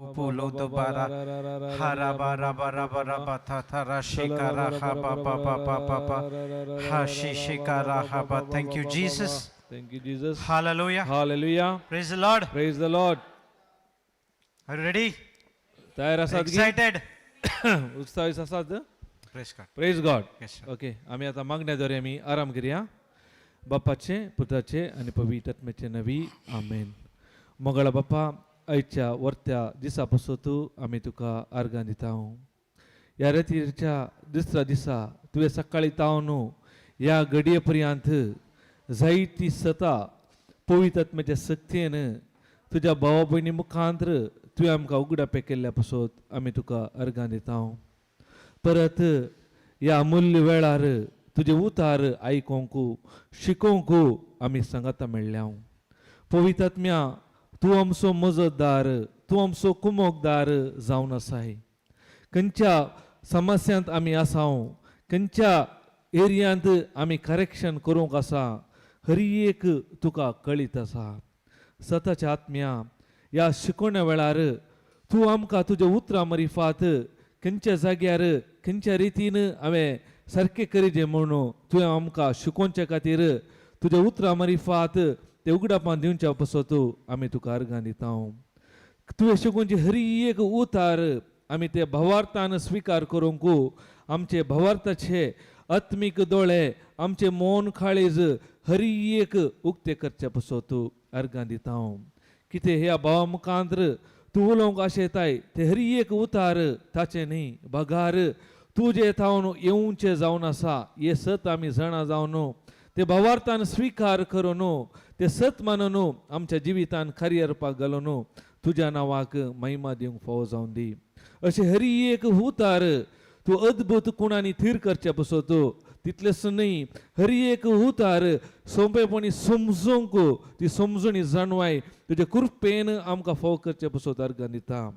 Pulo dobara haraba raba raba raba tha tha ra shikara ha pa pa pa pa pa pa ha shi shikara ha pa. Thank you, Jesus. Thank you, Jesus. Hallelujah. Hallelujah. Praise the Lord. Praise the Lord. Are you ready? तयार आसात की? Excited? उत्साहीत आसात? Praise God. Praise God. Yes, sir. Okay, आमी आतां मागण्या द्वारे आमी आराम करया. बापाचे, पुताचे आनी पवित्र आत्म्याचे नवी, आमेन. मोगाळा बापा, आयच्या वर्त्या दिसा पासून आमी तुका आर्गां दिता. ह्या रेतीच्या दुसऱ्या दिसा तुवें सकाळी तावन ह्या घडये पर्यंत जायती सता पवित्र आत्म्याच्या सक्तीन तुज्या भावा भयणी मुखांत्र तुवें आमकां उगडापें केल्ल्या पासत आमी तुका अर्गां दिता. परत ह्या अमूल्य वेळार तुजे उतार आयकोंक शिकोवंक आमी सांगाता मेळ्ळ्या. पवित्र आत्म्या, तूं आमचो मजतदार, तूं आमचो कुमोकदार जावन आसाय. खंयच्या समस्यांत आमी आसाव, खंयच्या एरियांत आमी करेक्शन करूंक आसा, हर एक तुका कळीत आसा. सताच्या आत्म्या, ह्या शिकोवण्या वेळार तूं आमकां तुज्या उतरां मरिफात खंयच्या जाग्यार खंयच्या रितीन हांवें सारकें करीजे म्हणून तुवें आमकां शिकोवचे खातीर तुज्या उतरां मरिफात ते उगडापान दिवच्या पासत आमी तुका अर्गां दिता. तुवें शिकोवची हर एक उतार आमी ते भावार्थान स्विकार करूंक आमचे भावार्थाचे आत्मीक दोळे, आमचे मौन काळीज हर एक उक्ते करचे पासत अर्गां दिता. कितें ह्या भावा मुखांत्र तूं उलोवंक आशेताय ते हर एक उतार ताचें न्ही बगार तुजे थावन येवचें जावन आसा. हे सत आमी जाणा जावन ते भावार्थान स्विकार करून ते सत मानून आमच्या जिवितान खरी घालून तुज्या नांवाक महिमा दिवंक फावो जावन दी. अशें हर एक उतार तूं अद्भुत कुणांनी थीर करचे पासत, तितलेंच न्हय हर एक उतार सोंपेपणी समजूंक ती समजणी जाणवाय तुजे कृपेन आमकां फावो करचे पासत अर्गां दिता.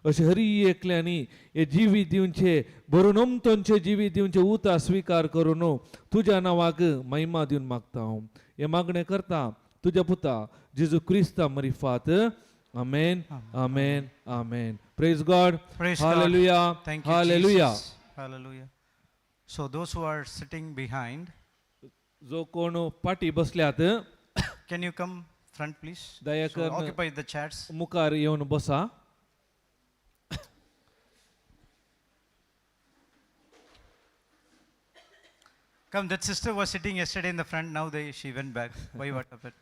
अशें हर एकल्यांनी हे जिवीत दिवचे, भरून अमतोनचे जिवीत दिवचे उतार स्विकार करून तुज्या नांवाक महिमा दिवन मागता हांव. हें मागणें करता तुज्या पुता जेजू क्रिस्ता मरिफात. आमेन, आमेन, आमेन. Praise God. Praise God. Hallelujah. Thank you, hallelujah. Jesus. Hallelujah. So those who are sitting behind, जो कोण पाटी बसल्यात, can you come front, please? So दया occupy the chairs. मुखार येवन बसा. Come, that sister was sitting yesterday in the front. Now she went back. Why, what happened?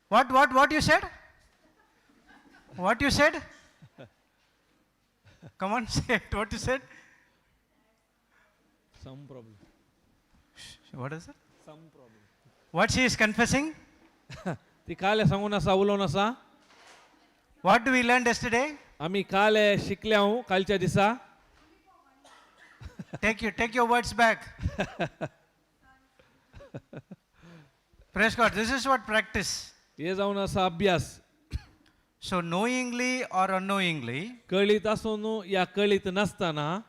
What you said? What you said? Come on, say it. What you said? Some problem. What is it? Some problem. What she is confessing? ती काल सांगून आसा, उलोवन आसा. What do we learn yesterday? आमी काल शिकल्या हांव कालच्या दिसा. Take your words back. Praise God. This is what practice. हे जावन आसा अभ्यास. So knowingly or unknowingly, कळीत आसून या कळीत नासतना,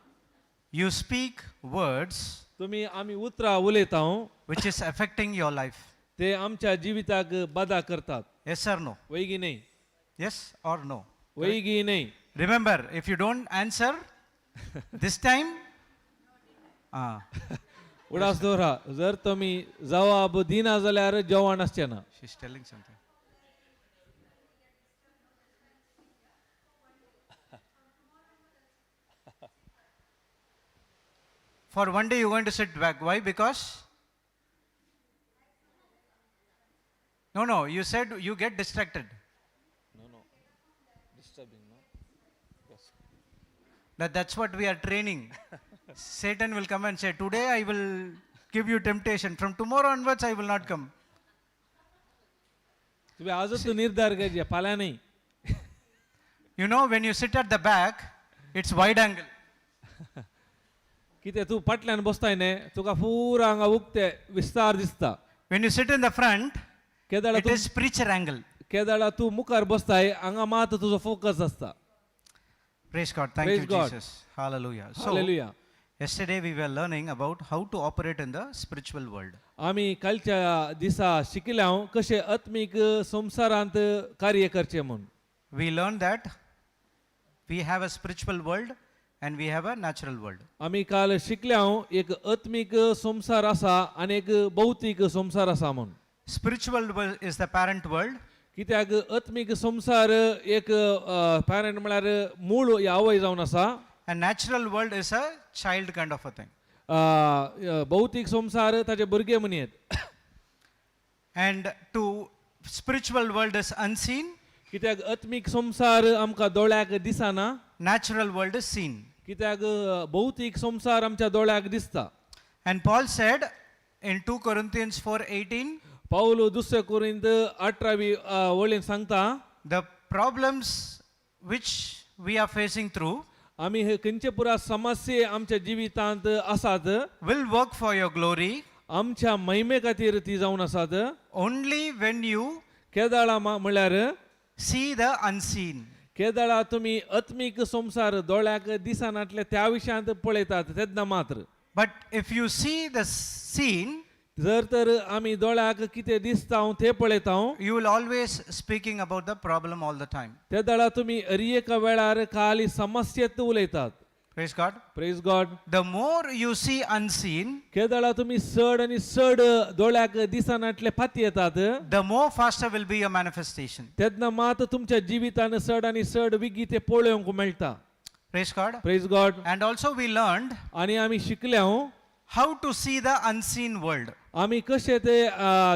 you speak words तुमी आमी उतरां उलयता which is affecting your life. ते आमच्या जिविताक बादा करतात. Yes or no? वैगी न्ही? Yes or no? वैगी न्ही? Remember, if you don't answer this time, उडास दवरा, जर तुमी जवाब दिना जाल्यार जेवण आसचें ना. She's telling something. For one day you're going to sit back. Why? Because no, you said you get distracted. No, disturbing, no. That's what we are training. Satan will come and say, "Today I will give you temptation. From tomorrow onwards, I will not come." तुम्ही आजच तो निर्धार करचे, फाल्यां न्ही. You know, when you sit at the back, it's wide angle. कितें तूं फाटल्यान बसताय न्ही, तुका पुरा हांगा उक्ते विस्तार दिसता. When you sit in the front, केदाळा it तूं is preacher angle. केदाळा तूं मुखार बसताय, हांगा मात तुजो फोकस आसता. Praise God. Thank Praise you, God. Jesus. Hallelujah. So, hallelujah. Yesterday we were learning about how to operate in the spiritual world. आमी कालच्या दिसा शिकल्या कशें आत्मीक संवसारांत कार्य करचें म्हूण. We learned that we have a spiritual world and we have a natural world. आमी काल शिकल्या एक आत्मीक संवसार आसा आनी एक भौतीक संवसार आसा म्हूण. Spiritual world is the parent world, कित्याक आत्मीक संवसार एक पॅरंट म्हळ्यार मूळ ही आवय जावन आसा. And natural world is a child kind of a thing. अ, अ, भौतीक संवसार ताचे भुरगे म्हणयेत. And to spiritual world is unseen, कित्याक आत्मीक संवसार आमकां दोळ्याक दिसना. Natural world is seen. कित्याक भौतीक संवसार आमच्या दोळ्याक दिसता. And Paul said in 2 Corinthians 4:18, पावल दुसरे कोरिंत 18वी वळीन सांगता, the problems which we are facing through आमी हे खंयचे पुरा समस्ये आमच्या जिवितांत आसात will work for your glory आमच्या महिमे खातीर ती जावन आसात only when you केदाळा म्हणल्यार see the unseen. केदाळा तुमी आत्मीक संवसार दोळ्याक दिसनातले त्या विशयांत पळयतात तेन्ना मात्र. But if you see the seen, जर तर आमी दोळ्याक कितें दिसता तें पळयता, you will always speaking about the problem all the time. त्या वेळार तुमी हर एका वेळार खाली समस्येत उलयतात. Praise God. Praise God. The more you see unseen, केदळा तुमी चड आनी चड दोळ्याक दिसनातले फाती येतात, the more faster will be your manifestation. तेन्ना मात तुमच्या जिवितान चड आनी चड विगी ते पळोवंक मेळटा. Praise God. Praise God. And also we learned आनी आमी शिकल्या how to see the unseen world. आमी कशें ते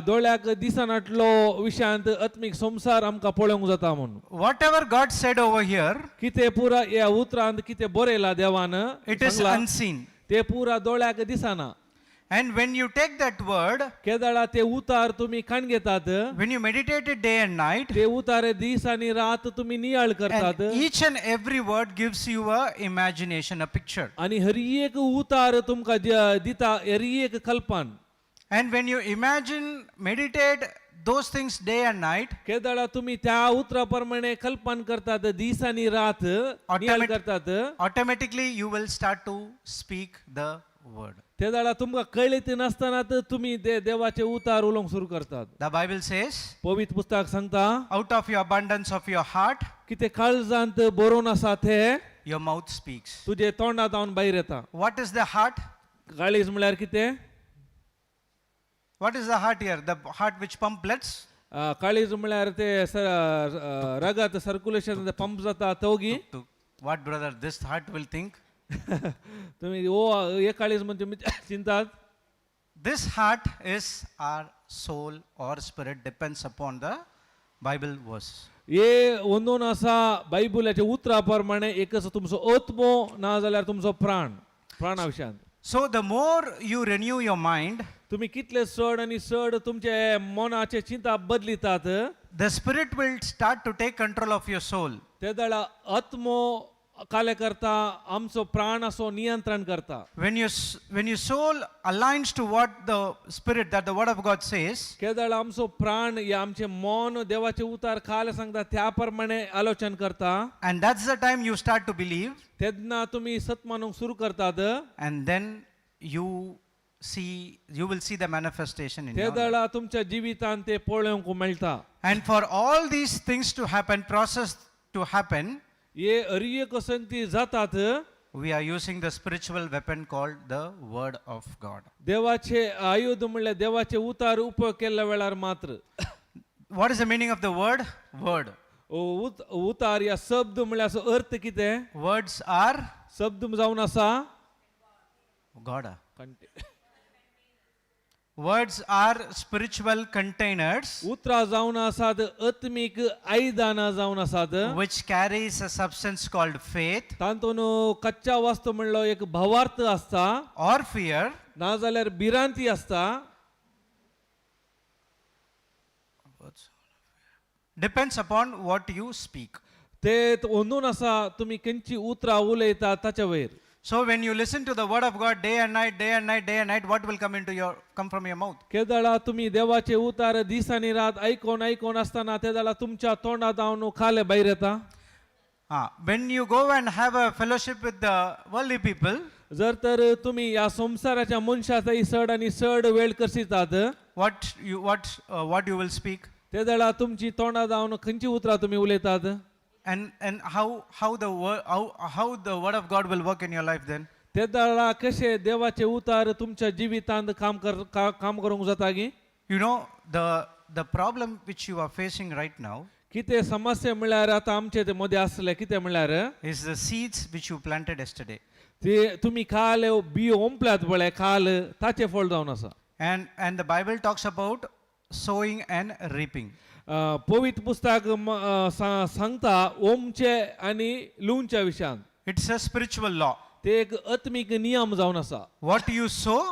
दोळ्याक दिसनातलो विशयांत आत्मीक संवसार आमकां पळोवंक जाता म्हूण. Whatever God said over here, कितें पुरा ह्या उतरांत कितें बरयलां देवान it is सांगलां, unseen. ते पुरा दोळ्याक दिसना. And when you take that word, केदळा ते उतार तुमी काण घेतात, when you meditate it day and night, ते उतारे दीस आनी रात तुमी नियाळ करतात, and each and every word gives you a imagination, a picture. आनी हर एक उतार तुमकां दिता हर एक कल्पन. And when you imagine, meditate those things day and night, केदळा तुमी त्या उतरा प्रमाणे कल्पन करतात दीस आनी रात नियाळ करतात, automatically you will start to speak the word. ते वेळार तुमकां कळीत नासतना तुमी ते देवाचे उतार उलोवंक सुरू करतात. The Bible says, पवित्र पुस्तक सांगता, out of your abundance of your heart, कितें काळजांत बरोवन आसा ते your mouth speaks. तुजे तोंडात जावन भायर येता. What is the heart? काळीज म्हळ्यार कितें? What is the heart here? The heart which pump bloods? काळीज म्हळ्यार ते रगत सर्क्युलेशन पंप जाता तोगी. What, brother, this heart will think? तुमी ओ हे काळीज म्हण तुमी चिंतात. This heart is our soul or spirit, depends upon the Bible verse. हे अंदून आसा बायबलाच्या उतरा प्रमाणे एकच तुमचो आत्मो ना जाल्यार तुमचो प्राण प्राणा विशयांत. So the more you renew your mind, तुमी कितले चड आनी चड तुमचे मनाचे चिंता बदलितात, the spirit will start to take control of your soul. ते वेळार आत्मो कार्य करता आमचो प्राण असो नियंत्रण करता. When your soul aligns to what the spirit, that the word of God says, केदळ आमचो प्राण या आमचें मन देवाचे उतार खाल सांगता त्या प्रमाणे आलोचन करता, and that's the time you start to believe, तेन्ना तुमी सत मानूंक सुरू करतात. And then you will see the manifestation in ते your life. वेळार तुमच्या जिवितांत ते पळोवंक मेळटा. And for all these things to happen, process to happen, हे हर संगती जातात, we are using the spiritual weapon called the word of God. देवाचे आयुध म्हणल्यार देवाचे उतार उपयोग केल्ल्या वेळार मात्र. What is the meaning of the word? Word. उतार या शब्द म्हणल्यार असो अर्थ कितें? Words are शब्द जावन आसा God. Ah. Words are spiritual containers उतरां जावन आसात आत्मीक आयदनां जावन आसात which carries a substance called faith तातूंत कच्चा वस्तू म्हणलो एक भावार्थ आसता or fear. नाजाल्यार भिरांती आसता. Depends upon what you speak. ते अंदून आसा तुमी खंयची उतरां उलयता ताच्या वयर. So when you listen to the word of God day and night, day and night, day and night, what will come from your mouth? केदळा तुमी देवाचे उतार दीस आनी रात आयकोन आयकोन आसतना ते जाल्यार तुमच्या तोंडा जावन खाले भायर येता. When you go and have a fellowship with the worldly people, जर तर तुम्ही ह्या संवसाराच्या मनशाचा सड आनी सड वेळ करसितात what you will speak, ते वेळार तुमची तोंडा जावन खंयची उतरां तुमी उलयतात and how the word of God will work in your life then? ते वेळार कशें देवाचें उतार तुमच्या जिवितांत काम कर काम करूंक जाता गी? You know the problem which you are facing right now कितें समस्या म्हणल्यार आतां आमचे ते मदें आसले कितें म्हणल्यार is the seeds which you planted yesterday. ते तुमी काल बियो ओंपल्यात पळय काल ताचें फळ जावन आसा. And the Bible talks about sowing and reaping. पवित्र पुस्तक सांगता ओमचे आनी लुवच्या विशयान. It's a spiritual law. ते एक आत्मीक नियम जावन आसा. What you sow,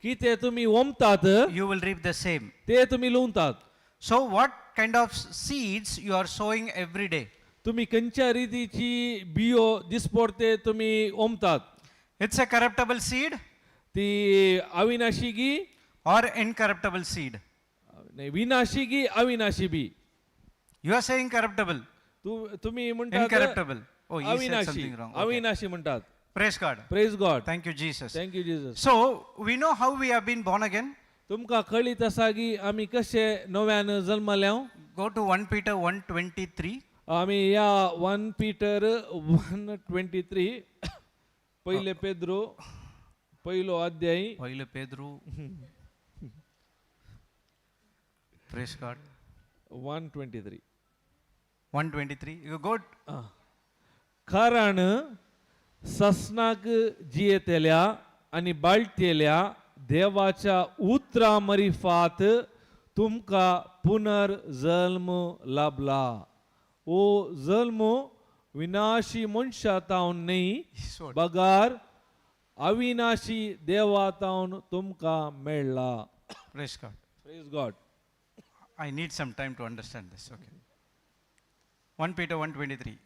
की ते तुमी ओमतात you will reap the same. ते तुमी लुवतात. So what kind of seeds you are sowing every day? तुमी खंयच्या रितीची बियो दिसपडते तुमी ओमतात? It's a corruptible seed ती अविनाशी गी or incorruptible seed? नाही, विनाशी गी अविनाशी बी? You are saying corruptible, तुम्ही म्हणतात incorruptible. Oh, he said अविनाशी something wrong. Okay. अविनाशी म्हणतात. Praise God. Praise God. Thank you, Jesus. Thank you Jesus. So we know how we have been born again. तुमकां कळीत आसा की आमी कशे नव्यान जल्मल्या. Go to 1 Peter 1:23. आमी ह्या 1 पीटर 1:23, पयले पेद्रो पयलो अध्याय. पहिले Pedro. Praise God. 1:23. 1:23. You go. कारण ससनाक जियेतल्या आनी बाळटेल्या देवाच्या उतरा मरिफात तुमकां पुनर्जल्म लाभला. ओ जल्म विनाशी मनशा तावन न्ही Sword. बगार अविनाशी देवा तावन तुमकां मेळ्ळा. Praise God. Praise God. I need some time to understand this. Okay. 1 Peter 1:23.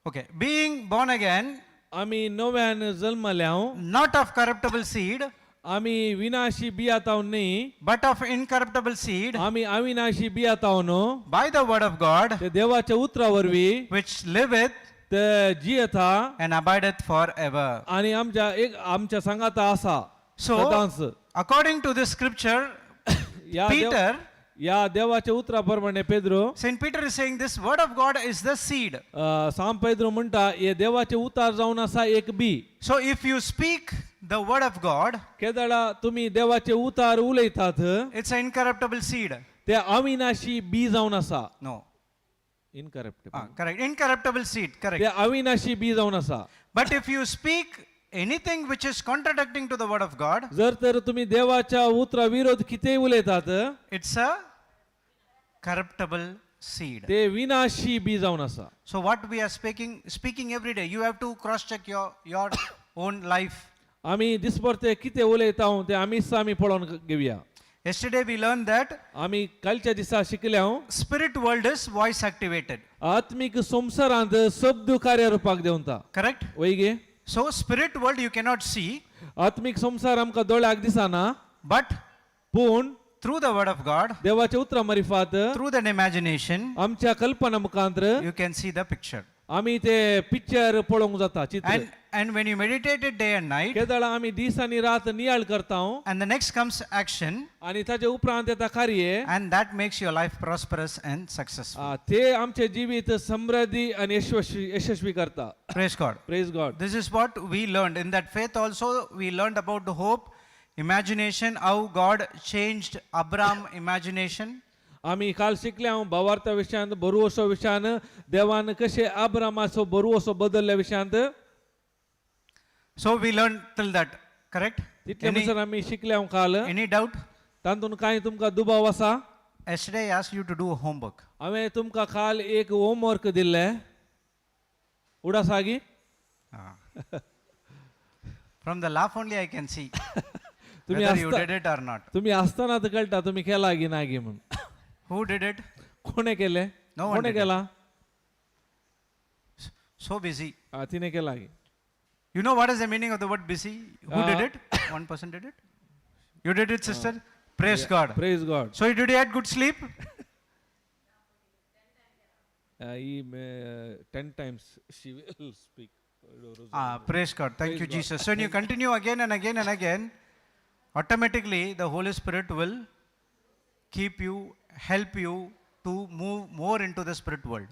Okay. Being born again, आमी नव्यान जल्मल्या, not of corruptible seed, आमी विनाशी बिया तावन न्ही, but of incorruptible seed, आमी अविनाशी बिया तावन, by the word of God, ते देवाच्या उतरा वरवीं, which liveth ते जियेता and abideth forever. आनी आमच्या एक आमच्या सांगाता आसा So, सदांच. According to this scripture, या देव- Peter, या देवाच्या उतरा प्रमाणे Pedro, Saint Peter is saying this word of God is the seed. Sam Pedro म्हणटा हे देवाचे उतार जावन आसा एक बी. So if you speak the word of God, केदळा तुमी देवाचे उतार उलयतात, it's an incorruptible seed. ते अविनाशी बी जावन आसा. No. Incorruptible. Ah, correct. Incorruptible seed, correct. ते अविनाशी बी जावन आसा. But if you speak anything which is contradicting to the word of God, जर तर तुम्ही देवाच्या उतरा विरोध कितेंय उलयतात, it's a corruptible seed. ते विनाशी बी जावन आसा. So what we are speaking every day, you have to cross check your own life. आमी दिसभर ते कितें उलयता ते आमीच आमी पळोवन घेवया. Yesterday we learned that आमी कालच्या दिसा शिकले हांव, spirit world is voice activated. आत्मीक संवसारांत शब्द कार्य रुपाक देंवता. Correct? वय गे? So spirit world you cannot see, आत्मीक संवसार आमकां दोळ्याक दिसना, but पूण through the word of God, देवाच्या उतरा मारिफात, through that imagination, आमच्या कल्पना मुखांत्र you can see the picture. आमी ते पिक्चर पळोवंक जाता चित्र. And when you meditate it day and night, केदळा आमी दीस आनी रात नियाळ करता and the next comes action, आनी ताचे उपरांत येता कार्य, and that makes your life prosperous and successful. ते आमचे जिवीत समृद्धी आनी यशस्वी यशस्वी करता. Praise God. Praise God. This is what we learned. In that faith also, we learned about the hope, imagination, how God changed Abraham imagination. आमी काल शिकले हांव भावार्था विशयांत बरुवसो विशयान देवान कशें आब्रामाचो बरुवसो बदलल्या विशयांत. So we learned till that, correct? तितले Any, म्हणसर आमी शिकले हांव काल. any doubt? तातूंत कांय तुमकां दुबाव आसा? Yesterday I asked you to do homework. हांवें तुमकां काल एक होमवर्क दिल्लें, उडास आगी? Ah. From the laugh only I can see तुमी whether you आसता did it or not. तुमी आसतना तर कळटा तुमी केला गी ना गी म्हूण. Who did it? कोणें केलें? No one कोणें did it. केलां? So busy. तिने केला की. You know what is the meaning of the word busy? Who did it? One person did it? You did it, sister? Praise God. Praise God. So did you had good sleep? He 10 times she will speak. Ah, praise God. Thank you, Jesus. So when you continue again and again and again, automatically the Holy Spirit will keep you, help you to move more into the spirit world.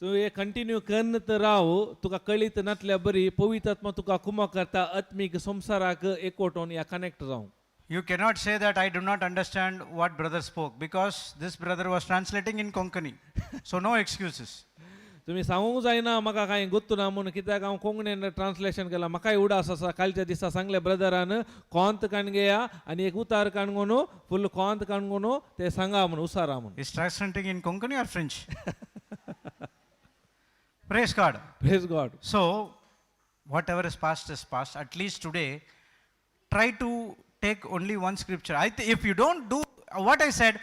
तूं हे continue करत राव, तुका कळीत नातल्या बरी पवित्र आत्मा तुका कुमक करता आत्मीक संवसाराक एकवटोन या कनेक्ट जावं. You cannot say that I do not understand what brother spoke because this brother was translating in Konkani. So no excuses. तुमी सांगूंक जायना म्हाका कांय गोत्तू ना म्हणून, कित्याक हांव कोंकणीन ट्रान्सलेशन केलां. म्हाकाय उडास आसा, कालच्या दिसा सांगले ब्रदरान कोंत काणगेया आनी एक उतार काणगोनो फुल कोंत काणगोनो ते सांगा म्हणून उसारा म्हणून. Is translating in Konkani or French? Praise God. Praise God. So, whatever is past is past. At least today, try to take only one scripture. If you don't do what I said,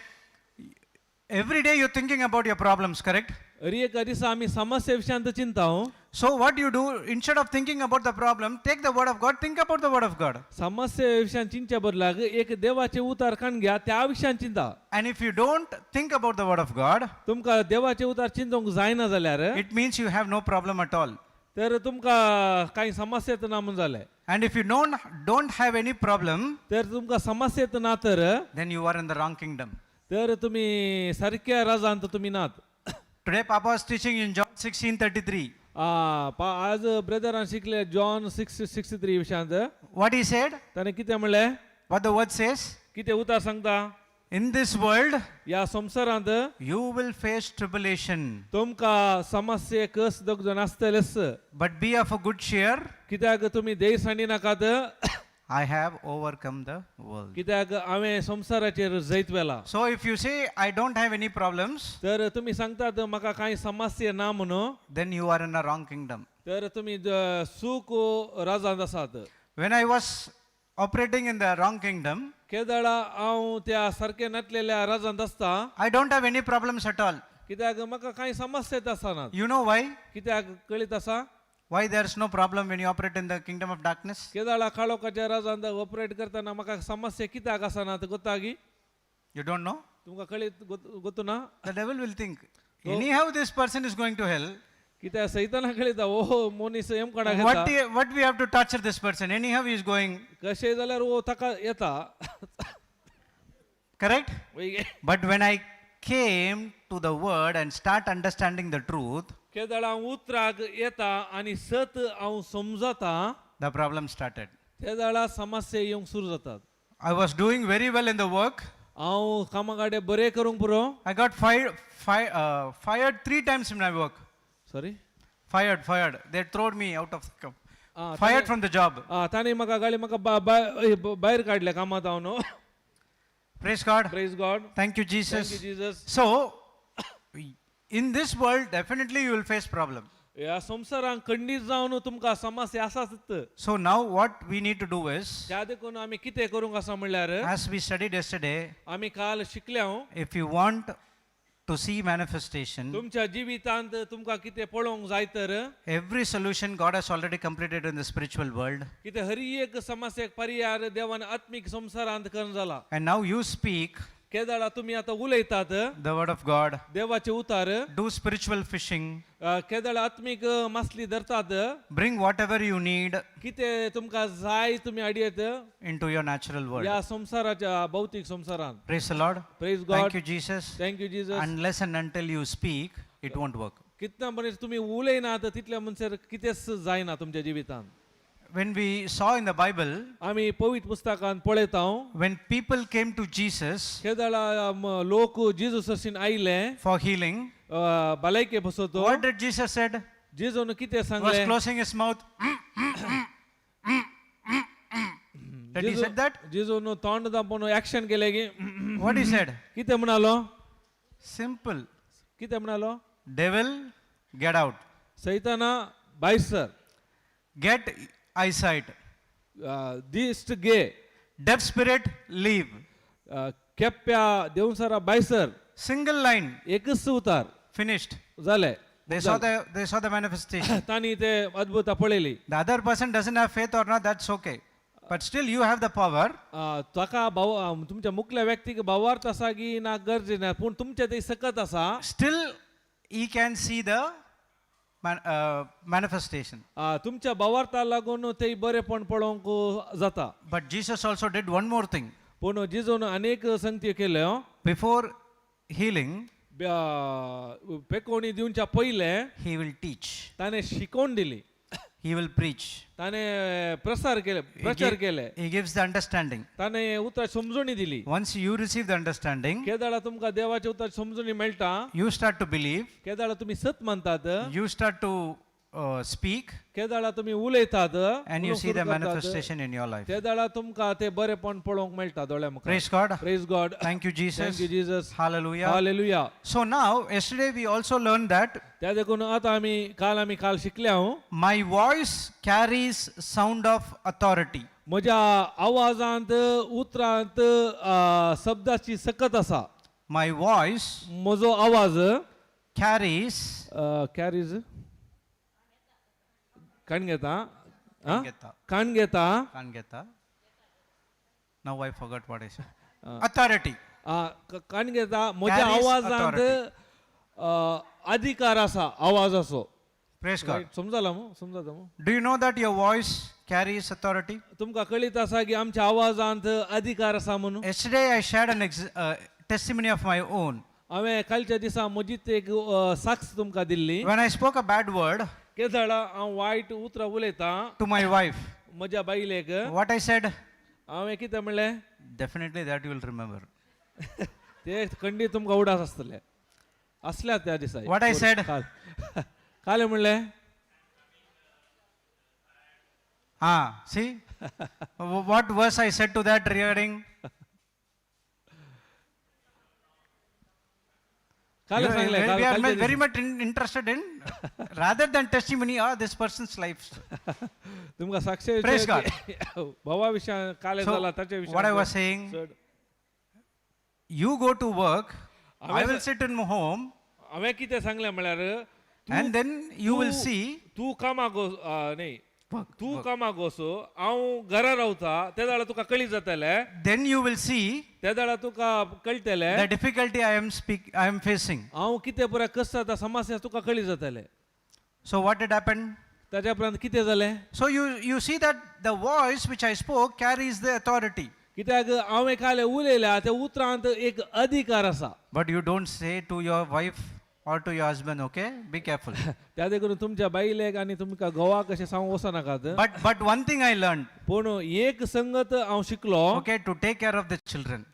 every day you're thinking about your problems, correct? अरी एका दिसा आमी समस्ये विशयांत चिंता हो. So, what you do, instead of thinking about the problem, take the word of God, think about the word of God. समस्ये विशयान चिंतच्या बदलाक एक देवाचे उतार काण घ्या, त्या विशयान चिंता. And if you don't think about the word of God, तुमकां देवाचे उतार चिंतूंक जायना जाल्यार it means you have no problem at all. तर तुमकां कांय समस्या ना म्हूण जालें. And if you don't have any problem, तर तुमकां समस्या ना तर then you are in the wrong kingdom. तर तुम्ही सारक्या राजांत तुम्ही नात. Today, Papa was teaching in John 16:33. आ, आज ब्रदरान शिकले जॉन 6:63 विशयांत. What he said? ताणें कितें म्हणलें? What the word says? कितें उतार सांगता? In this world, ह्या संवसारांत you will face tribulation, तुमकां समस्ये कस दोग जाण आसतलेच. But be of a good cheer. कित्याक तुमी देश सांडी नाकात. I have overcome the world. कित्याक हांवें संवसाराचेर जैत व्हेला. So, if you say, I don't have any problems, तर तुमी सांगतात म्हाका कांय समस्या ना म्हणून, then you are in a wrong kingdom. तर तुमी सूख राजांत आसात. When I was operating in the wrong kingdom, केदळा हांव त्या सारकें नातलेल्या राजांत आसता, I don't have any problems at all. कित्याक म्हाका कांय समस्या आसनात. You know why? कित्याक कळीत आसा? Why there is no problem when you operate in the kingdom of darkness? केदाळा काळोखाच्या राजांत ऑपरेट करतना म्हाका समस्या कित्याक आसनात गोत्तागी? You don't know? तुमकां कळीत गोत्तू ना? The devil will think, anyhow, this person is going to hell. कित्याक सैताना कळीता ओ मनीस एमकणाक What, येता. What we have to torture this person? Anyhow, he is going. कशें जाल्यार ओ ताका येता. Correct? वय. But when I came to the word and start understanding the truth, केदळा हांव उतराक येता आनी सत हांव समजता, the problem started. ते जाळा समस्या येवंक सुरू जातात. I was doing very well in the work. हांव कामा गाडे बरें करूंक पुरो. I got fired three times in my work. Sorry. Fired, fired. They throwed me out of the Ah, fired from the job. ताणें म्हाका गाडी म्हाका भायर काडलें कामात हांव न्हू. Praise God. Praise God. Thank you, thank you Jesus. Jesus. So, in this world, definitely you will face problem. ह्या संवसारांत खंडीत जावन तुमकां समस्या आसाच. So now what we need to do is, त्या देखून आमी कितें करूंक आसा म्हणल्यार, as we studied yesterday, आमी काल शिकले हांव, if you want to see manifestation, तुमच्या जिवितांत तुमकां कितें पळोवंक जाय तर, every solution God has already completed in the spiritual world. कितें हरी एक समस्येक पर्याय देवान आत्मीक संवसारांत करून जाला. And now you speak केदाळा तुमी आतां उलयतात the word of God, देवाचे उतार, do spiritual fishing, केदाळ आत्मीक मासली धरतात, bring whatever you need कितें तुमकां जाय तुमी हाडयेत into your natural world. ह्या संवसाराच्या भौतीक संवसारांत. Praise the Lord. Praise Thank God. you, Jesus. Thank you Jesus. Unless and until you speak, it won't work. कितना मनीस तुमी उलयनात तितल्या म्हणसर कितेंच जायना तुमच्या जिवितांत. When we saw in the Bible, आमी पवित्र पुस्तकांत पळयता, when people came to Jesus केदळा लोक जेजू सरशीन आयले for healing, भलायके बसतो, what did Jesus said? जेजून कितें He was सांगलें? closing his mouth. Did he said that? जेजून तोंड दामपून ऍक्शन केलें की? What he said? कितें म्हणालो? Simple. कितें म्हणालो? Devil, get out. सैताना भायर sir. Get eyesight. दिश्ट घे. Deaf spirit, leave. केप्या देवसरा भायर सर. Single line, एकच उतार. Finished. जालें. They saw the manifestation. तांणी ते अद्भुतां पळयली. The other person doesn't have faith or not, that's okay. But still, you have the power. ताका भाव तुमच्या मुखल्या व्यक्तीक भावार्थ आसा की ना गरजे ना, पूण तुमचे ते सकत आसा. Still, he can see the manifestation. तुमच्या भावार्था लागून ते बरेपण पळोवंक जाता. But Jesus also did one more thing. पूण जेजून अनेक संगती केल्यो. Before healing, पेकोवणी दिवच्या पयलें he will teach, ताणें शिकोवन दिली. he will preach. ताणें प्रसार केले, प्रचार केले. He gives the understanding. ताणें उतरां समजणी दिली. Once you receive the understanding, केदाळा तुमकां देवाच्या उतराची समजणी मेळटा, you start to believe, केदाळा तुमी सत मानतात, you start to speak, केदाळा तुमी उलयतात, and you उलोवंक see the सुरू करतात, manifestation in your life. तेदाळा तुमकां ते बरेपण पळोवंक मेळटा दोळ्या मुखार. Praise God. Praise God. Thank you, Jesus. Thank you, Jesus. Hallelujah. Hallelujah. So now, yesterday we also learned that त्या देखून आतां आमी काल शिकले हांव, my voice carries sound of authority. म्हज्या आवाजांत उतरांत शब्दाची सकत आसा. My voice म्हजो आवाज carries कॅरीज काण घेता, आं? घेता. काण घेता. Can't get that. Now I forgot what I said. Authority. काण घेता म्हज्या Carries आवाजांत अधिकार आसा आवाजाचो. Praise God. समजला मू? समजता मू? Do you know that your voice carries authority? तुमकां कळीत आसा की आमच्या आवाजांत अधिकार आसा म्हणून? Yesterday I shared an testimony of my own. हांवें कालच्या दिसा म्हजीच एक साक्ष तुमकां दिल्ली. When I spoke a bad word केदळा हांव वायट उतरां उलयतां to my wife, म्हज्या बायलेक, what I said, हांवें कितें म्हणलें, definitely that you will remember. ते खंडीत तुमकां उडास आसतले आसल्या त्या दिसा. What I said? काल काल म्हणलें. Ah, see? What verse I said to that regarding? काल सांगलें We are कालच्या very much interested in, rather than testimony, ah, this person's life. दिसा. तुमकां साक्ष Praise God. भावा विशयान काल So, जाला ताच्या what I was saying, चड. You go to work, I will sit in home, हांवें कितें सांगलें म्हळ्यार, and then you will see. तूं कामाक न्ही, Work, तूं कामाक वचो, हांव घरा रावता, ते जाल्यार तुका कळी जातलें. Then you will see ते जाल्यार तुका कळटलें the difficulty I am facing. हांव कितें पुराय कशें जाता समस्या तुका कळी जातलें. So what did happen? ताच्या उपरांत कितें जालें? So you see that the voice which I spoke carries the authority. कित्याक हांवें काल उलयल्या त्या उतरांत एक अधिकार आसा. But you don't say to your wife or to your husband, okay? Be careful. त्या देखून तुमच्या बायलेक आनी तुमकां घोवाक अशें सांगूंक वचनाकात. But one thing I learned, पूण एक संगत हांव शिकलो, okay, to take care of the children.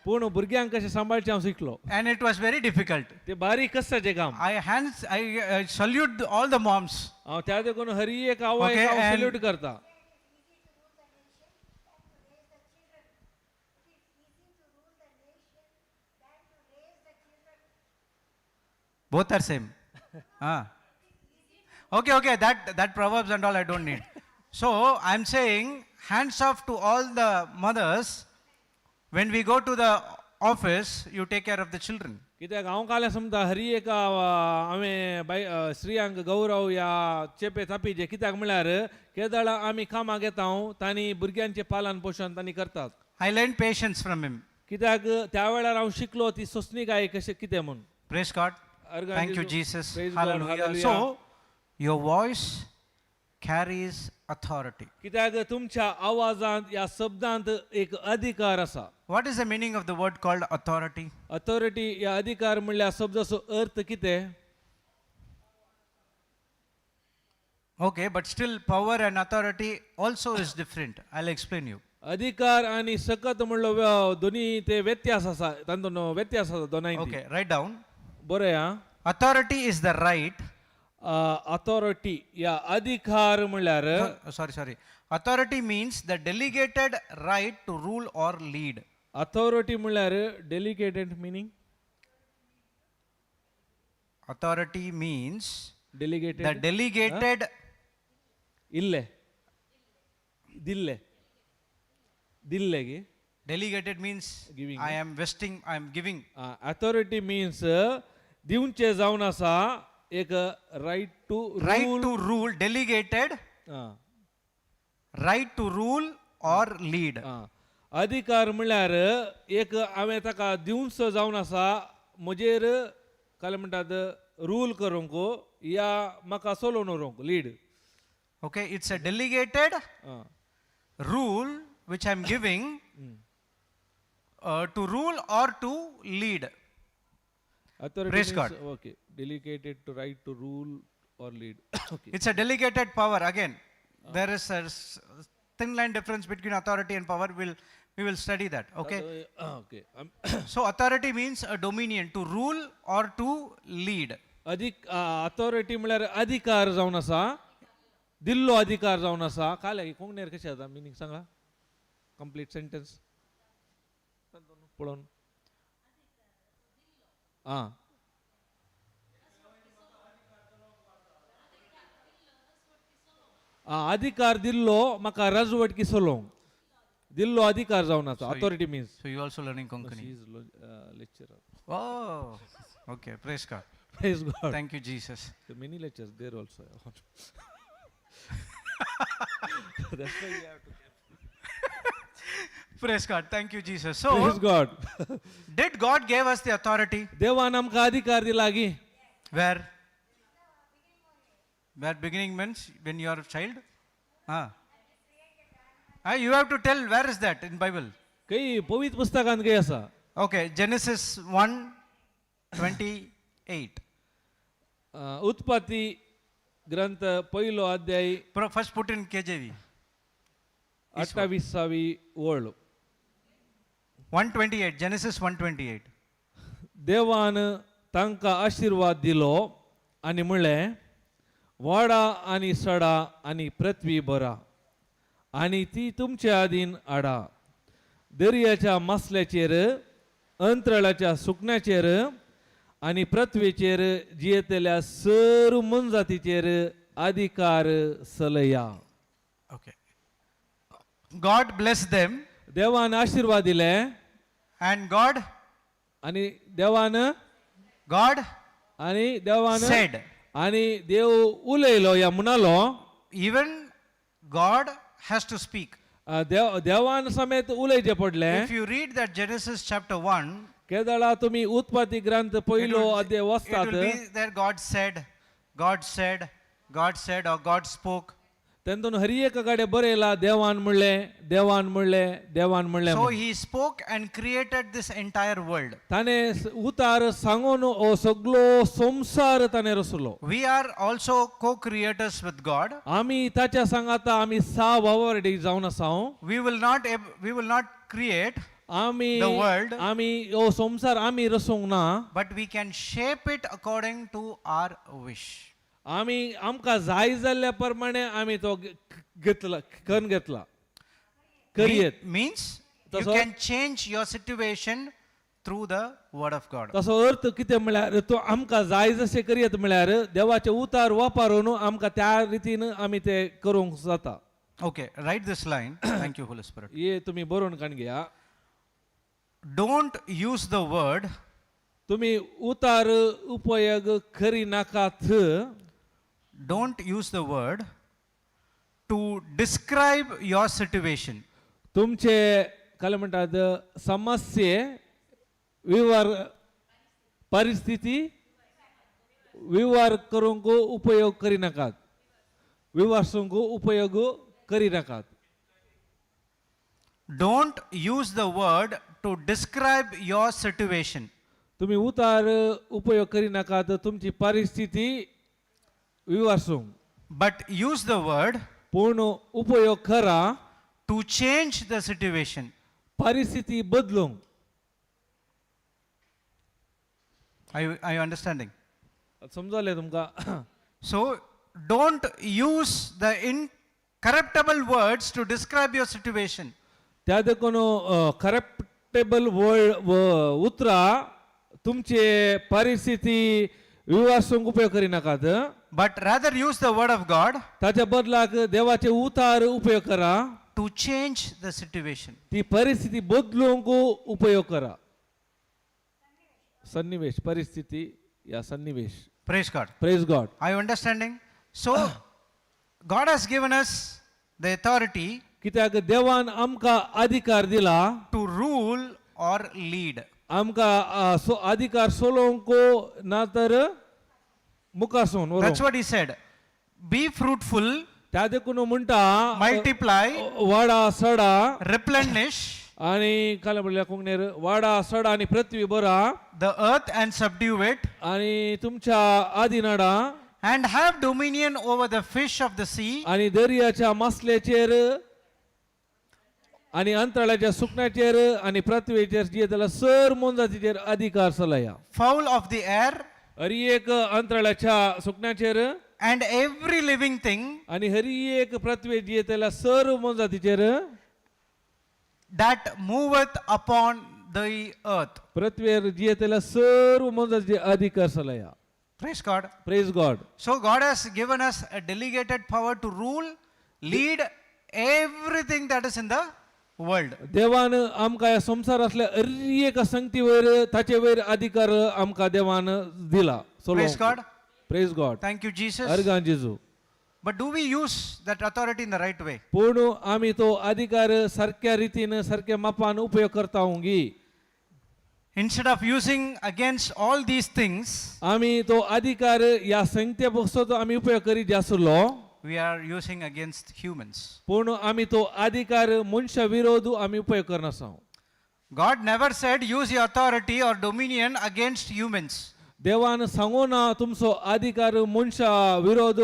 पूण भुरग्यांक कशें सांबाळचें हांव शिकलो. And it was very difficult. ते बारीक कश्टाचें काम. I salute all the moms. हांव त्या देखून हरी एक आवयक Okay, हांव and- salute करता. Both are same. Ah. Okay, that proverbs and all I don't need. So I'm saying hands off to all the mothers. When we go to the office, you take care of the children. कित्याक हांव काल समजा हरी एक हांवें बाय स्त्रियांक गौरव या चेपे थापीचे, कित्याक म्हळ्यार केदळा आमी कामाक येता तांणी भुरग्यांचें पालन पोशण तांणी करतात. I learned patience from him. कित्याक त्या वेळार हांव शिकलो ती सोंसणीकाय कशें कितें म्हूण. Praise God. अर्गां Thank you, Jesu. Jesus. Praise God. Hallelujah. Hallelujah. So, your voice carries authority. कित्याक तुमच्या आवाजांत ह्या शब्दांत एक अधिकार आसा. What is the meaning of the word called authority? Authority ह्या अधिकार म्हणल्यार शब्दाचो अर्थ कितें? Okay, but still, power and authority also is different. I'll explain you. अधिकार आनी सकत म्हणलो दोनी ते व्यत्यास आसा, तांतून व्यत्यास आसा दोनांय. Okay, write down. बरें आं. Authority is the right. Authority या अधिकार म्हणल्यार, Sorry, sorry. Authority means the delegated right to rule or lead. Authority म्हणल्यार delegated meaning? Authority means the delegated delegated इल्ले दिल्ले दिल्ले गी. Delegated means Giving. I am vesting, I am giving. Authority means दिवचे जावन आसा एक right to Right to rule, delegated right to rule or lead. अधिकार म्हणल्यार एक हांवें ताका दिवचो जावन आसा म्हजेर काय म्हणटात रूल करूंक या म्हाका चलोवन व्हरूंक lead. Okay, it's a delegated rule which I am giving to rule or to lead. Authority. Praise God. Okay, delegated to right to rule or lead, okay. It's a delegated power. Again, there is a thin line difference between authority and power. We will study that. Okay. Okay. So, authority means a dominion to rule or to lead. अधिक authority म्हळ्यार अधिकार जावन आसा दिल्लो अधिकार जावन आसा काल कोंकणीर कशें जाता मिनींग सांगा कंप्लीट सेंटेन्स पळोवन आं आं अधिकार दिल्लो म्हाका राजवटकी चलोवंक दिल्लो अधिकार जावन आसा authority means. So, you also learning Konkani. Lecturer. Oh, okay. Praise God. Praise God. Thank you, Jesus. There are many lectures there also. That's why you have to. Praise God. Thank you, Jesus. So, Praise God. Did God give us the authority? देवान आमकां अधिकार दिला की? Where? Where beginning means when you are a child? Ah. Ah, you have to tell where is that in Bible. खंय पवित्र पुस्तकांत खंय आसा? Okay, Genesis 1:28. उत्पत्ती ग्रंथ पयलो अध्याय. First put in KJV. अठ्ठावीसावी वळ. 1:28, Genesis 1:28. देवान तांकां आशिर्वाद दिलो आनी म्हणलें वाडा आनी सडा आनी पृथ्वी भरा आनी ती तुमच्या आदीन हाडा दर्याच्या मासल्याचेर अंतराळाच्या सुकण्याचेर आनी पृथ्वीचेर जियेतल्या सर्व मनजातीचेर अधिकार चलया. Okay. God blessed them देवान आशिर्वाद दिले and God आनी देवान God आनी देवान said, आनी देव उलयलो या म्हणालो. Even God has to speak. देव देवान समेत उलयचें पडलें. If you read that Genesis chapter 1, केदळा तुमी उत्पत्ती ग्रंथ it पयलो will, अध्याय it वाचतात will be there God said, God said, God said, or God spoke. तेंतून हर एक कडेन बरयला देवान म्हणलें देवान म्हणलें देवान म्हणलें So म्हणून. he spoke and created this entire world. ताणें उतार सांगून हो सगलो संवसार ताणें रचलो. We are also co creators with God. आमी ताच्या सांगाता आमी सा वावरडी जावन आसा. We will not create आमी the world. आमी हो संवसार आमी रचूंक ना. But we can shape it according to our wish. आमी आमकां जाय जाल्ल्या प्रमाणे आमी तो घेतला करून घेतला करयेत. Means you can change your situation through the word of God. तसो अर्थ कितें म्हळ्यार तो आमकां जाय जशें करयेत म्हळ्यार देवाचे उतार वापरून आमकां त्या रितीन आमी ते करूंक जाता. Okay, write this line. Thank you, Holy Spirit. हे तुमी बरोवन काडून घेया. Don't use the word तुमी उतार उपयोग करी नाकात. Don't use the word to describe your situation. तुमचे काय म्हणटात समस्ये विवर परिस्थिती विवार करूंक उपयोग करी नाकात विवासूंक उपयोग करी नाकात. Don't use the word to describe your situation. तुमी उतार उपयोग करी नाकात तुमची परिस्थिती विवासूंक. But use the word पूण उपयोग करा to change the situation. परिस्थिती बदलूंक. Are you understanding? समजलें तुमकां? So, don't use the incorruptible words to describe your situation. त्या देखून करप्टेबल वर्ड उतरां तुमचे परिस्थिती विवासूंक उपयोग करी नाकात. But rather use the word of God ताच्या बदलाक देवाचे उतार उपयोग करा to change the situation. ती परिस्थिती बदलूंक उपयोग करा सन्निवेश परिस्थिती. ह्या सन्निवेश. Praise God. Praise God. Are you understanding? So, God has given us the authority कित्याक देवान आमकां अधिकार दिला to rule or lead. आमकां अधिकार सोलोवंक ना तर मुखार व्हरूंक. That's what he said. Be fruitful, त्या देखून म्हणटा, multiply, वाडा सडा replenish आणि काय म्हणल्या कोंकणीर, वाडा सडा आणि पृथ्वी बरा the earth and subdue it, आणि तुमच्या आधीनाडा and have dominion over the fish of the sea आणि दर्याच्या मासल्याचेर आणि अंतराळाच्या सुकण्याचेर आणि पृथ्वीचेर जे त्याला सर मोनजातीचेर अधिकार चलया. Fowl of the air, Hari एक अंतराळाच्या सुकण्याचेर and every living thing आणि हरी एक पृथ्वी जे त्याला सर मोनजातीचेर that moveth upon the earth. पृथ्वीर जे त्याला सर्व मोनजातीचे अधिकार चलया. Praise God. Praise God. So, God has given us a delegated power to rule, lead everything that is in the world. देवान आमकां ह्या संवसारांतल्या हर एका संगती वयर ताचे वयर अधिकार आमकां देवान दिला. Praise God. Praise God. Thank you, Jesus. अर्गां जेजू. But do we use that authority in the right way? पूण आमी तो अधिकार सारक्या रितीन सारक्या मापान उपयोग करता गी? Instead of using against all these things, आमी तो अधिकार ह्या संगते पसत आमी उपयोग करीत आसलो, we are using against humans. पूण आमी तो अधिकार मनशा विरोध आमी उपयोग करनासा. God never said use your authority or dominion against humans. देवान सांगू ना तुमचो अधिकार मनशा विरोध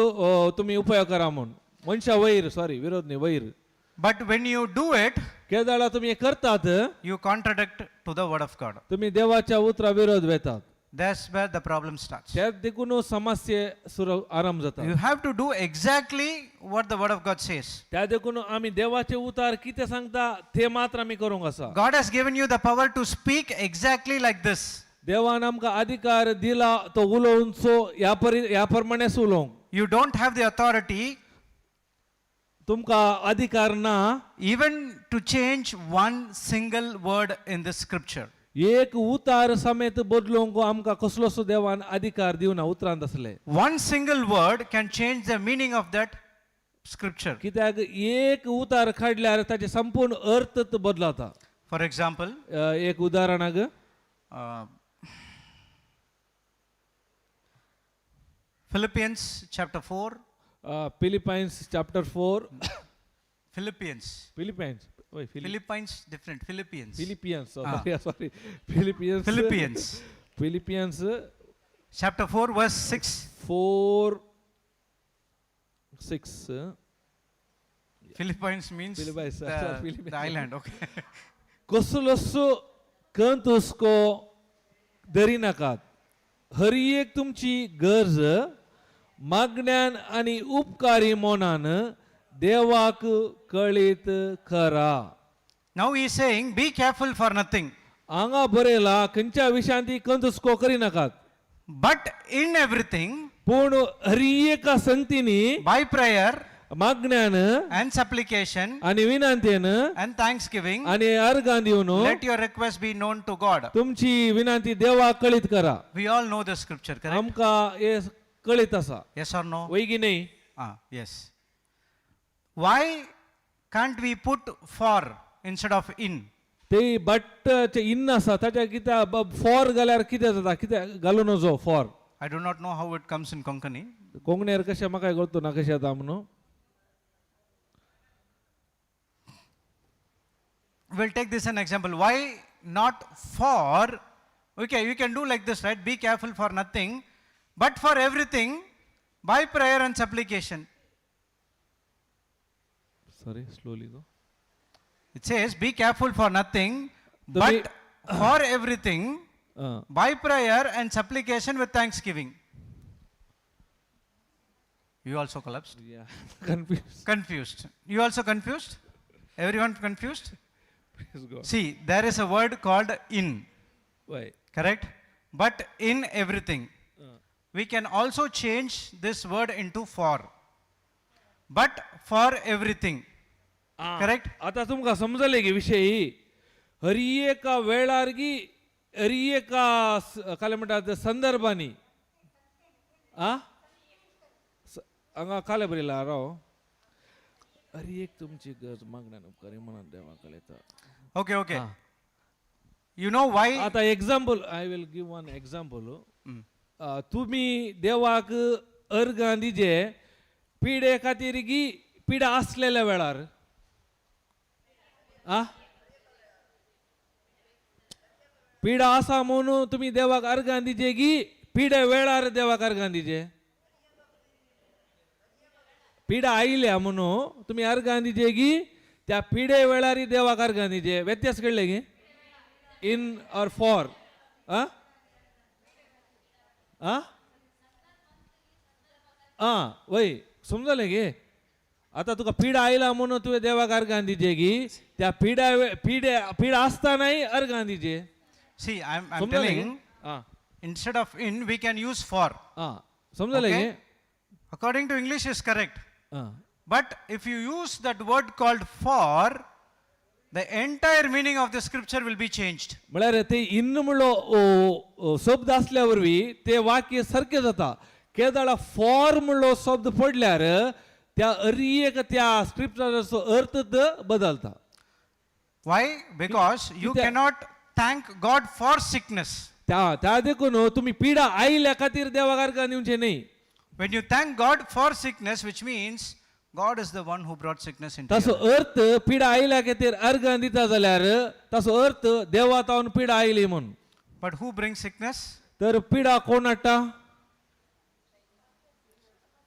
तुमी उपयोग करा म्हूण, मनशा वयर, सॉरी, विरोध न्ही, वयर. But when you do it, केदाळा तुमी हें करतात, you contradict to the word of God. तुमी देवाच्या उतरा विरोध वेतात. That's where the problem starts. त्यात देखून समस्ये सुरू आरंभ जाता. You have to do exactly what the word of God says. त्या देखून आमी देवाचे उतार कितें सांगता ते मात्र आमी करूंक आसा. God has given you the power to speak exactly like this. देवान आमकां अधिकार दिला तो उलोवचो ह्या परी ह्या प्रमाणेच उलोवंक. You don't have the authority तुमकां अधिकार ना even to change one single word in this scripture. एक उतार समेत बदलूंक आमकां कसलोसो देवान अधिकार दिवना उतरांत आसले. One single word can change the meaning of that scripture. कित्याक एक उतार काडल्यार ताचे संपूर्ण अर्थ बदलता. For example, एक उदाहरणाक, Philippians chapter 4, Philippines chapter 4. Philippians. Philippines वय Philippines, different. Philippians. Philippians, sorry, Philippians. Philippians. Philippians Chapter 4, verse 6. 4:6. Philippines means Philippines, the, Philippines. the island. Okay. कसलोसो कंत हुस्को धरिनाकात, हर एक तुमची गरज मागण्यान आनी उपकारी मनान देवाक कळीत करा. Now he is saying, be careful for nothing, हांगा बरयला खंयच्या विशयांत ती कंत हुस्को करिनाकात, but in everything, पूण हर एका संगतीनी by prayer मागण्यान and supplication आनी विनंतीन and thanksgiving, आनी अर्गां दिवन let your request be known to God. तुमची विनंती देवाक कळीत करा. We all know the scripture, correct? आमकां हे कळीत आसा. Yes or no? वय की न्ही? Ah, yes. Why can't we put for instead of in? ते बट्टचे इन्न आसा ताच्या कित्याक फॉर घाल्यार कितें जाता? कित्याक घालूं नजो for? I do not know how it comes in Konkani. कोंकणीर कशें म्हाका कळतो ना कशें जाता म्हणून. We'll take this an example. Why not for? Okay, you can do like this, right? Be careful for nothing, but for everything, by prayer and supplication. Sorry, slowly go. It says, be careful for nothing, The but for everything, by prayer and supplication with thanksgiving. You also collapsed? Confuse. Confused. You also confused? Everyone confused? See, there is a word called in, वय. Correct? But in everything. We can also change this word into for. But for everything. Correct? आतां तुमकां समजलें की विशय हर एका वेळार की हर एका काय म्हणटात संदर्भांनी. आ हांगा काले बरयला राव अरे एक तुमची गरज मागण्यान उपकारी म्हणून देवा कळयता. Okay. You know why? आतां example, I will give one example. तुमी देवाक अर्गां दिजे पिडे खातीर गी पिडा आसलेल्या वेळार आ पिडा आसा म्हणून तुमी देवाक अर्गां दिजे गी पिडे वेळार देवाक अर्गां दिजे पिडा आयल्या म्हणून तुमी अर्गां दिजे गी त्या पिडे वेळार देवाक अर्गां दिजे व्यत्यास कळ्ळे गी इन ऑर फॉर आ आ आ वय समजलें गे आतां तुका पिडा आयला म्हणून तुवें देवाक अर्गां दिजे गी त्या पिडा पिडे पिडा आसतनाय अर्गां दिजे. See, I'm समजलें गे? Telling, ah instead of in, we can use for. आं समजलें Okay? Gay? According to English is correct. Ah But if you use that word called for, the entire meaning of the scripture will be changed. म्हळ्यार ते in म्हणलो शब्द आसल्या वरवीं ते वाक्य सारकें जाता केदाळा फॉर म्हणलो शब्द पडल्यार त्या अरी एक त्या स्क्रिप्चराचो अर्थ बदलता. Why? Because you cannot thank God for sickness. त्या त्या देखून तुमी पिडा आयल्या खातीर देवाक अर्गां दिवचें न्ही. When you thank God for sickness, which means God is the one who brought sickness into ताचो your life. अर्थ पिडा आयल्या खातीर अर्गां दिता जाल्यार ताचो अर्थ देवा तावन पिडा आयली म्हूण. But who brings sickness? तर पिडा कोण हाडटा?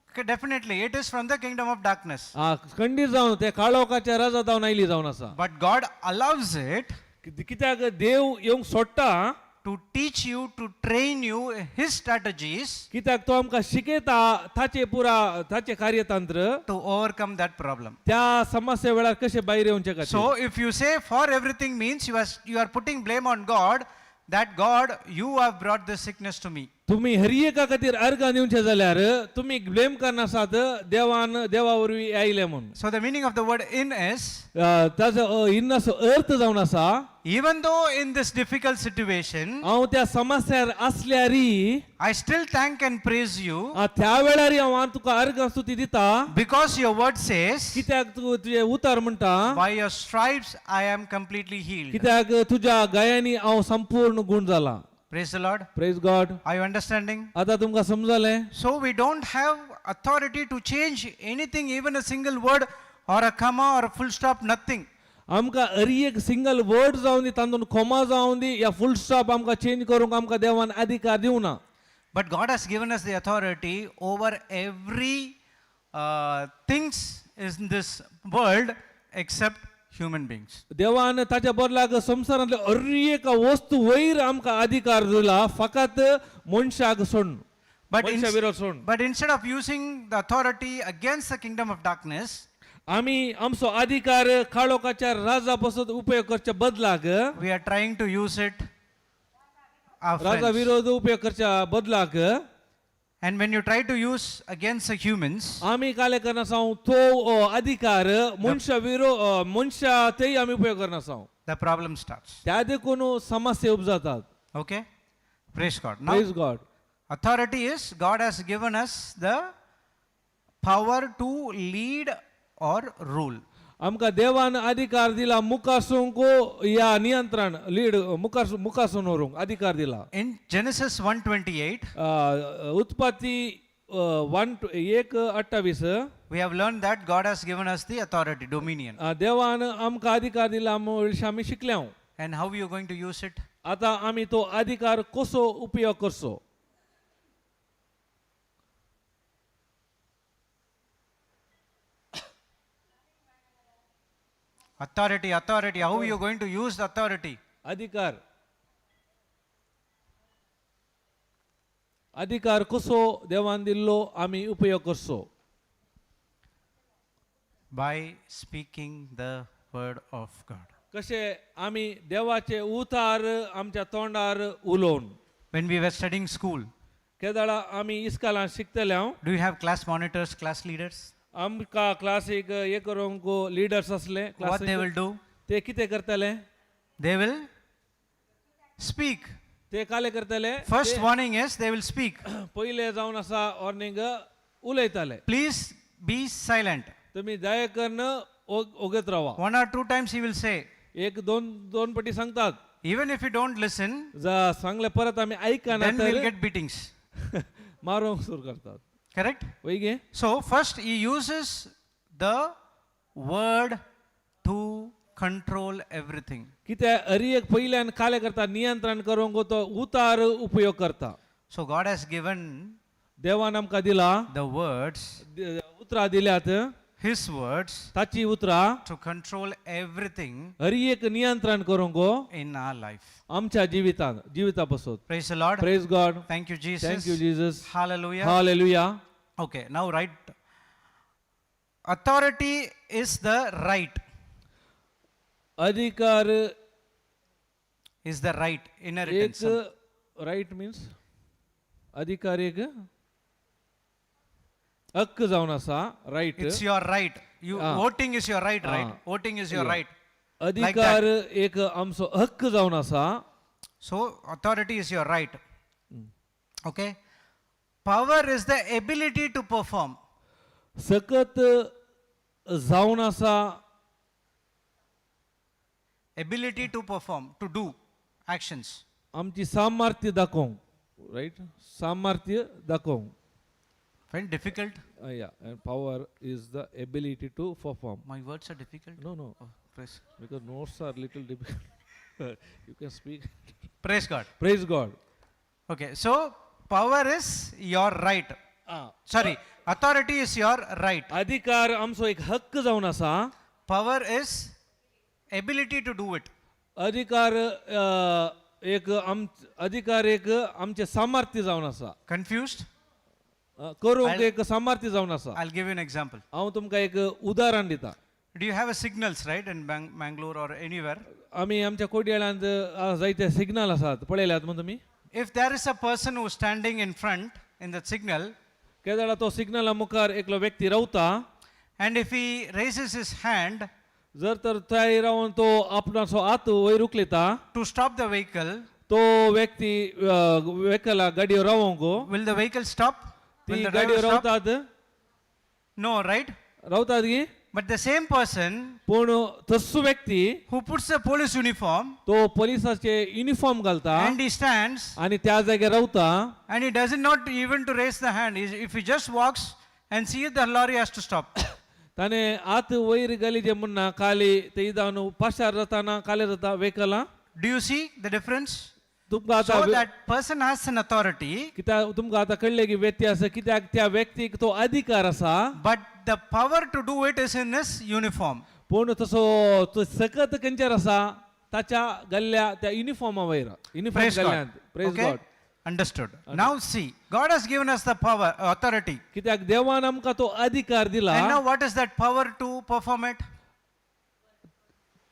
Okay, definitely, it is from the kingdom of darkness. आ, खंडीत जावन ते काळोखाच्या राजा जावन आयली जावन आसा. But God allows it कित्याक देव येवंक सोडटा to teach you, to train you His strategies कित्याक तो आमकां शिकयता ताचे पुरा ताचे कार्यतंत्र to overcome that problem. त्या समस्ये वेळार कशें भायर येवचे खातीर. So if you say for everything means you are putting blame on God, that God, you have brought this sickness to me. तुम्ही हर एका खातीर अर्गां दिवचे जाल्यार तुमी ब्लेम करनासात देवान देवा वरवीं आयले म्हूण. So the meaning of the word in is, ताजो इन्नाचो अर्थ जावन आसा even though in this difficult situation, हांव त्या समस्यार आसल्यारी I still thank and praise you त्या वेळार हांव तुका अर्गां स्तुती दिता because your word says, कित्याक तूं तुजें उतर म्हणटा by your stripes I am completely healed. कित्याक तुज्या गायांनी हांव संपूर्ण गूण जाला. Praise the Lord. Praise God. Are you understanding? आतां तुमकां समजलें? So we don't have authority to change anything, even a single word or a comma or a full stop, nothing. आमकां हर एक सिंगल वर्ड जावन दी तातूंत कोमा जावन दी या full stop आमकां चेंज करूंक आमकां देवान अधिकार दिवना. But God has given us the authority over every things in this world except human beings. देवान ताच्या बदलाक संवसारांतल्या हर एका वस्तू वयर आमकां अधिकार दिला फकत मनशाक सोडून. But, मनशा विरोध सोडून. But instead of using the authority against the kingdom of darkness, आमी आमचो अधिकार काळोखाच्या राजा पासून उपयोग करच्या बदलाक we are trying to use it our Raja friends. विरोध उपयोग करच्या बदलाक And when you try to use against the humans, आमी काले करना तो अधिकार मनशा विरो मनशा तेय आमी उपयोग करना the problem starts. त्या देखून समस्या उपजातात. Okay? Praise God. Now, praise God. Authority is God has given us the power to lead or rule. आमकां देवान अधिकार दिला मुखासूंक या नियंत्रण लीड मुखार मुखासून व्हरूंक अधिकार दिला. In Genesis 1:28, उत्पत्ती one 1:28 we have learned that God has given us the authority, dominion. देवान आमकां अधिकार दिला म्हूण आमी शिकल्या. And how you are going to use it? आतां आमी तो अधिकार कसो उपयोग करचो? Authority, authority. How you are going to use the authority? अधिकार अधिकार कसो देवान दिल्लो आमी उपयोग करचो? By speaking the word of God. कशें आमी देवाचे उतार आमच्या तोंडार उलोवन. When we were studying school, केदाळा आमी इस्कालान शिकतले हांव do you have class monitors, class leaders? आमकां क्लासीक हे करूंक लिडर्स आसले. What they classic will do? ते कितें करतले? They will speak. ते काले करतले. First warning is they will speak. पयले जावन आसा वॉर्निंग उलयताले. Please be silent. तुमी दया करून ओगत रावा. One or two times he will say, एक दोन दोन पटी सांगतात. Even if you don't listen, जा सांगले परत आमी आयकना then we'll तर get beatings. मारूंक सुरू करतात. Correct? वय गे. So, first he uses the word to control everything. कित्याक हरी एक पयल्यान काले करता नियंत्रण करूंक तो उतार उपयोग करता. So, God has given देवान आमकां दिला the words, उतरां दिल्यात. His words, ताची उतरां to control everything हरी एक नियंत्रण करूंक in our life. आमच्या जिवितान जिविता पासून. Praise the Lord. Praise God. Thank you, Jesus. Thank you Jesus. Hallelujah. Hallelujah. Okay, now write. Authority is the right, अधिकार is the right inheritance. एक रायट मिन्स अधिकार एक हक्क जावन आसा right. It's your right. You voting is your right, right? Voting is your right. अधिकार एक आमचो हक्क जावन आसा. So authority is your right. Okay. Power is the ability to perform. सकत जावन आसा. Ability to perform, to do actions. आमची सामर्थ्य दाखोवंक रायट सामर्थ्य दाखोवंक. Find difficult? Yeah, and power is the ability to perform. My words are difficult. No. Oh, praise. Because notes are little difficult. You can speak. Praise God. Praise God. Okay, so power is your right. Sorry, authority is your right. अधिकार आमचो एक हक्क जावन आसा. Power is ability to do it. अधिकार एक आम अधिकार एक आमचें सामर्थ्य जावन आसा. Confused? करूंक एक सामर्थ्य जावन आसा. I'll give you an example. हांव तुमकां एक उदाहरण दिता. Do you have a signals, right, in Mangalore or anywhere? आमी आमच्या कोडयेळांत जायते सिग्नल आसात पळयल्यात मग तुमी. If there is a person who is standing in front in the signal, केदळा तो सिग्नला मुखार एकलो व्यक्ती रावता. and if he raises his hand जर तर थंय रावन तो आपणाचो हात वयर उखलिता to stop the vehicle, तो व्यक्ती व्हेकला गाडयो रावोंक will the vehicle stop? ती Will the गाडयो driver stop? रावतात. No, right? रावतात की. But the same person पूण तस्सो व्यक्ती who puts the police uniform तो पोलिसाचे युनिफॉर्म घालता and he stands आणि त्या जाग्यार रावता and he doesn't not even to raise the hand. If he just walks and see the lorry has to stop. ताणें हात वयर घाली जे म्हणना खाली ते जावन पाशार जाताना खाली जाता व्हेकलां. Do you see the difference? तुमकां So आतां that person has an authority, कित्याक तुमकां आतां कळ्ळें की व्यत्यास कित्याक त्या व्यक्तीक तो अधिकार आसा. but the power to do it is in his uniform. पूण तसो तो सकत खंयचेर आसा ताच्या गल्ल्या त्या युनिफॉर्मा वयर uniform Praise God. गल्ल्यांत. Praise Okay? God. Understood. Now see, God has given us the power, authority. कित्याक देवान आमकां तो अधिकार दिला. And now what is that power to perform it?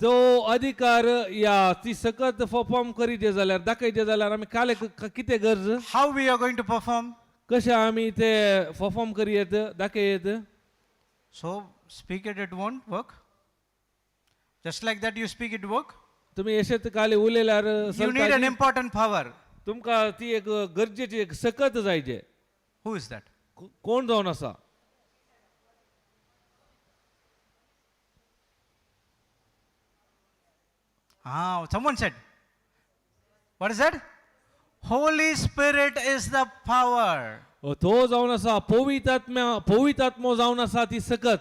तो अधिकार या ती सकत परफॉर्म करीत जाल्यार दाखयचे जाल्यार आमी काले कितें गरज. How we are going to perform? कशें आमी ते परफॉर्म करयेत दाखयत. So speak it, it won't work. Just like that you speak, it work. तुमी अशेंच काले उलयल्यार You need an important power. तुमकां ती एक गरजेची एक सकत जाय जे. Who is that? कोण जावन आसा? Ah, someone said. What is that? Holy Spirit is the power. तो जावन आसा पवित्र पवित्र जावन आसा ती सकत.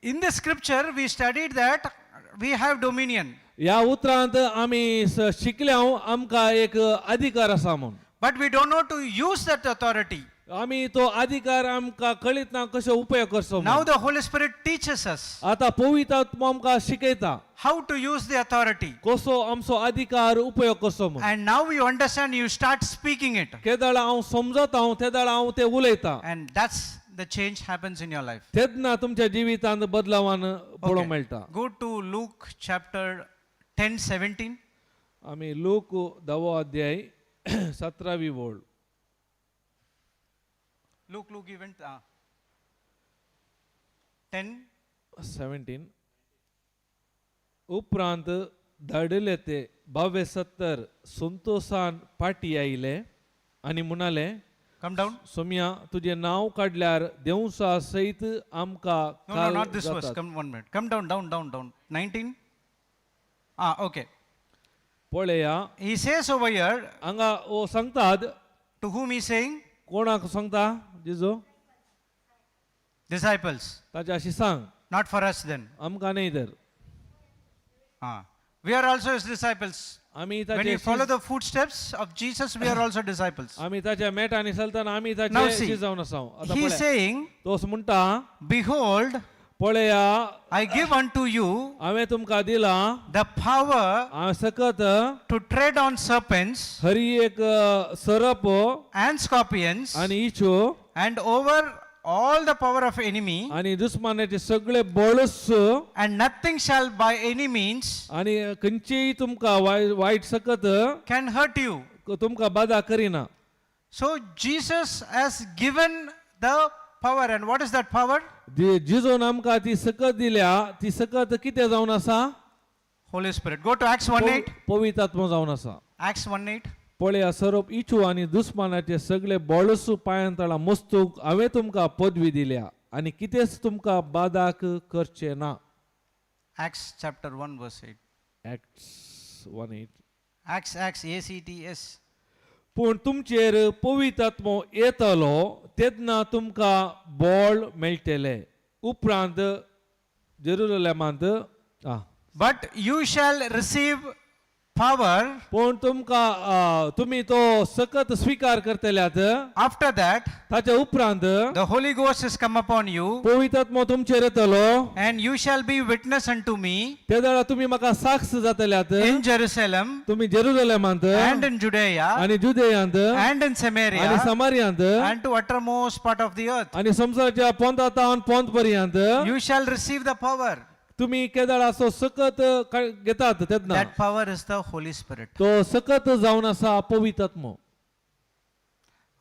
In the scripture, we studied that we have dominion, ह्या उतरांत आमी शिकल्या आमकां एक अधिकार आसा म्हूण. but we don't know to use that authority. आमी तो अधिकार आमकां कळीत ना कशें उपयोग करचो म्हूण. Now the Holy Spirit teaches us आतां पवित्र आत्मो आमकां शिकयता how to use the authority. कसो आमचो अधिकार उपयोग करचो म्हूण. And now you understand, you start speaking it. केदळ हांव समजता हांव तेदळ हांव ते उलयता. And that's the change happens in your life. तेन्ना तुमच्या जिवितांत बदलावान पळोवंक मेळटा. Go to Luke chapter 10 17. आमी लूक धावो अध्याय सतरावी वळ. Luke, you went. 10 17. उपरांत धाडले ते 72 संतोषान पाटी आयले आनी म्हणाले, Come down. सोम्या, तुजें नांव काडल्यार देवसा सयत आमकां No, no, काल not this verse. जातात. Come one minute. Come down, down, down, down. 19. Ah, okay. पळया. He says over here, हांगा ओ सांगतात. To whom he saying? कोणाक सांगता जिजो? Disciples. ताच्या अशी सांग. Not for us then. आमकां न्हय तर. Ah. We are also his disciples. आमी When ताचे you follow the footsteps of Jesus, we are also disciples. आमी ताच्या मेटांनी चलतना आमी Now ताचे see, शी जावन आसा आतां. He is पळया. saying, तो असो म्हणटा, "Behold, पळया, I give unto you हांवें तुमकां दिलां the power हांवें सकत to tread on serpents Hari एक सरप and scorpions आनी इचो and over all the power of enemy, आनी दुस्मानाचे सगळे बळस and nothing shall by any means आनी खंयचीय तुमकां वायट सकत can hurt you." तुमकां बादा करिना. So Jesus has given the power, and what is that power? जिजोन आमकां ती सकत दिल्या. ती सकत कितें जावन आसा? Holy Spirit. Go to Acts 1:8. पवित्र आत्मो जावन आसा. Acts 1:8. पळया, सरप इचू आनी दुस्मानाचे सगळे बळस पांयां तळा मस्तूक हांवें तुमकां पदवी दिल्या आनी कितेंच तुमकां बादाक करचें ना. Acts chapter 1, verse 8. Acts 1:8. Acts, Acts, A C T S. पूण तुमचेर पवित्र आत्मो येतलो तेन्ना तुमकां बळ मेळटलें. उपरांत जेरुजलेमांत आ. But you shall receive power पूण तुमकां तुमी तो सकत स्विकार करतल्यात. After that, ताच्या उपरांत the Holy Ghost is come upon you, पवित्र आत्मो तुमचेर येतलो and you shall be witness unto me ते वेळार तुमी म्हाका साक्ष जातल्यात in Jerusalem तुमी जेरुजलेमांत and in Judea आनी जुदेयांत and in आनी Samaria समारियांत and to uttermost part of the earth. आनी संवसाराच्या पोंता तावन पोंत पर्यंत. You shall receive the power. तुमी केदाळाचो सकत घेतात तेन्ना That power is the Holy Spirit. तो सकत जावन आसा पवित्र आत्मो.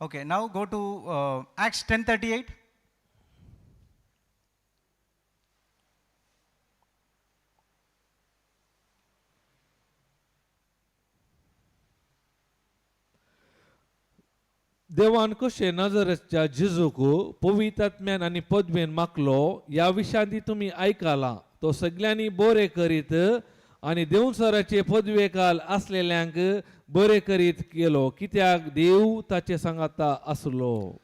Okay, now go to Acts 10:38. देवान कशें नजरेच्या जेजूक पवित्र आत्म्यान आनी पदवेन मागलो ह्या विशांती तुमी आयकलां. तो सगल्यांनी बरें करीत आनी देवसराचे पदवेकाल आसलेल्यांक बरें करीत केलो, कित्याक देव ताचे सांगाता आसलो.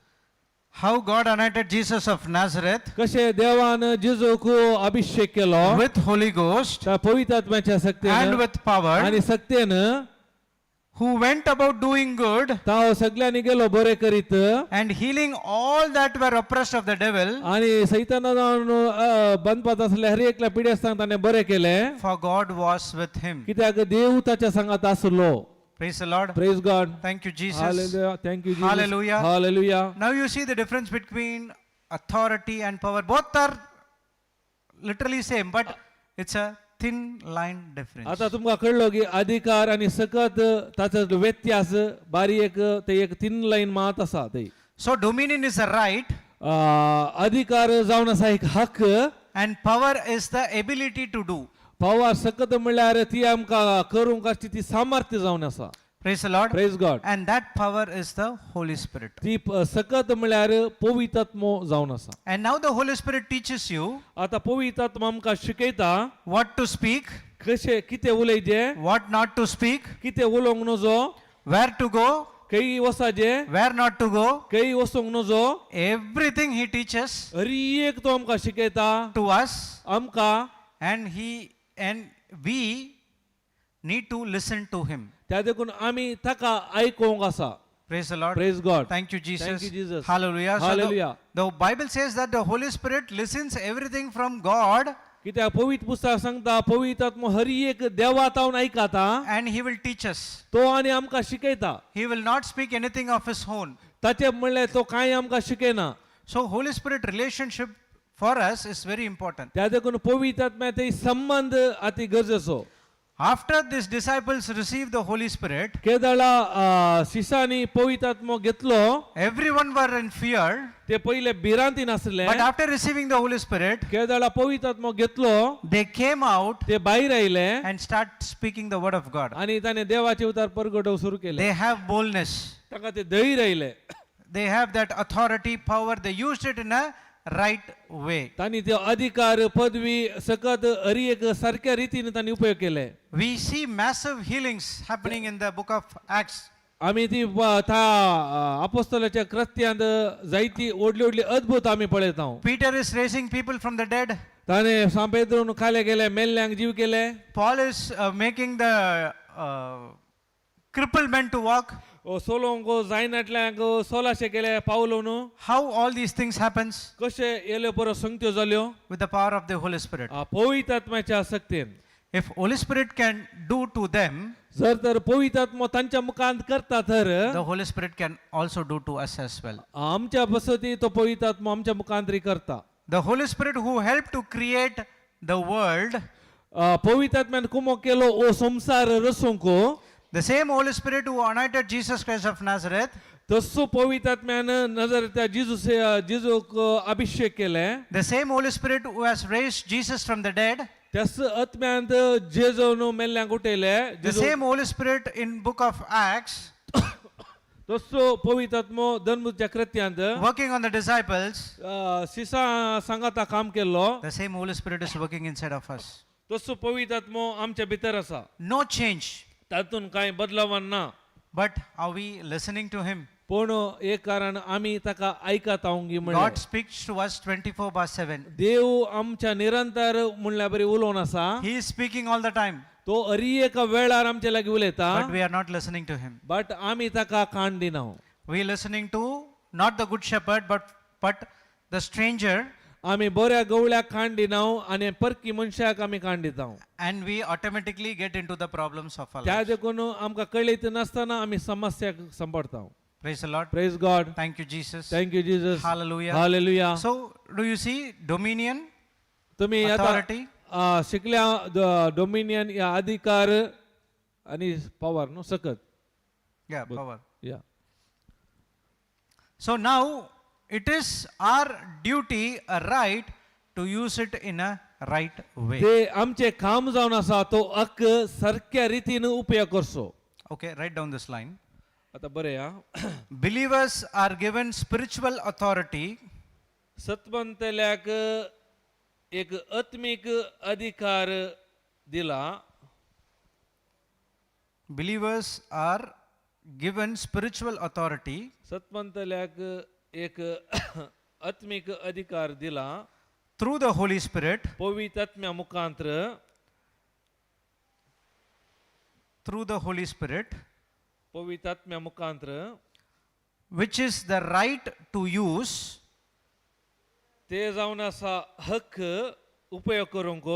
How God anointed Jesus of Nazareth कशें देवान जेजूक अभिषेक केलो with Holy Ghost त्या पवित्र आत्म्याच्या and सक्तेन with power, आनी सक्तेन, who went about doing good ताव सगल्यांनी गेलो बरें करीत and healing all that were oppressed of the devil, आनी सैताना जावन बांदपात आसले हर एकल्या पिडेस्तांक ताणें बरें केलें, for God was with him. कित्याक देव ताच्या सांगात आसलो. Praise the Lord. Praise God. Thank you, Jesus. Hallelujah. Thank you, Jesus. Hallelujah. Hallelujah. Now you see the difference between authority and power. Both are literally same, but it's a thin line difference. आता तुमकां कळ्ळो की अधिकार आनी सकत ताचो व्यत्यास बारीक ते एक तीन लायन मात आसा ते. So dominion is a right अधिकार जावन आसा एक हक्क and power is the ability to do. Power सकत म्हणल्यार ती आमकां करूंक आसची ती सामर्थ्य जावन आसा. Praise the Lord. Praise God. And that power is the Holy Spirit. ती सकत म्हणल्यार पवित्र आत्मो जावन आसा. And now the Holy Spirit teaches you आतां पवित्र आत्मो आमकां शिकयता what to speak, कशें कितें उलयचें, what not to speak, कितें उलोवंक नजो, where to go, खंय वचपाचें, where not to go. खंय वचूंक नजो. Everything he teaches हरी एक तो आमकां शिकयता to us, आमकां. and he and we need to listen to him. त्या देखून आमी ताका आयकोंक आसा. Praise the Lord. Praise God. Thank you, Jesus. Thank you, Jesus. Hallelujah. So Hallelujah. the Bible says that the Holy Spirit listens everything from God कित्याक पवित्र पुस्तक सांगता पवित्र आत्मो हरी एक देवा तावन आयकता and he will teach us. तो आनी आमकां शिकयता. He will not speak anything of his own. ताचे म्हणल्यार तो कांय आमकां शिकयना. So Holy Spirit relationship for us is very important. त्या देखून पवित्र आत्म्या ते संबंद अति गरजेचो. After these disciples received the Holy Spirit, केदळा शिसांनी पवित्र आत्मो घेतलो everyone were in fear. ते पयले भिरांतीन आसले. But after receiving the Holy Spirit, केदळा पवित्र आत्मो घेतलो they came out ते भायर आयले and start speaking the word of God. आणि ताणें देवाचे उतार परगटोवंक सुरू केले. They have boldness. तांकां ते धैर्य आयले. They have that authority, power. They used it in a right way. तांणी ते अधिकार पदवी सकत हरी एक सारक्या रितीन तांणी उपयोग केले. We see massive healings happening in the book of Acts. आमी ती था अपोस्तलाच्या कृत्यांत जायती व्हडली व्हडली अद्भुत आमी पळयता. Peter is raising people from the dead. ताणें सांपेद्रून खाले गेले मेल्ल्यांक जीव केले. Paul is making the crippled men to walk. ओ सोलोंक जायनाटल्यांक सोलाशे केले पावलो न्हू. How all these things happens? कशे येल्यो परत संगत्यो जाल्यो? With the power of the Holy Spirit. पवित्र आत्म्याच्या शक्तीन. If Holy Spirit can do to them, जर तर पवित्र आत्मो तांच्या मुखांत करता तर the Holy Spirit can also do to us as well. आमच्या बसती तो पवित्र आत्मो आमच्या मुखांतरी करता. The Holy Spirit who helped to create the world, पवित्र आत्म्यान कुमो केलो ओ संवसार रसूंक, the same Holy Spirit who anointed Jesus Christ of Nazareth, तसो पवित्र आत्म्यान नजर त्या जिजू जिजूक अभिषेक केले, the same Holy Spirit who has raised Jesus from the dead, त्यास आत्म्यांत जेजोन मेल्ल्यांक उठयले, the same Holy Spirit in book of Acts तसो पवित्र आत्मो धर्मच्या कृत्यांत working on the disciples, सिसा सांगाता काम केल्लो, the same Holy Spirit is working inside of us. तसो पवित्र आत्मो आमच्या भितर आसा. No change, तातूंत कांय बदलावन ना. But are we listening to him? पूण एक कारण आमी ताका आयकता गी म्हणलें. God speaks to us 24/7. देव आमच्या निरंतर म्हणल्या बरी उलोवन आसा. He is speaking all the time, तो अरी एका वेळार आमच्या लागीं उलयता. But we are not listening to him. But आमी ताका कान दिना. We are listening to not the good shepherd, but the stranger, आमी बऱ्या गवळ्याक कान दिना आनी परकी मनशाक आमी कान दिता. And we automatically get into the problems of our त्या life. देखून आमकां कळीत नासतना आमी समस्याक सांपडता. Praise the Lord. Praise God. Thank you, Jesus. Thank you Jesus. Hallelujah. Hallelujah. So, do you see dominion, तुम्ही आता authority? शिकल्या डोमिनियन या अधिकार आणि पॉवर न्हू सकत. Yeah, power. या. So now it is our duty, a right to use it in a right way. ते आमचे काम जावन आसा तो हक्क सारक्या रितीन उपयोग करचो. Okay, write down this line. आता बरें हा. Believers are given spiritual authority सतमंतल्याक एक आत्मीक अधिकार दिला. Believers are given spiritual authority सतमंतल्याक एक आत्मीक अधिकार दिला through the Holy Spirit, पवित्र आत्म्या मुखांत्र, through the Holy Spirit, पवित्र आत्म्या मुखांत्र, which is the right to use ते जावन आसा हक्क उपयोग करूंक,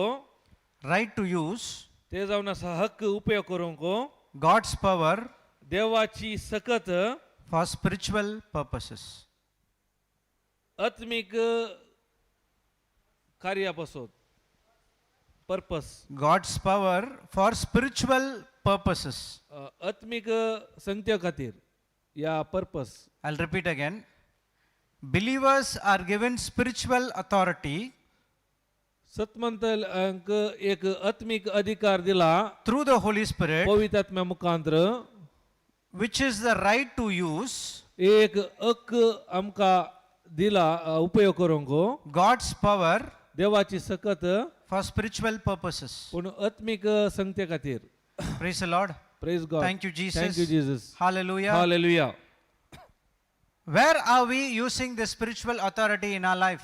right to use ते जावन आसा हक्क उपयोग करूंक God's power देवाची सकत for spiritual purposes. आत्मीक कार्या पासत purpose. God's power for spiritual purposes. आत्मीक संगत्या खातीर या purpose. I'll repeat again. Believers are given spiritual authority सतमंतल्यांक एक आत्मीक अधिकार दिला through the Holy Spirit, पवित्र आत्म्या मुखांत्र, which is the right to use एक हक्क आमकां दिला उपयोग करूंक God's power देवाची सकत for spiritual purposes. पूण आत्मीक संगते खातीर. Praise the Lord. Praise God. Thank you, Jesus. Thank you Jesus. Hallelujah. Hallelujah. Where are we using the spiritual authority in our life?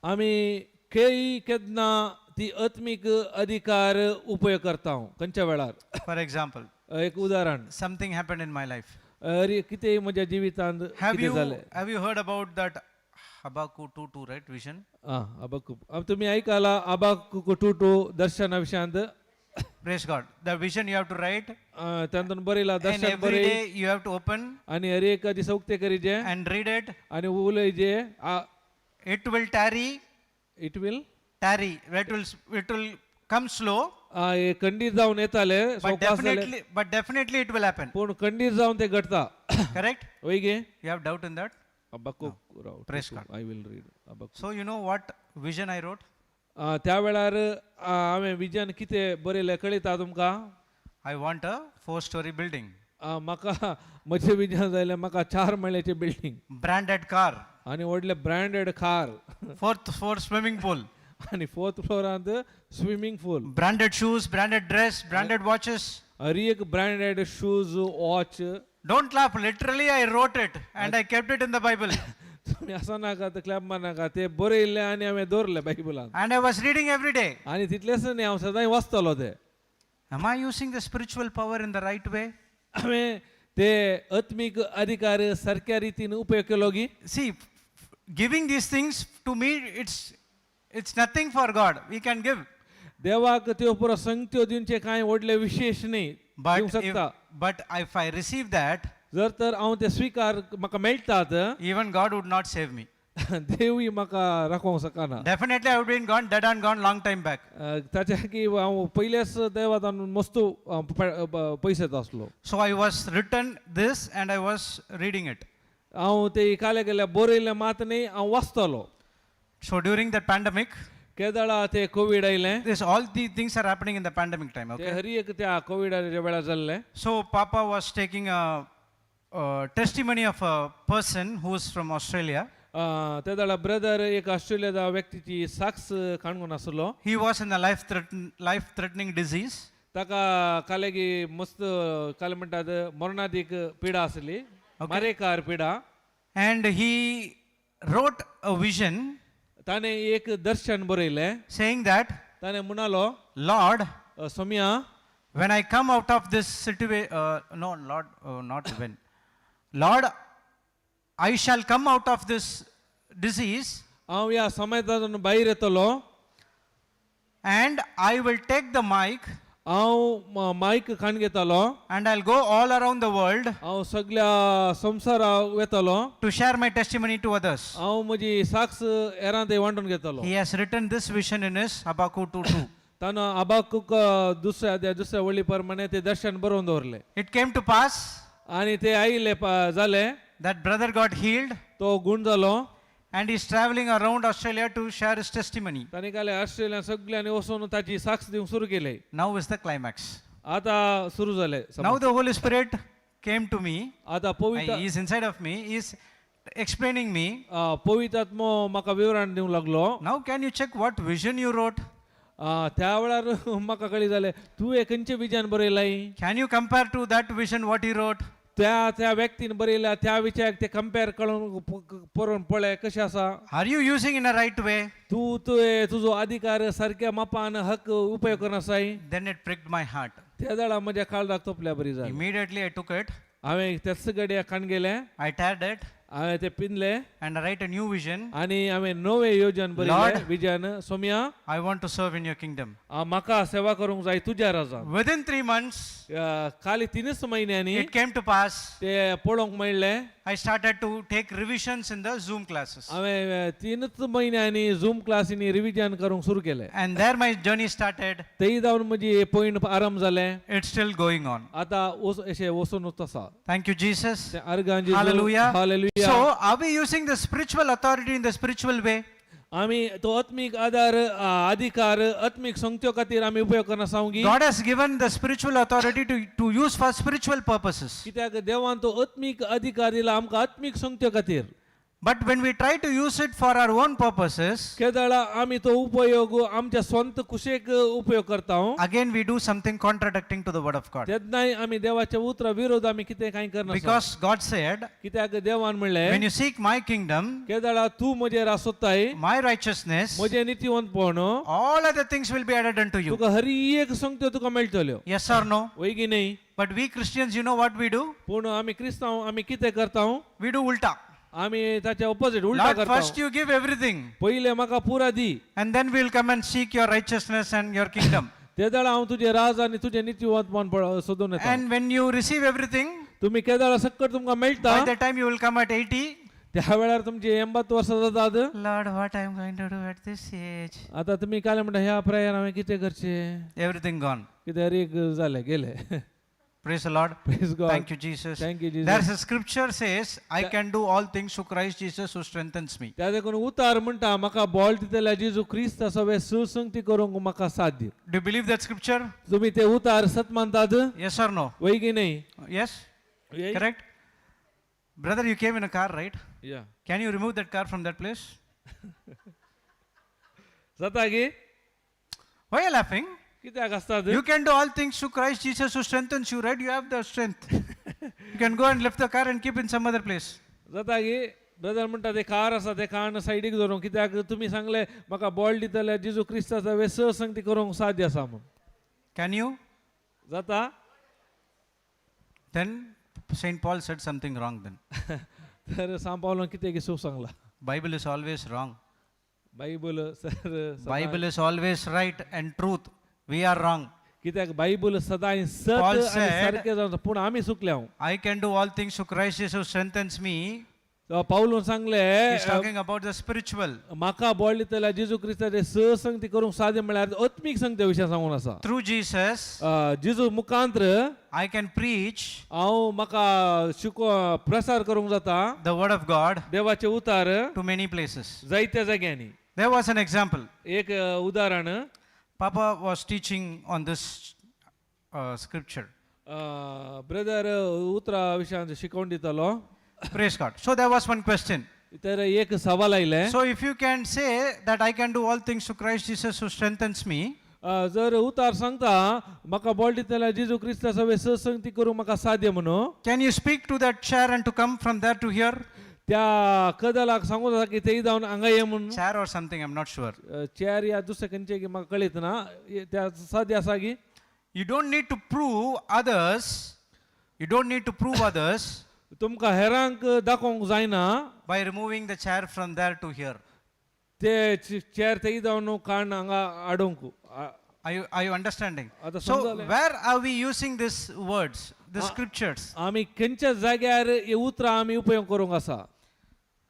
आमी केई केन्ना ती आत्मीक अधिकार उपयोग करता खंयच्या वेळार? For example, एक उदाहरण, something happened in my life. अरे कितें म्हज्या जिवितांत Have कितें you जालें. Have you heard about that Habakkuk 2:2, right, vision? आं आबाकूक तुमी आयकला आबाकूक 2:2 दर्शना विशयांत? Praise God. The vision you have to write, तातूंत बरयला and दर्शन every बरय day you have to open आनी हर एका दिसा उक्तें करीजे and read it. आनी उलयजे. It will tarry, it will tarry. It will come slow, हे खंडीत जावन येताले but सवकास जाले definitely it will happen. पूण खंडीत जावन ते घडता. Correct? वय गे. You have doubt in that? Habakkuk Rao. Praise God. I will read Habakkuk. So you know what vision I wrote? त्या वेळार हांवें विजन कितें बरयलें कळयता तुमकां. I want a 4-story building, म्हाका म्हजें विजन जालें म्हाका चार मळ्याचें बिल्डींग branded car, आनी व्हडलें branded car fourth floor swimming pool, आनी फोर्थ फ्लोरांत swimming pool, branded shoes, branded dress, branded watches. हर एक branded shoes watch. Don't laugh. Literally, I wrote it and I kept it in the Bible. तुमी असो नाका clap मारनाका ते बरयल्लें आनी हांवें दवरलें बायबलान. And I was reading every day. आनी तितलेंच न्ही हांव सदांय वाचतालो ते. Am I using the spiritual power in the right way? हांवें ते आत्मीक अधिकार सारक्या रितीन उपयोग केलो गी. See, giving these things to me, it's nothing for God. We can give. देवाक त्यो पुरो संगत्यो दिवचे कांय व्हडले विशेश न्ही But दिवंक if, शकता. but if I receive that, जर तर हांव ते स्विकार म्हाका मेळटात even God would not save me. देवूय म्हाका राखोवंक शकना. Definitely, I would have been gone dead and gone long time back. ताच्या की हांव पयलेच देवात मस्त पयशेत आसलो. So I was written this and I was reading it. हांव ते काले गेल्या बरयलें मात न्ही हांव वाचतालो. So during the pandemic, केदळा ते कोवीड आयलें. this all the things are happening in the pandemic time. Okay. ते हर एक त्या कोविडाच्या वेळार जाल्लें. So Papa was taking a testimony of a person who is from Australia. त्या वेळार ब्रदर एक ऑस्ट्रेलिया व्यक्तीची साक्ष काणून आसलो. He was in a life-threatening disease. ताका कालेगी मस्त काले म्हणटात मरणादीक पिडा आसली मारेकार पिडा. And he wrote a vision ताणें एक दर्शन बरयलें saying that, ताणें म्हणालो, Lord, Soumya, when I come out of this situation, no, Lord, not when. Lord, I shall come out of this disease हांव ह्या समाजांतून भायर येतलो and I will take the mic हांव मायक काण घेतलो and I'll go all around the world हांव सगळ्या संवसारा वेतलो to share my testimony to others. हांव म्हजी साक्ष हेरांत वांटून घेतलो. He has written this vision in his Habakkuk 2:2. ताणें आबाकूक दुसऱ्या त्या दुसऱ्या वळी प्रमाणे ते दर्शन बरोवन दवरलें. It came to pass आनी ते आयिल्ले जालें. that brother got healed तो गूण जालो and he's traveling around Australia to share his testimony. ताणें काले ऑस्ट्रेलिया सगळ्यांनी वचून ताची साक्ष दिवंक सुरू केले. Now is the climax. आतां सुरू जालें. Now the Holy Spirit came to me. आतां पवित्र He is inside of me. He is explaining me. पवित्रात्मो म्हाका विवरण दिवंक लागलो. Now can you check what vision you wrote? त्या वेळार म्हाका कळी जालें तुवें खंयचें vision बरयलाय. Can you compare to that vision what he wrote? त्या त्या व्यक्तीन बरयल्या त्या विशयाक ते कंपेर करून पळोवन पळय कशें आसा. Are you using in a right way? तूं तुवें तुजो अधिकार सारक्या मापान हक्क उपयोग करून आसाय. Then it pricked my heart. त्या वेळार म्हज्या काळजाक तोपल्या बरी जाली. Immediately I took it. हांवें त्याच गड्या काण गेलें. I teared it हांवें ते पिंदलें and I write a new vision. आनी हांवें नवें योजन बरयलें vision. Soumya, I want to serve in your kingdom. म्हाका सेवा करूंक जाय तुज्या राजान. Within 3 months, खाली तिनूच म्हयन्यांनी it came to pass. ते पळोवंक मेळ्ळें. I started to take revisions in the Zoom classes. हांवें तिनूच म्हयन्यांनी झूम क्लासींनी रिविजन करूंक सुरू केलें. And there my journey started. तेय जावन म्हजी पयण आरंभ जालें. It's still going on. आतां अशें वचूनच आसा. Thank you, Jesus. तें अर्गां जेजू. Hallelujah. Hallelujah. So, are we using the spiritual authority in the spiritual way? आमी तो आत्मीक आधार अधिकार आत्मीक संगत्यो खातीर आमी उपयोग करना Sawangi. God has given the spiritual authority to use for spiritual purposes. कित्याक देवान तो आत्मीक अधिकार दिला आमकां आत्मीक संगत्यो खातीर. But when we try to use it for our own purposes, केदळा आमी तो उपयोग आमच्या स्वंत कुशेक उपयोग करता again we do something contradicting to the word of God. तेन्नाय आमी देवाच्या उतरा विरोध आमी कितें कांय करना. Because God said, कित्याक देवान म्हणलें, when you seek my kingdom, केदळा तूं म्हजेर आसोताय my righteousness, म्हजें नितीवंतपण, all other things will be added unto you. तुका हर एक संगत्यो तुका मेळटल्यो. Yes or no? वय की न्ही? But we Christians, you know what we do? पूण आमी क्रिस्तांव आमी कितें करता? We do ulta. आमी ताच्या ऑपोजीट उल्टा Lord, करता. first you give everything, पयलें म्हाका पुरा दी and then we'll come and seek your righteousness and your kingdom. ते वेळा हांव तुजें राज आनी तुजें नितीवंतपण सोदून येता. And when you receive everything, तुमी केदळा सक्कट तुमकां मेळटा by the time you will come at 80, त्या वेळार तुमची 80 वर्सां जातात. Lord, what I am going to do at this age? आता तुमी काय म्हणटा ह्या प्रायार हांवें कितें करचें? Everything gone. कितें एक जालें गेलें. Praise the Lord. Praise God. Thank you, Jesus. Thank you, Jesus. There's a scripture says, I can do all things through Christ Jesus who strengthens me. त्या देखून उतार म्हणटा म्हाका बॉल दितल्या जेजू क्रिस्त सगळें सुसंगती करूंक म्हाका साध्य. Do you believe that scripture? तुमी ते उतार सत मानतात? Yes or no? वय की नाही? Yes? Correct? Brother, you came in a car, right? Yeah. Can you remove that car from that place? जाता की? Why are you laughing? कित्याक आसतात? You can do all things through Christ Jesus who strengthens you, right? You have the strength. You can go and lift the car and keep in some other place. जाता की? Brother म्हणटा ते car आसा ते car सायडीक दवरूंक कित्याक तुमी सांगले म्हाका बॉल दितले जेजू क्रिस्ताचा वे संगती करूंक साध्य आसा म्हूण. Can you? जाता? Then St. Paul said something wrong then. तर सांग पावलो कितें की सूख सांगला. Bible is always wrong. Bible sir Bible is always right and truth. We are wrong. कित्याक बायबल सदांय सत Paul आनी said- सारकें जावन आसा, पूण आमी चुकल्या. I can do all things through Christ Jesus who strengthens me. पावलून सांगले He's talking about the spiritual. म्हाका बॉल दितल्या जेजू क्रिस्ताचे संगती करूंक साध्य म्हळ्यार आत्मीक संगते विशय सांगून आसा. Through Jesus, जेजू मुखांत्र I can preach हांव म्हाका शिको प्रसार करूंक जाता the word of God देवाचे उतार to many places. जायत्या जाग्यांनी. There was an example. एक उदाहरण. Papa was teaching on this scripture. Brother उतरा विशयांत शिकोवन दितालो. Praise God. So there was one question. तर एक सवाल आयलें. So if you can say that I can do all things through Christ Jesus who strengthens me, जर उतार सांगता म्हाका बॉल दितल्या जेजू क्रिस्ता सगळे संगती करूंक म्हाका साध्य म्हणून, can you speak to that chair and to come from there to here? त्या कदलाक सांगू जाता की ते जावन हांगा ये म्हणून? Chair or something, I'm not sure. Chair या दुसरें खंयचें की म्हाका कळीत ना. त्या साध्य आसा की? You don't need to prove others. You don't need to prove others तुमकां हेरांक दाखोवंक जायना by removing the chair from there to here. ते चेअर ते जावन काण हांगा हाडूंक. Are you understanding? आता So समजलें. Where are we using these words, the scriptures? आमी खंयच्या जाग्यार ही उतरां आमी उपयोग करूंक आसा?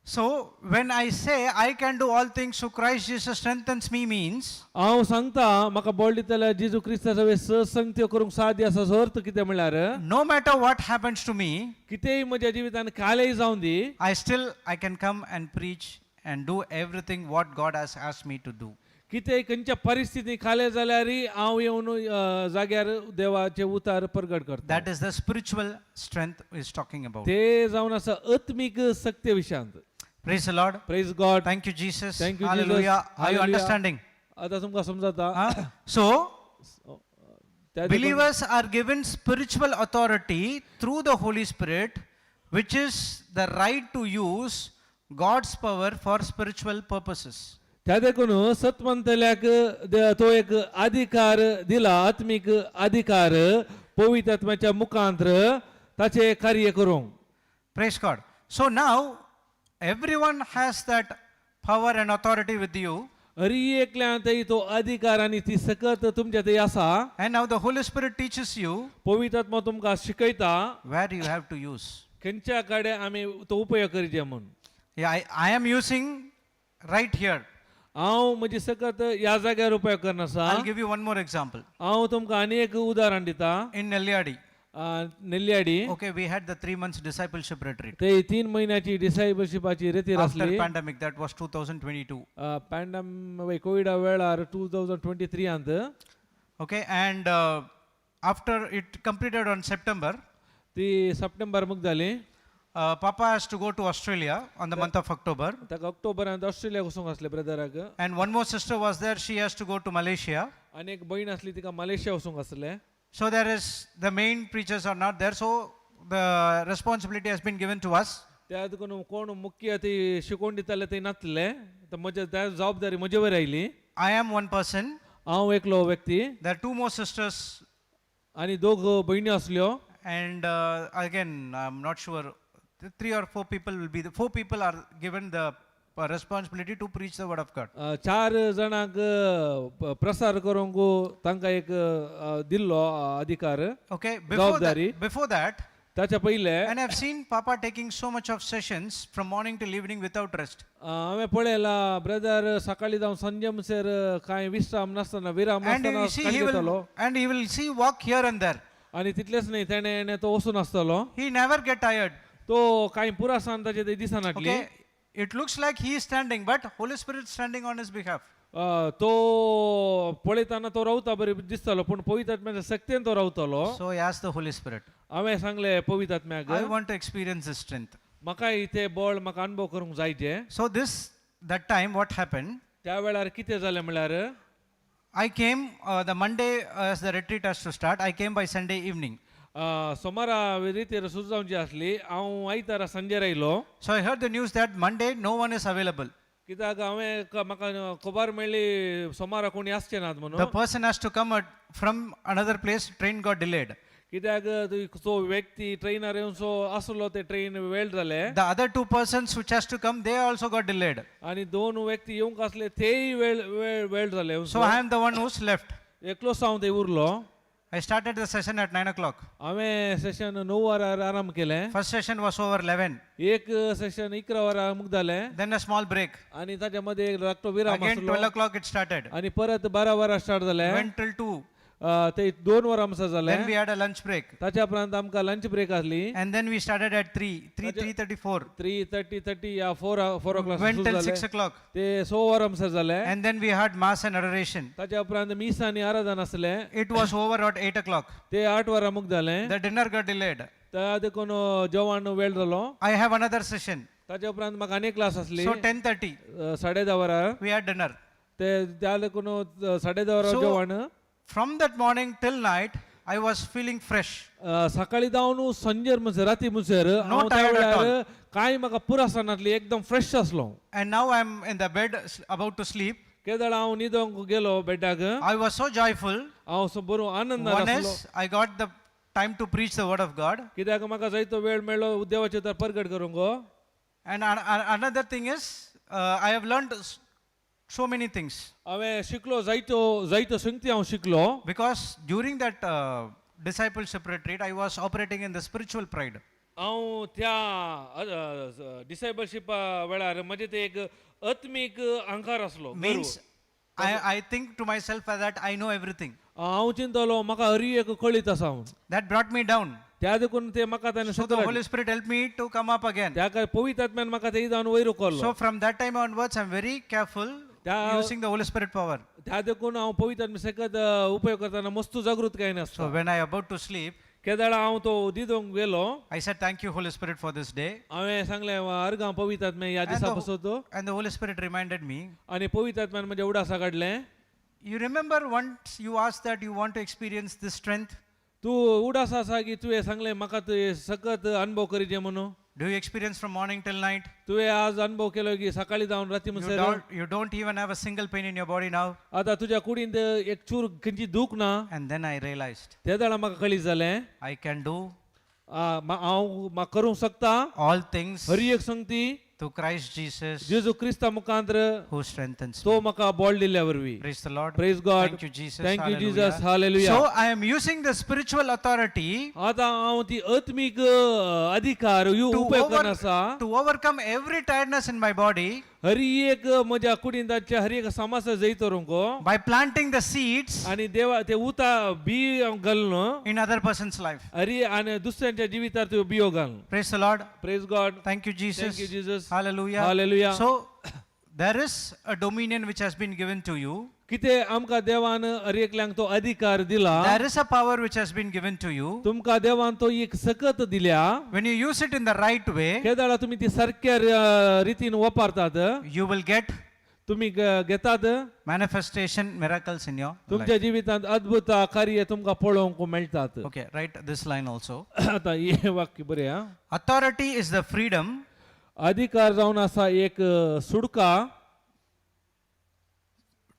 So when I say I can do all things through Christ Jesus strengthens me means हांव सांगता म्हाका बॉल दितल्या जेजू क्रिस्ता सगळे संगत्यो करूंक साध्य आसा हाचो अर्थ कितें म्हणल्यार, no matter what happens to me, कितेंय म्हज्या जिवितान कालेय जावं दी, I can come and preach and do everything what God has asked me to do. कितेंय खंयच्या परिस्थिती खाले जाल्यारय हांव येवन जाग्यार देवाचे उतार परगट करता. That is the spiritual strength is talking about. ते जावन आसा आत्मीक सक्ते विशयांत. Praise the Lord. Praise God. Thank you, Jesus. Thank you, Jesus. Hallelujah. Are you Hallelujah. Understanding? आतां तुमकां समजता? Huh? So, त्या believers are given spiritual authority through the Holy Spirit, which is the right to use God's power for spiritual purposes. त्या देखून सत म्हणटल्याक तो एक अधिकार दिला, आत्मीक अधिकार पवित्र आत्म्याच्या मुखांत्र ताचे कार्य करूंक. Praise God. So now, everyone has that power and authority with you. Hari एकल्यान थंय तो अधिकार आनी ती सकत तुमच्या थंय आसा. And now the Holy Spirit teaches you पवित्र आत्मा तुमकां शिकयता where you have to use. खंयच्या कडेन आमी तो उपयोग करचे म्हूण. Yeah, I am using right here. हांव म्हजी सकत ह्या जाग्यार उपयोग करना आसा. I'll give you one more example. हांव तुमकां आनी एक उदाहरण दिता. In Nelyadi, Nelyadi, okay, we had the 3 months discipleship retreat. ते 3 म्हयन्याची डिसायबलशिपाची रेतीर After आसली. Pandemic, that was 2022. पॅन्डम कोविडा वेळार 2023. Okay, and after it completed on September, ती सप्टेंबर मुग जाली. Papa has to go to Australia on the month of October. ताका ऑक्टोबरांत Australia वचूंक आसलें ब्रदराक. And one more sister was there, she has to go to Malaysia. आनी एक भयण आसली तिका मलेशिया वचूंक आसलें. So there is, the main preachers are not there, so the responsibility has been given to us. त्या देखून कोण मुख्य ती शिकोवन दिताले ते नासले तर म्हज्या त्या जबाबदारी म्हजे वयर आयली. I am one person, हांव एकलो व्यक्ती. There are two more sisters, आनी दोग भयणी आसल्यो. And again, I'm not sure, three or four people will be, the four people are given the responsibility to preach the word of God. चार जाणांक प्रसार करूंक तांकां एक दिल्लो अधिकार. Okay, before जबाबदारी. that, before that, ताच्या पयले And I've seen Papa taking so much of sessions from morning till evening without rest. हांवें पळयला ब्रदर सकाळी जावन संजे म्हणसर कांय विश्राम नासतना विराम And नासतना you see, काणी he घेतालो will, and he will see walk here and there. आनी तितलेंच न्ही तेणें तो वचून आसतलो. He never get tired. तो कांय पुरासान ताचे ते दिसनाटली. Okay, it looks like he is standing, but Holy Spirit is standing on his behalf. तो पळयतना तो रावता बरी दिसतालो पूण पवित्र आत्म्याच्या शक्तीन तो रावतालो. So I asked the Holy Spirit, हांवें सांगलें पवित्र आत्म्याक, I want to experience this strength. म्हाका ते बळ म्हाका अनुभव करूंक जायचे. So this that time, what happened? त्या वेळार कितें जालें म्हणल्यार I came the Monday as the retreat has to start. I came by Sunday evening. सोमारा रितीर सुरू जावची आसली हांव आयतारा सांजेर आयलो. So I heard the news that Monday no one is available. कित्याक हांवें म्हाका खबर मेळ्ळी सोमारा कोणी आसचे नात म्हणून. The person has to come from another place. Train got delayed. कित्याक तो व्यक्ती ट्रेनार येवन सो आसलो ते ट्रेन वेळ जाले. The other two persons which has to come, they also got delayed. आनी दोन व्यक्ती येवंक आसले तेय वेळ वेळ वेळ जाले येवन. So I am the one who's left. एकलोच हांव थंय उरलो. I started the session at 9 o'clock. हांवें सेशन 9 वरार आराम केलें. First session was over 11. एक सेशन 11 वरां मुगदालें. Then a small break. आनी ताच्या मदें एक धाकटो विराम Again आसलो. 12 o'clock it started. आनी परत 12 वरां स्टार्ट जालें. Went till 2. ते 2 वरां म्हणसर जालें. Then we had a lunch break. ताच्या उपरांत आमकां लंच ब्रेक आसली. And then we started at 3, 3, 3:34. 3:30 30 या 4 o'clock Went सुरू till जालें. 6 o'clock. ते 6 वरां म्हणसर जालें. And then we had mass and adoration. ताच्या उपरांत मीस आनी आराधन आसलें. It was over at 8 o'clock. ते 8 वरां मुगदालें. The dinner got delayed. त्या देखून जेवण वेळ जालो. I have another session. ताच्या उपरांत म्हाका आनी क्लास आसली. So 10:30, 10:30 वरां we had dinner. ते त्या देखून 10:30 वरां So- जेवण. From that morning till night, I was feeling fresh. सकाळी जावन संजेर म्हणसर राती म्हणसर हांव त्या tired at वेळार कांय म्हाका पुरास नासली एकदम फ्रेश आसलो. And now I'm in the bed about to sleep. केदळ हांव न्हिदोंक गेलो बेडाक. I was so joyful. हांव सो बरो आनंदान One आसलो. is, I got the time to preach the word of God. कित्याक म्हाका जायतो वेळ मेळ्ळो देवाचें तर परगट करूंक. And another thing is, I have learned so many things. हांवें शिकलो जायतो जायतो संगती हांव शिकलो. Because during that discipleship retreat, I was operating in the spiritual pride. हांव त्या डिसायबलशिपा वेळार म्हजें ते एक आत्मीक अहंकार आसलो गर्व. Means, I think to myself that I know everything. हांव चिंतलो म्हाका हरी एक कळीत आसा म्हूण. That brought me down. त्या देखून ते म्हाका ताणें So the सकयल. Holy Spirit helped me to come up again. त्या काय पवित्र आत्म्यान म्हाका ते जावन वयर उखल्लो. So from that time onwards, I'm very careful using the Holy Spirit power. त्या देखून हांव पवित्र आत्म्या सकत उपयोग करतना मस्तू जागृतकायेन आसता. So when I about to sleep, केदळा हांव तो दिदोंक गेलो. I said, "Thank you, Holy Spirit, for this day." हांवें सांगलें अर्गां पवित्र आत्म्या ह्या And दिसा the, पसत. and the Holy Spirit reminded me, आनी पवित्र आत्म्यान म्हज्या उडासा काडलें. "You remember once you asked that you want to experience this strength? तूं उडास आसा की तुवें सांगलें म्हाका तुवें सकत अनुभव करीजे म्हणून. Do you experience from morning till night? तुवें आज अनुभव केलो की सकाळी जावन राती You म्हणसर. don't even have a single pain in your body now." आतां तुज्या कुडींत एक चूर खंयची दूख ना. And then I realized ते वेळार म्हाका कळीत जालें I can do हांव म्हाका करूंक शकता all things हरी एक संगती through Christ Jesus जेजू क्रिस्ता मुखांत्र who strengthens me. तो म्हाका बळ दिल्ल्या वरवीं. Praise the Lord. Praise God. Thank you, Jesus. Thank you, Hallelujah. Jesus. Hallelujah. So I am using the spiritual authority आतां हांव ती आत्मीक अधिकार ह्यो to, उपयोग करून आसा to overcome every tiredness in my body Hari एक म्हज्या कुडींत हरी एक समस्या जैत करूंक by planting the seeds आनी देवा ते उता बी हांव घालून in other person's life. Hari आनी दुसऱ्यांच्या जिवितार त्यो बियो घालून. Praise the Lord. Praise God. Thank you, Jesus. Thank you, Jesus. Hallelujah. Hallelujah. So there is a dominion which has been given to you. कितें आमकां देवान हर एकल्यांक तो अधिकार दिला. There is a power which has been given to you. तुमकां देवान तो एक सकत दिल्या. When you use it in the right way, केदाळा तुमी ती सारक्या रितीन वापरतात you will get तुमी घेतात manifestation miracles in your life. तुमच्या जिवितांत अद्भुत कार्य तुमकां पळोवंक मेळटात. Okay, write this line also. आतां हें वाक्य बरें आं. Authority is the freedom अधिकार जावन आसा एक सुडका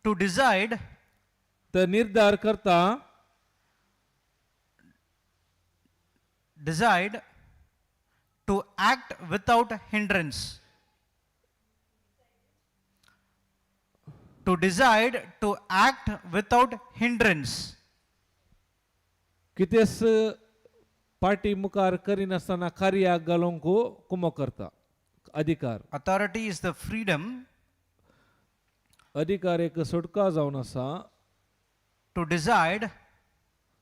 to decide तर निर्धार करता decide to act without hindrance. To decide to act without hindrance. कितेंच पाटी मुखार करिनासतना कार्याक घालूंक कुमो करता अधिकार. Authority is the freedom अधिकार एक सुटका जावन आसा to decide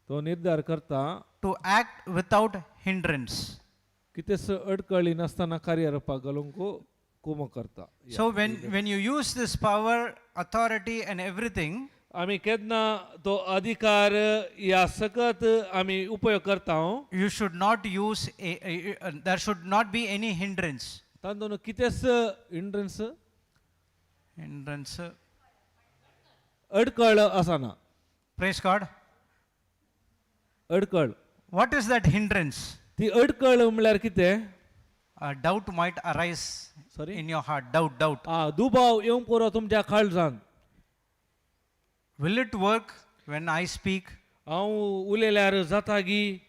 तो निर्धार करता to act without hindrance. कितेंच अडकळी नासतना कार्य रोवपाक घालूंक कुमो करता. So when you use this power, authority, and everything, आमी केन्ना तो अधिकार या सकत आमी उपयोग करता you should not use, there should not be any hindrance. तातूंत कितेंच हिंड्रन्स Hindrance. अडकळ आसना. Praise God. अडकळ. What is that hindrance? ती अडकळ म्हणल्यार कितें? A doubt might arise Sorry? In your heart. Doubt, doubt. आ दुबाव येवंक पुरो तुमच्या काळजान. Will it work when I speak? हांव उलयल्यार जाता गी?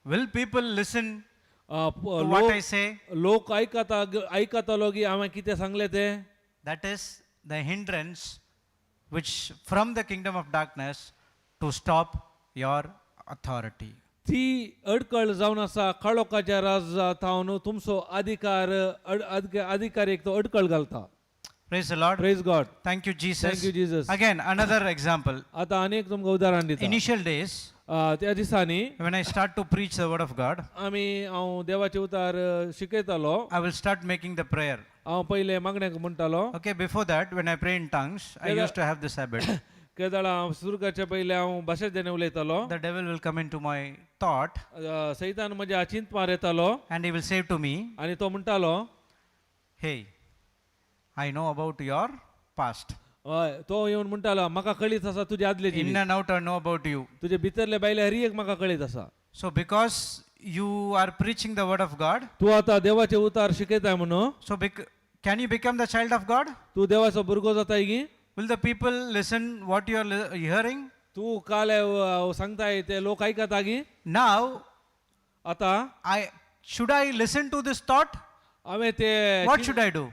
Will people listen uh, to what लोक I say? लोक आयकता आयकतालो की हांवें कितें सांगलें तें? That is the hindrance which from the kingdom of darkness to stop your authority. ती अडकळ जावन आसा काळोखाच्या राजा थावन तुमचो अधिकार अधिकारीक तो अडकळ घालता. Praise the Lord. Praise God. Thank you, Jesus. Thank you, Jesus. Again, another example. आतां आनी एक तुमकां उदाहरण दिता. Initial days, आ, त्या दिसांनी when I start to preach the word of God, आमी हांव देवाचे उतार शिकयतालो. I will start making the prayer. हांव पयलें मागण्याक म्हणटालो. Okay, before that, when I pray in tongues, I used to have this habit. केदळा हांव सुरू करचे पयलें हांव भाशेंत जेन्ना उलयतालो The devil will come into my thought सैतान म्हज्या चिंतपार येतालो and he will say to me, आनी तो म्हणटालो, "Hey, I know about your past. हय तो येवन म्हणटालो म्हाका कळीत आसा तुजे आदले जिवीत. In and out, I know about you. तुजे भितरले बायले हरी एक म्हाका कळीत आसा. So, because you are preaching the word of God, तूं आतां देवाचे उतार शिकयताय म्हणून so can you become the child of God? तूं देवाचो भुरगो जाताय गी? Will the people listen what you are hearing? तूं काल सांगताय ते लोक आयकता गी? Now, आतां I should I listen to this thought? हांवें ते What should I do?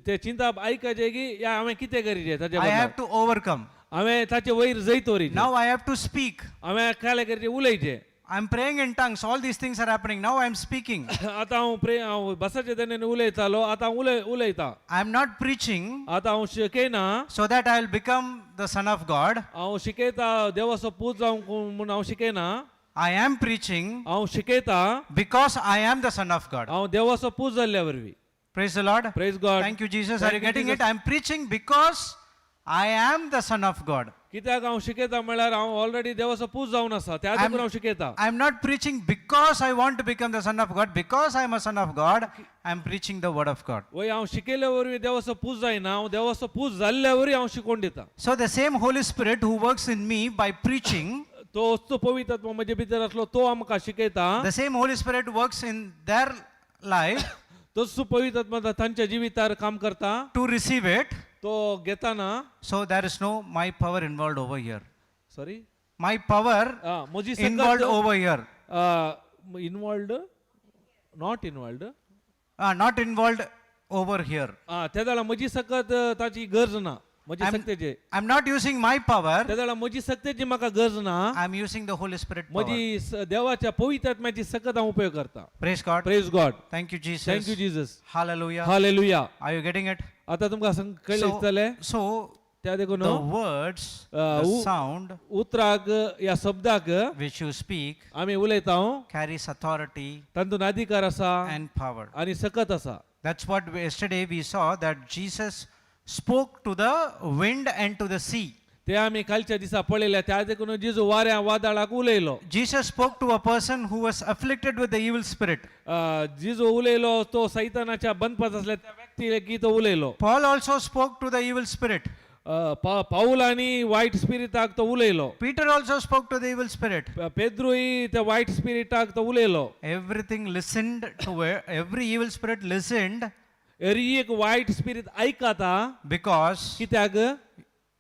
ते चिंताप आयकचे की या हांवें कितें करीचें ताचे I बदला? have to overcome. हांवें ताचे वयर जैत वरीचें. Now I have to speak. हांवें काले करचें उलयचें. I'm praying in tongues. All these things are happening. Now I'm speaking. आतां हांव प्रे हांव बसाचे तेन्ना उलयतालो आतां हांव उलय उलयता. I'm not preaching आतां हांव शिकयना so that I'll become the son of God. हांव शिकयता देवाचो पूत जावंक म्हूण हांव शिकयना. I am preaching हांव शिकयता because I am the son of God. हांव देवाचो पूत जाल्ल्या वरवीं. Praise the Lord. Praise God. Thank you, Jesus. Are Thank you you, getting Jesus. it? I'm preaching because I am the son of God. कित्याक हांव शिकयता म्हळ्यार हांव ऑलरेडी देवाचो पूत जावन आसा त्या देखून हांव शिकयता. I'm not preaching because I want to become the son of God. Because I am a son of God, I'm preaching the word of God. वय हांव शिकयल्या वरवीं देवाचो पूत जायना हांव देवाचो पूत जाल्ल्या वरवीं हांव शिकोवन दिता. So the same Holy Spirit who works in me by preaching, तो वस्तू पवित्र आत्मा म्हजे भितर आसलो तो आमकां शिकयता. the same Holy Spirit works in their life तोच पवित्र आत्मा तांच्या जिवितार काम करता to receive it. तो घेताना. So there is no my power involved over here. Sorry. My power म्हजी involved over here. Involved not involved. Not involved over here. त्या वेळार म्हजी सकत ताची गरज ना म्हजी सक्तेची. I'm not using my power. त्या वेळार म्हजी सक्तेची म्हाका गरज ना. I'm using the Holy Spirit power. म्हजी देवाच्या पवित्र आत्म्याची सकत हांव उपयोग करता. Praise God. Praise God. Thank you, Jesus. Thank you Jesus. Hallelujah. Hallelujah. Are you getting it? आतां तुमकां कळ्ळें दिसतलें. So त्या देखून the words, the sound उतराक ह्या शब्दाक which you speak आमी उलयता carries authority तातूंत अधिकार आसा and power. आनी सकत आसा. That's what yesterday we saw, that Jesus spoke to the wind and to the sea. ते आमी कालच्या दिसा पळयल्या त्या देखून जेजू वाऱ्या वादळाक उलयलो. Jesus spoke to a person who was afflicted with the evil spirit. जेजू उलयलो तो सैतानाच्या बंदपात असल्या त्या व्यक्तीक तो उलयलो. Paul also spoke to the evil spirit. पाऊल आनी वायट स्पिरिटाक तो उलयलो. Peter also spoke to the evil spirit. पेद्रूय त्या वायट स्पिरिटाक तो उलयलो. Everything listened to every evil spirit listened एरी एक वायट स्पिरीट आयकता because कित्याक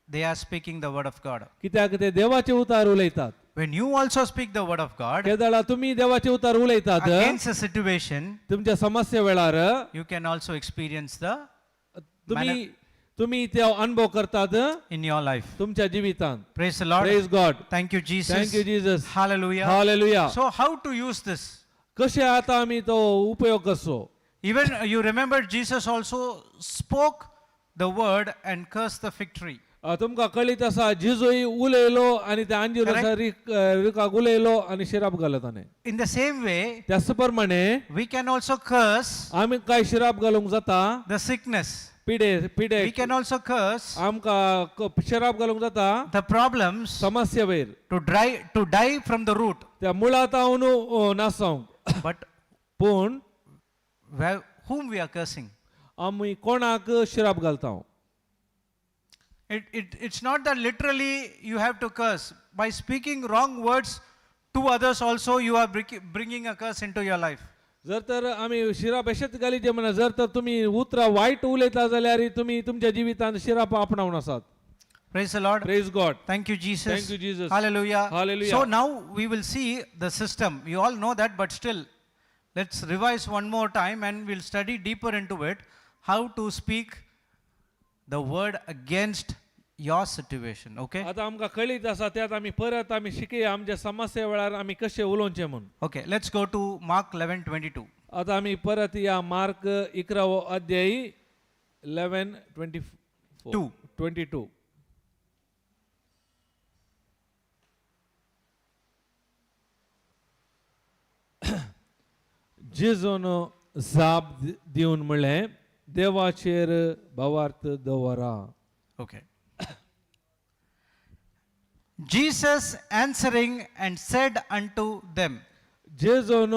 they are speaking the word of God. कित्याक ते देवाचे उतार उलयतात. When you also speak the word of God केदळा तुमी देवाचे उतार उलयतात against a situation, तुमच्या समस्ये वेळार you can also experience the तुमी तुमी ते अनुभव करतात in your life. तुमच्या जिवितांत. Praise the Lord. Praise God. Thank you, Jesus. Thank you Jesus. Hallelujah. Hallelujah. So, how to use this? कशें आतां आमी तो उपयोग करचो? Even you remember Jesus also spoke the word and cursed the fig tree. तुमकां कळीत आसा जेजूय उलयलो आनी त्या अंजीर रुखाक उलयलो आनी शिराप घालो ताणें. In the same way, त्याच प्रमाणे we can also curse आमी काय शिराप घालूंक जाता the sickness. पिडे पिडे. We can also curse आमकां शिराप घालूंक जाता the problems समस्या वयर to die from the root. त्या मुळांत हांव नासावंक. But पूण where, whom we are cursing? आमी कोणाक शिराप घालता? It's not that literally you have to curse. By speaking wrong words to others also, you are bringing a curse into your life. जर तर आमी शिराप अशेंच घालीचे म्हणा जर तर तुमी उतरां वायट उलयता जाल्यार तुमी तुमच्या जिवितांत शिराप आपणावन आसात. Praise the Lord. Praise God. Thank you, Jesus. Thank you, Jesus. Hallelujah. Hallelujah. So now we will see the system. You all know that, but still, let's revise one more time and we'll study deeper into it how to speak the word against your situation. Okay? आतां आमकां कळीत आसा त्यात आमी परत आमी शिकया आमच्या समस्ये वेळार आमी कशें उलोवचें म्हूण. Okay, let's go to Mark 11:22. आतां आमी परत या मार्क 11वो अध्याय 11:24 Two. 22. जेजून जाप दिवन म्हणलें देवाचेर भावार्थ दवरा. Okay. Jesus answering and said unto them, जेजून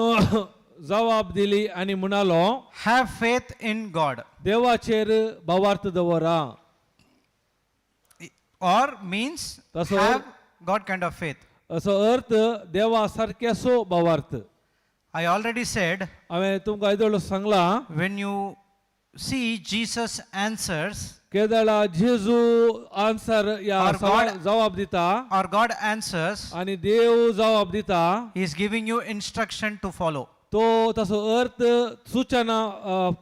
जबाब दिली आनी म्हणालो Have faith in God. देवाचेर भावार्थ दवरा. Or means That's all. Have God kind of faith. असो अर्थ देवा सारक्यासो भावार्थ. I already said, हांवें तुमकां येदोळ सांगलां when you see Jesus answers केदळा जेजू आन्सर या Or God- जबाब दिता or God answers, आनी देव जबाब दिता he is giving you instruction to follow. तो तसो अर्थ सूचना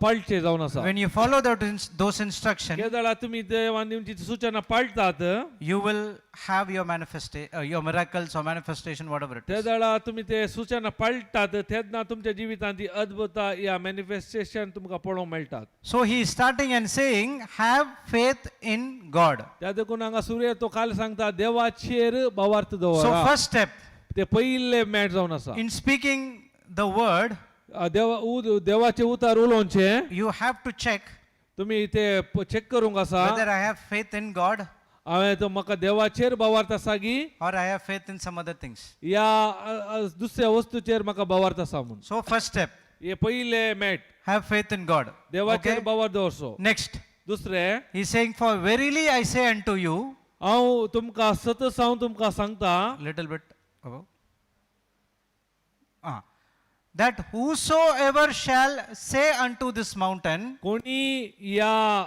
पाळचे जावन आसा. When you follow those instruction, केदळा तुमी देवान दिवची सूचना पाळटात you will have your manifestation, your miracles or manifestation, whatever it is. तेदळा तुमी ते सूचना पाळटात तेन्ना तुमच्या जिवितांत ती अद्भुता या मॅनिफेस्टेशन तुमकां पळोवंक मेळटात. So he is starting and saying, have faith in God. त्या देखून हांगा सूर्य तो काल सांगता देवाचेर भावार्थ So दवरा. first step ते पयले मॅट जावन आसा. in speaking the word, देवा देवाचे उतार उलोवचे you have to check तुमी ते चॅक करूंक आसा whether I have faith in God हांवें तो म्हाका देवाचेर भावार्थ आसा की or I have faith in some other things. या दुसऱ्या वस्तूचेर म्हाका भावार्थ आसा म्हूण. So first step, हे पयले mat have faith in God. देवाचेर Okay? भावार्थ दवरचो. Next, दुसरें he is saying, for verily I say unto you, हांव तुमकां सतच हांव तुमकां सांगता little bit above, that whosoever shall say unto this mountain, कोणी या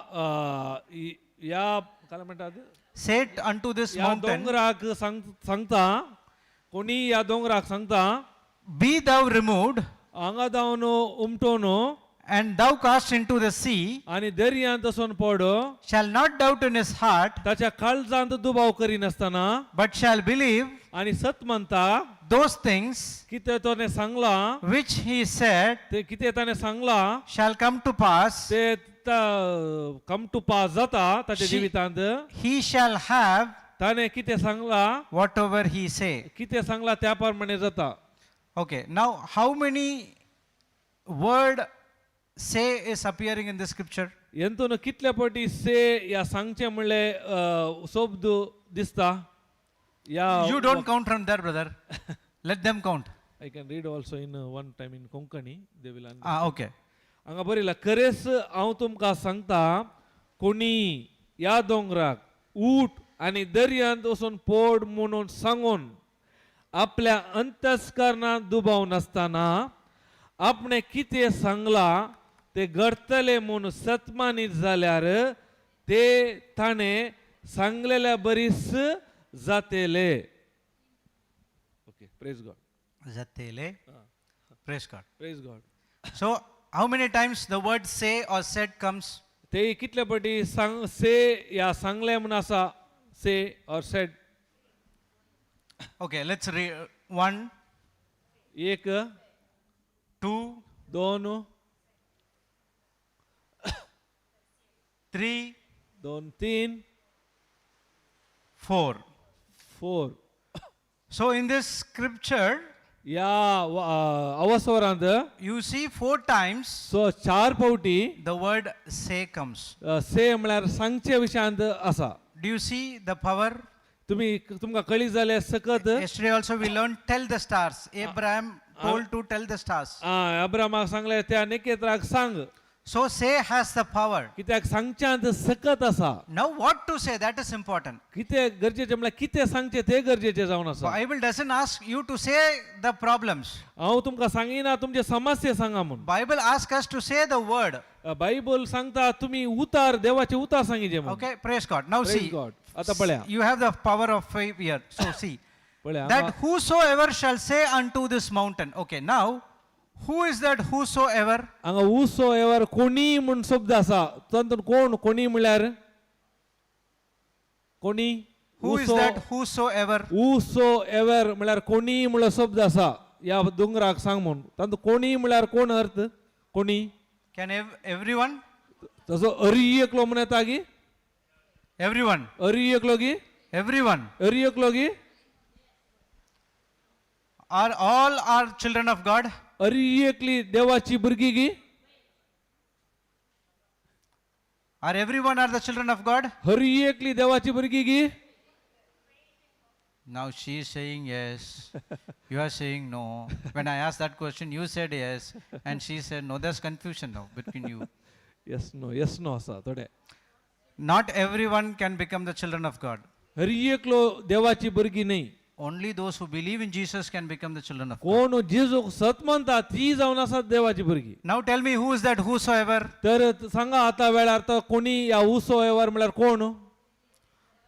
या काय म्हणटात say unto this ह्या mountain, दोंगराक सांगता कोणी ह्या दोंगराक सांगता be thou removed हांगा जावन उमटोवन and thou cast into the sea, आनी दर्यांत वचून पड shall not doubt in his heart, ताच्या काळजांत दुबाव करिनासतना but shall believe आनी सत मानता those things कितें ताणें सांगलां which he said ते कितें ताणें सांगलां shall come to pass, ते कम टू पास जाता ताच्या जिवितांत. he shall have ताणें कितें सांगलां whatever he say. कितें सांगलां त्या प्रमाणे जाता. Okay, now how many word say is appearing in the scripture? हेतून कितले पटी से या सांगचें म्हणलें शब्द दिसता या? You don't count from there, brother. Let them count. I can read also in one time in Konkani, they will. Ah, okay. हांगा बरयलां खरेंच हांव तुमकां सांगता कोणी ह्या दोंगराक उठ आनी दर्यांत वचून पड म्हणून सांगून आपल्या अंतस्करणांत दुबाव नासतना आपणें कितें सांगलां ते घडतलें म्हूण सतमानीत जाल्यार ते ताणें सांगलेल्या बरीच जातेले. Okay, praise God. Zatele. Praise God. Praise God. So, how many times the word say or said comes? ते कितले पटी सांग से या सांगले म्हूण आसा से or said. Okay, let's read. 1, एक, 2, दोन, 3, दोन, तीन, 4. 4. So in this scripture, ह्या अवसरांत you see 4 times so चार फावटी the word say comes. से म्हळ्यार सांगचे विशयांत आसा. Do you see the power? तुमी तुमकां कळी जाल्यार सकत. Yesterday also we learned tell the stars. Abraham told to tell the stars. अब्रामाक सांगले त्या नखेत्राक सांग. So say has the power. कित्याक सांगच्यांत सकत आसा. Now what to say, that is important. कितें गरजेचें म्हळ्यार कितें सांगचें तें गरजेचें जावन आसा. Bible doesn't ask you to say the problems. हांव तुमकां सांगिना तुमचे समस्या सांगा म्हूण. Bible asks us to say the word. Bible सांगता तुमी उतार देवाचे उतार सांगिजे म्हूण. Okay, praise God. Now Praise see, God. आतां पळया. you have the power of faith here. So see, पळया that whosoever shall say unto this mountain. Okay, now who is that whosoever? हांगा उसो एवर कोणी म्हूण शब्द आसा. तातूंत कोण कोणी म्हळ्यार कोणी. Who is that whosoever? Uso ever म्हळ्यार कोणी म्हळ्यार शब्द आसा ह्या दोंगराक सांग म्हूण. तातूंत कोणी म्हळ्यार कोण अर्थ कोणी? Can everyone? तसो अरी एकलो म्हूण येता गी? Everyone. अरी एकलो गी? Everyone. अरी एकलो गी? Are all are children of God? अरी एकली देवाची भुरगीं गी? Are everyone are the children of God? Hari एकली देवाची भुरगीं गी? Now she is saying yes. You are saying no. When I asked that question, you said yes, and she said no. There's confusion now between you. Yes no, yes no आसा थोडे. Not everyone can become the children of God. Hari एकलो देवाची भुरगीं न्ही. Only those who believe in Jesus can become the children of God. कोण जेजूक सत मानता ती जावन आसात देवाची भुरगीं. Now tell me, who is that whosoever? तर सांगा आतां वेळार तो कोणी ह्या उसो वेव्हार म्हळ्यार कोण?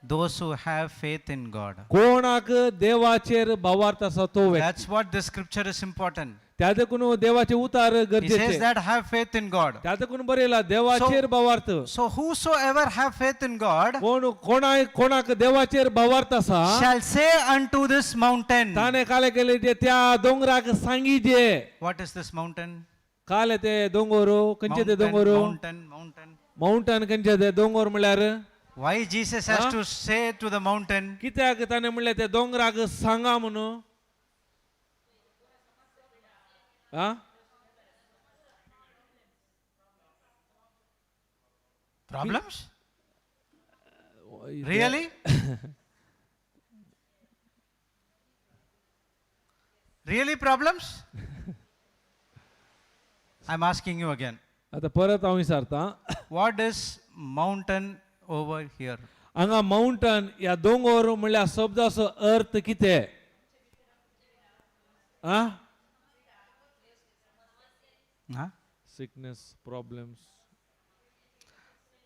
Those who have faith in God. कोणाक देवाचेर भावार्थ आसा तो व्यक्ती. That's what this scripture is important. त्या देखून देवाचे उतार He says गरजेचे. that have faith in God. त्या देखून बरयला देवाचेर भावार्थ. So whosoever have faith in God कोण कोणा कोणाक देवाचेर भावार्थ आसा shall say unto this mountain. ताणें काले केले जे त्या दोंगराक सांगिजे. What is this mountain? काले ते दोंगर खंयचे ते Mountain, दोंगर? mountain, mountain. Mountain खंयचे ते दोंगर म्हळ्यार? Why Jesus has to say to the mountain? कित्याक ताणें म्हणलें ते दोंगराक सांगा म्हणून? आ? Problems? Really? Really problems? I'm asking you again. आतां परत हांव विचारतां. What is mountain over here? हांगा माउंटन ह्या दोंगर म्हणल्यार शब्दाचो अर्थ कितें? आ? Huh? Sickness, problems.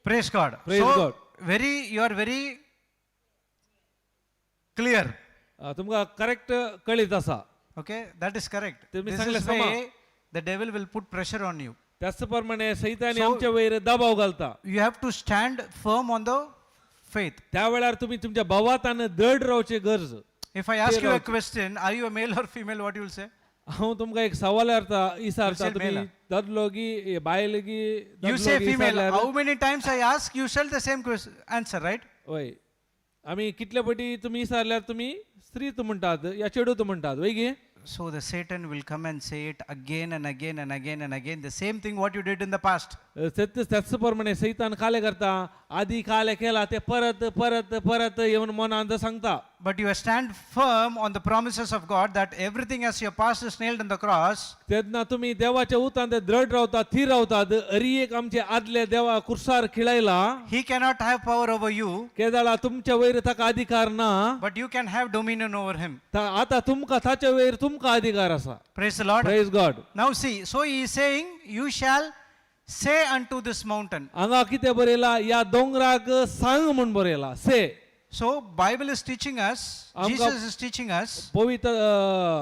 Praise God. Praise so, God. Very, you are very clear. तुमकां करेक्ट कळीत आसा. Okay, that is correct. तुम्ही This सांगले is समा. way the devil will put pressure on you. त्याच प्रमाणे सैतानी So- आमच्या वयर दबाव घालता. You have to stand firm on the faith. त्या वेळार तुमी तुमच्या भावातान दड रावची गरज. If I ask you a question, are you a male or female? What you will say? हांव तुमकां एक सवाल अर्था विचारता, You say तुमी male. दादलो गी बायल गी? You say female. How many times I ask, you shall the same question, answer, right? वय, आमी कितले पटी तुमी विचारल्यार तुमी स्त्री म्हणटात या चेडूं म्हणटात वय गी? So the Satan will come and say it again and again and again and again. The same thing what you did in the past. तेच त्याच प्रमाणे सैतान काले करता, आदी काले केला ते परत परत परत येवन मनांत सांगता. But you stand firm on the promises of God that everything as your past is nailed on the cross. तेन्ना तुमी देवाच्या उतान ते दृढ रावतात, थीर रावतात. अरी एक आमचे आदले देवा कुर्सार खिळायला. He cannot have power over you, केदाळा तुमच्या वयर ताका अधिकार ना, but you can have dominion over him. आतां तुमकां ताच्या वयर तुमकां अधिकार आसा. Praise the Lord. Praise God. Now see, so he is saying, you shall say unto this mountain. हांगा कितें बरयला? ह्या दोंगराक सांग म्हूण बरयला से. So Bible is teaching us, Jesus is teaching us, पवित्र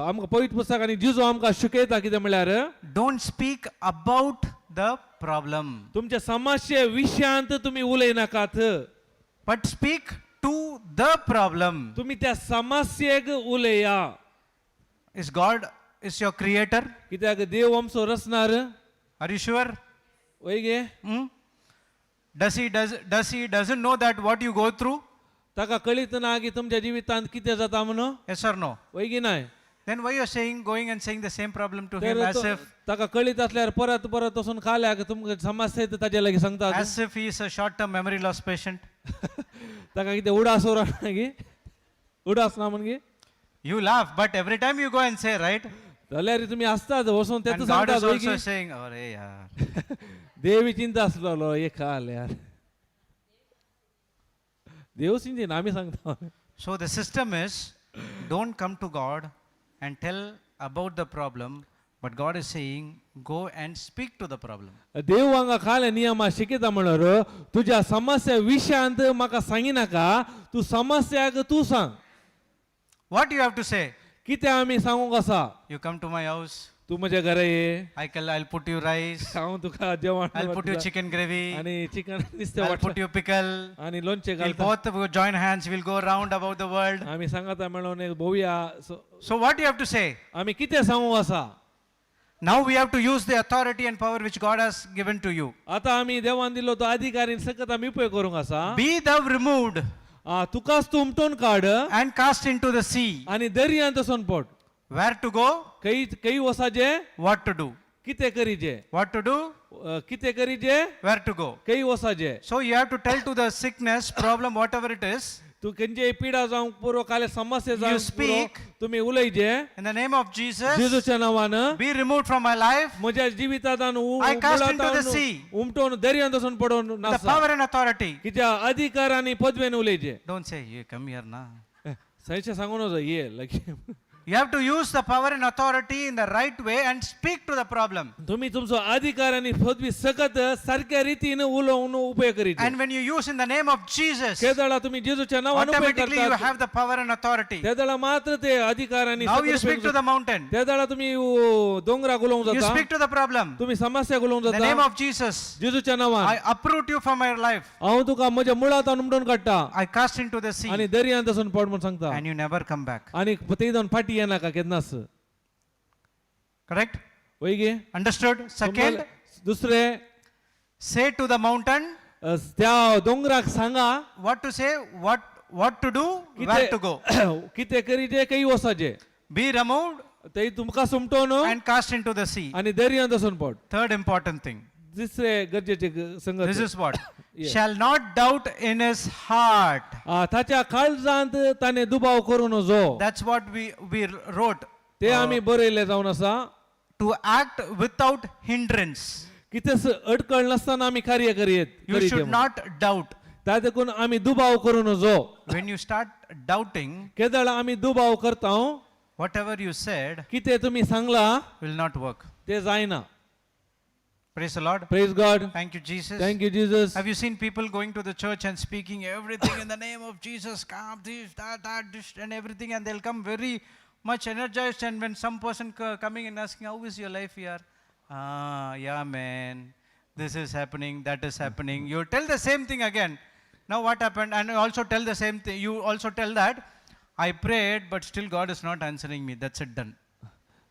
आमकां पवित्र पुस्तक आनी जिजो आमकां शिकयता कितें म्हळ्यार, don't speak about the problem, तुमच्या समस्ये विशयांत तुमी उलयनाकात but speak to the problem. तुमी त्या समस्येक उलया. Is God is your creator? कित्याक देव आमचो रचणार. Are you sure? वय गे? Hmm? Does he doesn't know that what you go through? ताका कळीत ना की तुमच्या जिवितांत कितें जाता म्हणून. Yes or no? वय की नाय? Then why you are saying, going and saying the same problem to him तर as if ताका कळीत असल्यार परत परत वचून खाल्याक तुमकां समस्या येता ताजे लागीं सांगतात. As if he is a short term memory loss patient? ताका कितें उडास उरना गी, उडास ना म्हण गी. You laugh, but every time you go and say, right? जाल्यार तुमी आसतात वचून तेच And God सांगतात is वय also की. saying, "Arey yaar." देवी चिंता आसलेलो एक खाल यार, देव चिंतीन आमी सांगता. So the system is, don't come to God and tell about the problem, but God is saying, go and speak to the problem. देव हांगा खाले नियमा शिकयता म्हणल्यार तुज्या समस्या विशयांत म्हाका सांगिनाका, तूं समस्याक तूं सांग. What you have to say? कितें आमी सांगूंक आसा? You come to my house, तूं म्हज्या घरा ये. I'll put you rice, हांव तुका जेवण I'll put you वाडटा. Chicken gravy, आनी चिकन नुस्तें I'll वाडटा. Put you pickle. आनी लोणचें We'll घालता. Both will join hands, we'll go round about the world. आमी सांगाता मेळोन एक भोवया. So So what you have to say? आमी कितें सांगूंक आसा? Now we have to use the authority and power which God has given to you. आतां आमी देवान दिल्लो तो अधिकारी सकत आमी उपयोग करूंक आसा. Be thou removed तुकाच तूं उमटोवन काड and cast into the sea. आनी दर्यांत वचोन पड. Where to go? खंय खंय वचाचें? What to do? कितें करीचें? What to do? कितें करीचें? Where to go? खंय वचाचें? So you have to tell to the sickness, problem, whatever it is, तूं खंयचेय पिडा जावंक पुरो, काले समस्या जावंक पुरो, speak. तुमी उलयचे. In the name of Jesus, जेजूच्या नांवान be removed from my life. म्हज्या जिवितांत I cast into the sea. उमटोवन दर्यांत वचून पडोवन The NASA. Power and authority. कित्या अधिकार आनी पदवेन उलयचे. Don't say, you come here now. सयशें सांगू नजो ये लागीं. You have to use the power and authority in the right way and speak to the problem. तुमी तुमचो अधिकार आनी पदवी सकत सारक्या रितीन उलोवन उपयोग करीत. And when you use in the name of Jesus, तेदळा तुमी जेजूच्या नांवान उपयोग automatically you करतात. Have the power and authority. तेदळा मात्र ते अधिकार आनी Now सकत you उपयोग speak to the mountain. तेदळा तुमी दोंगराक उलोवंक You जाता. Speak to the problem. तुमी समस्या उलोवंक In the name जाता. of Jesus, जेजूच्या नांवान I uproot you from my life. हांव तुका म्हज्या मुळांत उमटून काडटा I cast into the sea आनी दर्यांत वचून पड म्हूण सांगता. And you never come back. आनी थंय जावन फाटी येनाका केन्नाच. Correct? वय गे? Understood? Second, दुसरें, say to the mountain, त्या दोंगराक सांगा. What to say, what to do, where to go. कितें करीचे, खंय वचाचें. Be removed थंय तुमकां सुमटोवन and cast into the sea. आनी दर्यांत वचून पड. Third important thing. तिसरें गरजेचें संगत. This is what? Shall not doubt in his heart. ताच्या काळजांत ताणें दुबाव करूं नजो. That's what we wrote. ते आमी बरयल्लें जावन आसा. To act without hindrance. कितेंच अडकळ नासतना आमी कार्य करयेत You करीत should म्हूण. Not doubt. त्या देखून आमी दुबाव करूं नजो. When you start doubting, केदळ आमी दुबाव करता, whatever you said कितें तुमी सांगलां will not work. तें जायना. Praise the Lord. Praise God. Thank you, Jesus. Thank you, Jesus. Have you seen people going to the church and speaking everything in the name of Jesus? Come, this, that, that, this, and everything, and they'll come very much energized. And when some person coming and asking, "How is your life here?" "Ah, yeah, man, this is happening, that is happening." You tell the same thing again. Now what happened? And you also tell the same thing. You also tell that, "I prayed, but still God is not answering me." That's it, done.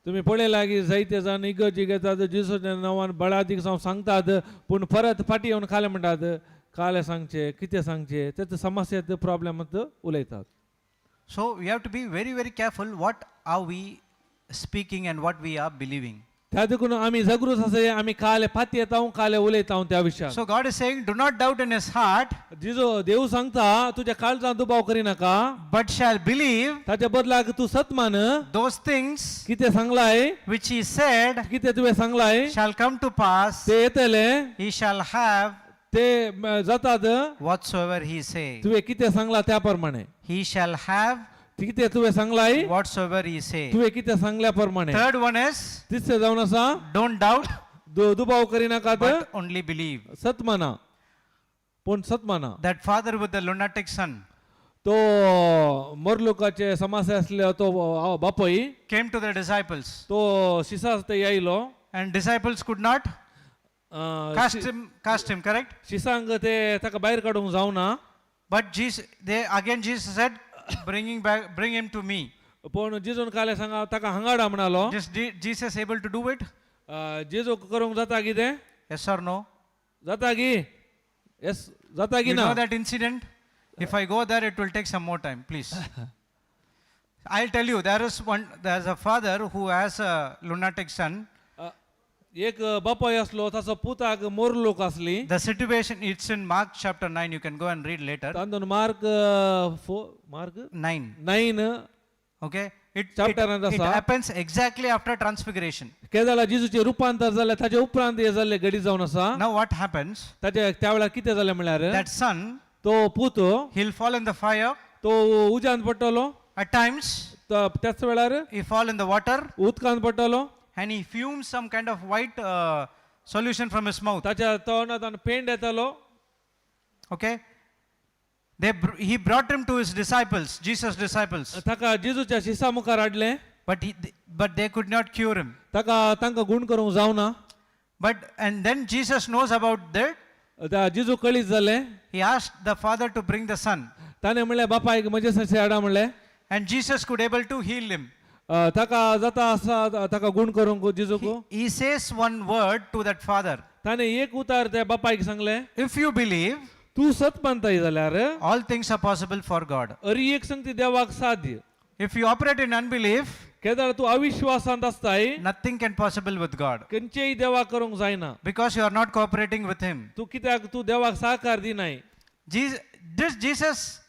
तुमी पळयला की जायते जाण इगर्जी घेतात, जेजूच्या नांवान बळादीक जावन सांगतात, पूण परत फाटी येवन खालें म्हणटात, कालें सांगचें, कितें सांगचें, तेच समस्या प्रॉब्लेम उलयतात. So we have to be very, very careful what are we speaking and what we are believing. त्या देखून आमी जागृत आसा, आमी काले फाती येता, काले उलयता त्या विशयान. So God is saying, do not doubt in his heart, जिजो देव सांगता, तुज्या काळजान दुबाव करिनाका, but shall believe ताच्या बदलाक तूं सत मान those things कितें सांगलाय which he said कितें तुवें सांगलाय shall come to pass. ते येतले. He shall have ते जातात whatsoever he say. तुवें कितें सांगला त्या प्रमाणे. He shall have कितें तुवें सांगलाय whatsoever he say. तुवें कितें सांगल्या प्रमाणे. Third one is, तिसरें जावन आसा, don't doubt, दुबाव करिनाकात, but only believe. सत माना, पूण सत माना. That father with the lunatic son तो मोरलुकाचे समस्या आसले तो बापूय came to the disciples, तो शिसा ते आयलो and disciples could not Cast him, correct? शिसांक ते ताका भायर काडूंक जावना. But Jesus, they again Jesus said, bring him to me. पूण जेजून काले सांगा ताका हांगाडा म्हणालो. Is Jesus able to do it? जेजू करूंक जाता कितें? Yes or no? जाता की? येस जाता की You ना? Know that incident? If I go there, it will take some more time, please. I'll tell you, there's a father who has a lunatic son. एक बापाय असलो ताचो पुताक मोरलोक आसली. The situation, it's in Mark chapter 9. You can go and read later. तातूंत Mark four Mark 9. 9 Okay? It Chapter naan आसा. Happens exactly after transfiguration. केदाळा जेजूचें रुपांतर जालें ताचे उपरांत हें जाल्लें घडीत जावन आसा. Now, what happens? ताचे त्या वेळार कितें जालें म्हणल्यार That son, तो पूत he'll fall in the fire. तो उज्यांत पडटलो. At times, त्याच वेळार he fall in the water उदकांत पडटलो. And he fumes some kind of white solution from his mouth. ताच्या तोंडांत पेंड येतालो. Okay? He brought him to his disciples, Jesus' disciples, ताका जेजूच्या शिसा मुखार हाडलें. but they could not cure him. ताका तांकां गूण करूंक जावना. But and then Jesus knows about that. त्या जेजू कळीत जालें. He asked the father to bring the son, ताणें म्हणलें बापायक म्हजे ससे हाडा म्हणलें. And Jesus could able to heal him. ताका जाता आसा ताका गूण करूंक जेजूक. He says one word to that father. ताणें एक उतार त्या बापायक सांगलें. If you believe, तूं सत मानताय जाल्यार all things are possible for God. अरी एक संगती देवाक साध्य. If you operate in unbelief, Kedar तूं अविश्वासांत आसताय nothing can possible with God खंयचेय देवाक करूंक जायना. Because you are not cooperating with Him. तूं कित्याक तूं देवाक सहकार दिनाय. Jesus, this Jesus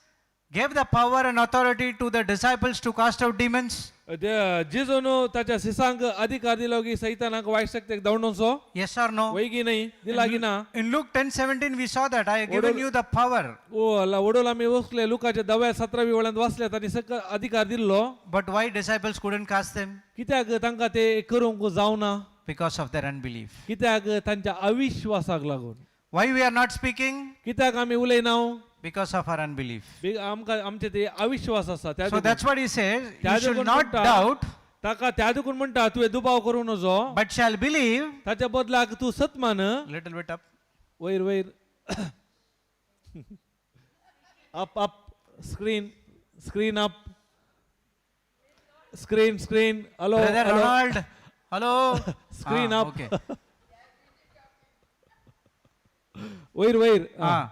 gave the power and authority to the disciples to cast out demons. जेजून ताच्या शिसांक अधिकार दिलो की सैतानाक वायट शक्तीक धांवडोवचो. Yes or no? वय की नाही दिला की ना? In Luke 10:17 we saw that I have given you the power. ओ वडोल आमी वचले लुकाच्या दव्या 17वी वळ्यांत वाचले तांणी सकल अधिकार दिल्लो. But why disciples couldn't cast them? कित्याक तांकां ते करूंक जावना? Because of their unbelief. कित्याक तांच्या अविश्वासाक लागून. Why we are not speaking? कित्याक आमी उलयना? Because of our unbelief. आमकां आमचे ते अविश्वास आसा त्या So देखून. That's what he says. You त्या should देखून not म्हणटा, doubt, ताका त्या देखून म्हणटा तुवें दुबाव करूं नजो but shall believe. ताच्या बदलाक तूं सत मान. Little bit up. वयर वयर up up screen screen up screen screen hello. Brother hello. Ronald. Hello. Screen Ah, up. Okay. वयर वयर. Ah.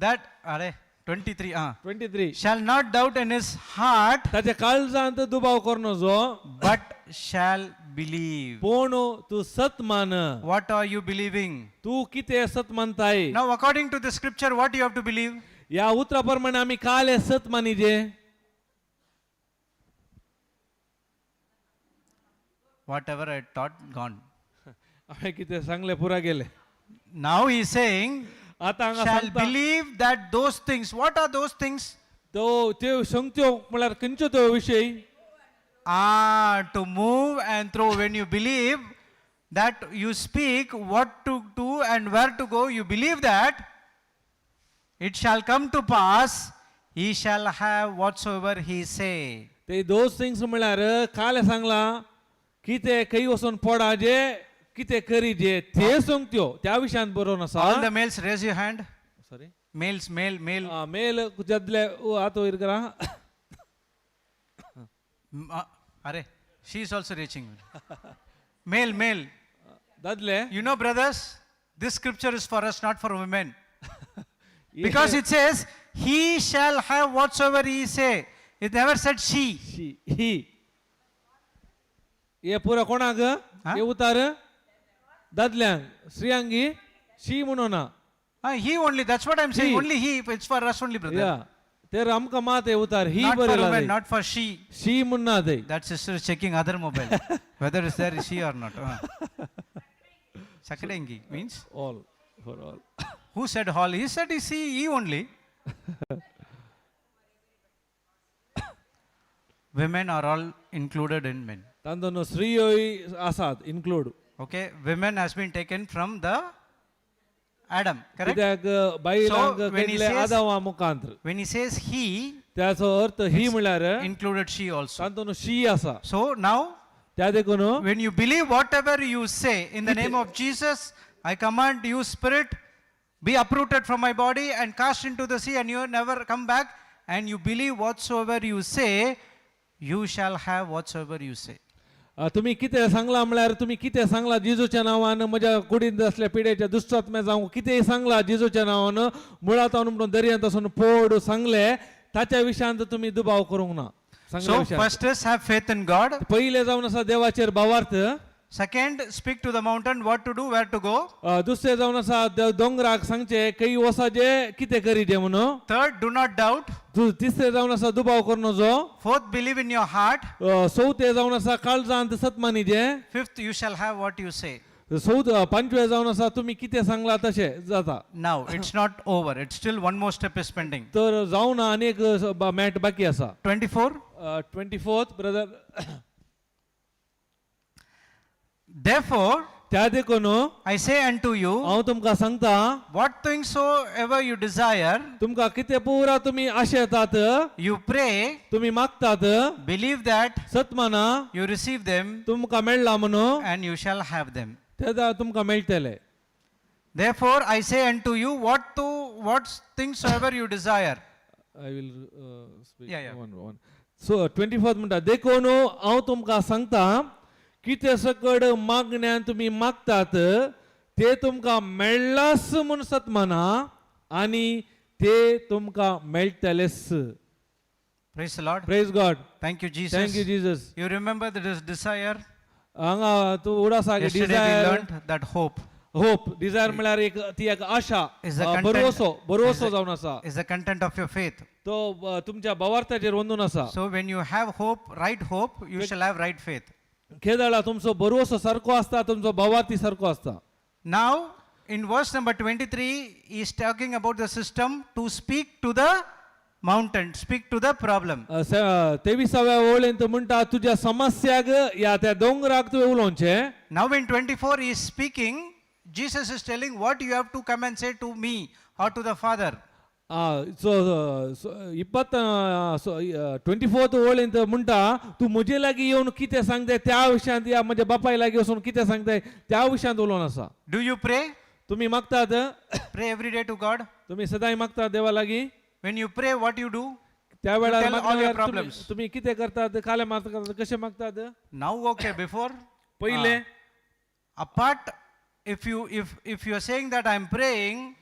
That, are 23. Ah. 23. Shall not doubt in his heart, ताच्या काळजांत दुबाव करूं नजो but shall believe. पूण तूं सत मान. What are you believing? तूं कितें सत मानताय? Now, according to the scripture, what you have to believe? ह्या उतरा प्रमाणे आमी काल सत मानिजे? Whatever I taught, gone. हांवें कितें सांगलें पुरा गेलें. Now he is saying, आतां हांगा shall सांगता believe that those things. What are those things? तो त्यो संगत्यो म्हळ्यार खंयच्यो त्यो विशय? Ah, to move and throw. When you believe that you speak what to do and where to go, you believe that it shall come to pass, he shall have whatsoever he say. ते those things म्हळ्यार काल सांगलां कितें खंय वचून पडा जे कितें करी जे ते संगत्यो त्या विशयांत बरोवन आसा. All the males, raise your hand. Sorry? Males, male, male. Male जातले आतां वयर करा. Arey, she is also reaching. Male, male. दादले. You know, brothers, this scripture is for us, not for women. Because it says, he shall have whatsoever he say. It never said she. She ही हे पुरा कोणाक? हा? हे उतार दादल्यांक स्त्रियांगी शी म्हणून ना. Ah, he only, that's what I'm saying. He. Only he, it's for us only, brother. या तर आमकां मात हे उतार ही Not for बरयला. Women, not for she. शी म्हण ना ते. That sister is checking other mobile, whether it's there, she or not. Ah. Sakadengi means? All for all. Who said all? He said, he see, he only. Women are all included in men. तांतून स्त्रियोय आसात include. Okay, women has been taken from the Adam, correct? कित्याक बायलांक So, when he केल्ले says- आदावा मुखांत. When he says he, त्याचो अर्थ ही म्हळ्यार included she also. तातूंत शी आसा. So now, त्या देखून When you believe whatever you say in the name of Jesus, I command you, spirit, be uprooted from my body and cast into the sea, and you never come back. And you believe whatsoever you say, you shall have whatsoever you say. तुम्ही कितें सांगला म्हळ्यार तुम्ही कितें सांगला जेजूच्या नांवान म्हज्या कुडींत असल्या पिड्याच्या दुश्टात्म्या जावं कितेंय सांगला जेजूच्या नांवान मुळांत म्हणून दर्यांत आसून पोड सांगले ताच्या विशयांत तुमी दुबाव करूंक ना सांगल्या So, विशयांत. First is have faith in God. पयलें जावन आसा देवाचेर भावार्थ. Second, speak to the mountain what to do, where to go. दुसरें जावन आसा दोंगराक सांगचें खंय वसाचें कितें करीचें म्हणून. Third, do not doubt. तिसरें जावन आसा दुबाव करूं नजो. Fourth, believe in your heart. चवथें जावन आसा काळजांत सतमानीचें. Fifth, you shall have what you say. चवथ पांचवें जावन आसा तुमी कितें सांगला तशें जाता. Now, it's not over. It's still one more step is pending. तर जावना आनी एक मॅट बाकी आसा. 24. 24th brother. Therefore, त्या देखून I say unto you, हांव तुमकां सांगता, what things soever you desire, तुमकां कितें पुरा तुमी आशेतात, you pray, तुमी मागतात, believe that सतमाना you receive them, तुमकां मेळ्ळा म्हणून and you shall have them. तेदा तुमकां मेळटले. Therefore, I say unto you, what things soever you desire. I will speak. Yeah. One one. So 24th म्हणटा देखून हांव तुमकां सांगता कितें सकड मागण्यान तुमी मागतात ते तुमकां मेळ्ळास म्हूण सतमाना आनी ते तुमकां मेळटलेच. Praise the Lord. Praise God. Thank you, Jesus. Thank you Jesus. You remember the desire? हांगा तूं उडास Yesterday we desire. learned that hope hope desire म्हळ्यार एक ती एक आशा, is the content, बरवसो बरवसो जावन आसा. is the content of your faith. तो तुमच्या भावार्थाचेर वंदून आसा. So when you have hope, right hope, you shall have right faith. खेदाळा तुमचो बरवसो सारको आसता तुमचो भावार्थी सारको आसता. Now, in verse number 23, he is talking about the system to speak to the mountain, speak to the problem. तेविसाव्या ओळींत म्हणटा तुज्या समस्याक या त्या दोंगराक तुवें उलोवचें. Now, in 24, he is speaking, Jesus is telling what you have to come and say to me or to the Father. So इप्पत 24th ओळींत म्हणटा तूं म्हजे लागीं येवन कितें सांगताय त्या विशयांत या म्हज्या बापाय लागीं वचून कितें सांगताय त्या विशयांत उलोवन आसा. Do you pray? तुमी मागतात? Pray every day to God. तुमी सदांय मागतात देवा लागीं? When you pray, what you do? त्या वेळार tell all मागल्या your वेळार तुमी- problems. तुमी कितें करतात काले मागतात कशें मागतात? Now, okay, before. पयलें. Apart, if you are saying that I am praying,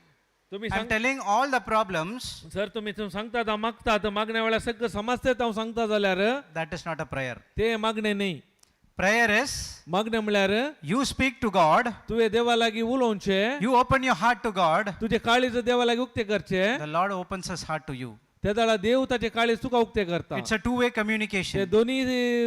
तुमी I am telling all the problems, sir तुमी थंय सांगतात हांव मागतात मागण्या वेळार सगळें समजतात हांव सांगता जाल्यार that is not a prayer. तें मागणें न्ही. Prayer is मागणें म्हळ्यार you speak to God, तुवें देवा लागीं उलोवचें, you open your heart to God, तुजें काळीज देवा लागीं उक्तें करचें. the Lord opens his heart to you. त्या वेळार देव ताचें काळीज तुका उक्तें करता. It's a two way ते communication. दोनी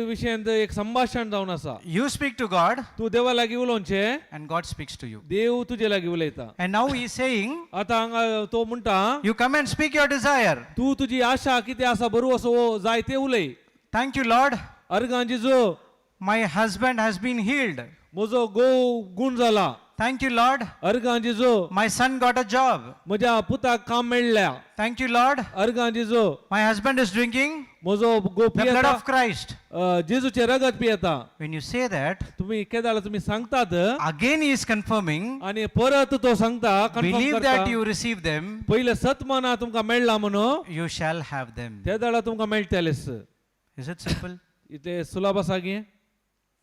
विशयांत एक संभाशण जावन आसा. You speak to God, तूं देवा लागीं उलोवचें and God speaks to you. देव तुजे लागीं उलयता. And now he is saying, आतां हांगा तो म्हणटा you come and speak your desire. तूं तुजी आशा कितें आसा बरो असो जाय ते उलय. Thank you, Lord. अर्गां जिजो. My husband has been healed. म्हजो घोव गूण जाला. Thank you, Lord. अर्गां जिजो. My son got a job. म्हज्या पुताक काम मेळ्ळ्या. Thank you, Lord. अर्गां जिजो. My husband is drinking म्हजो घोव the blood पियेता of Christ. जेजूचें रगत पियेता. When you say that, तुमी केदाळ तुमी सांगतात again he is confirming, आनी परत तो सांगता confirm believe करता. that you receive them, पयलें सत मना तुमकां मेळ्ळा म्हणून you shall have them. त्या वेळार तुमकां मेळटलेच. Is it simple? इतलें सुलभ आसा गे.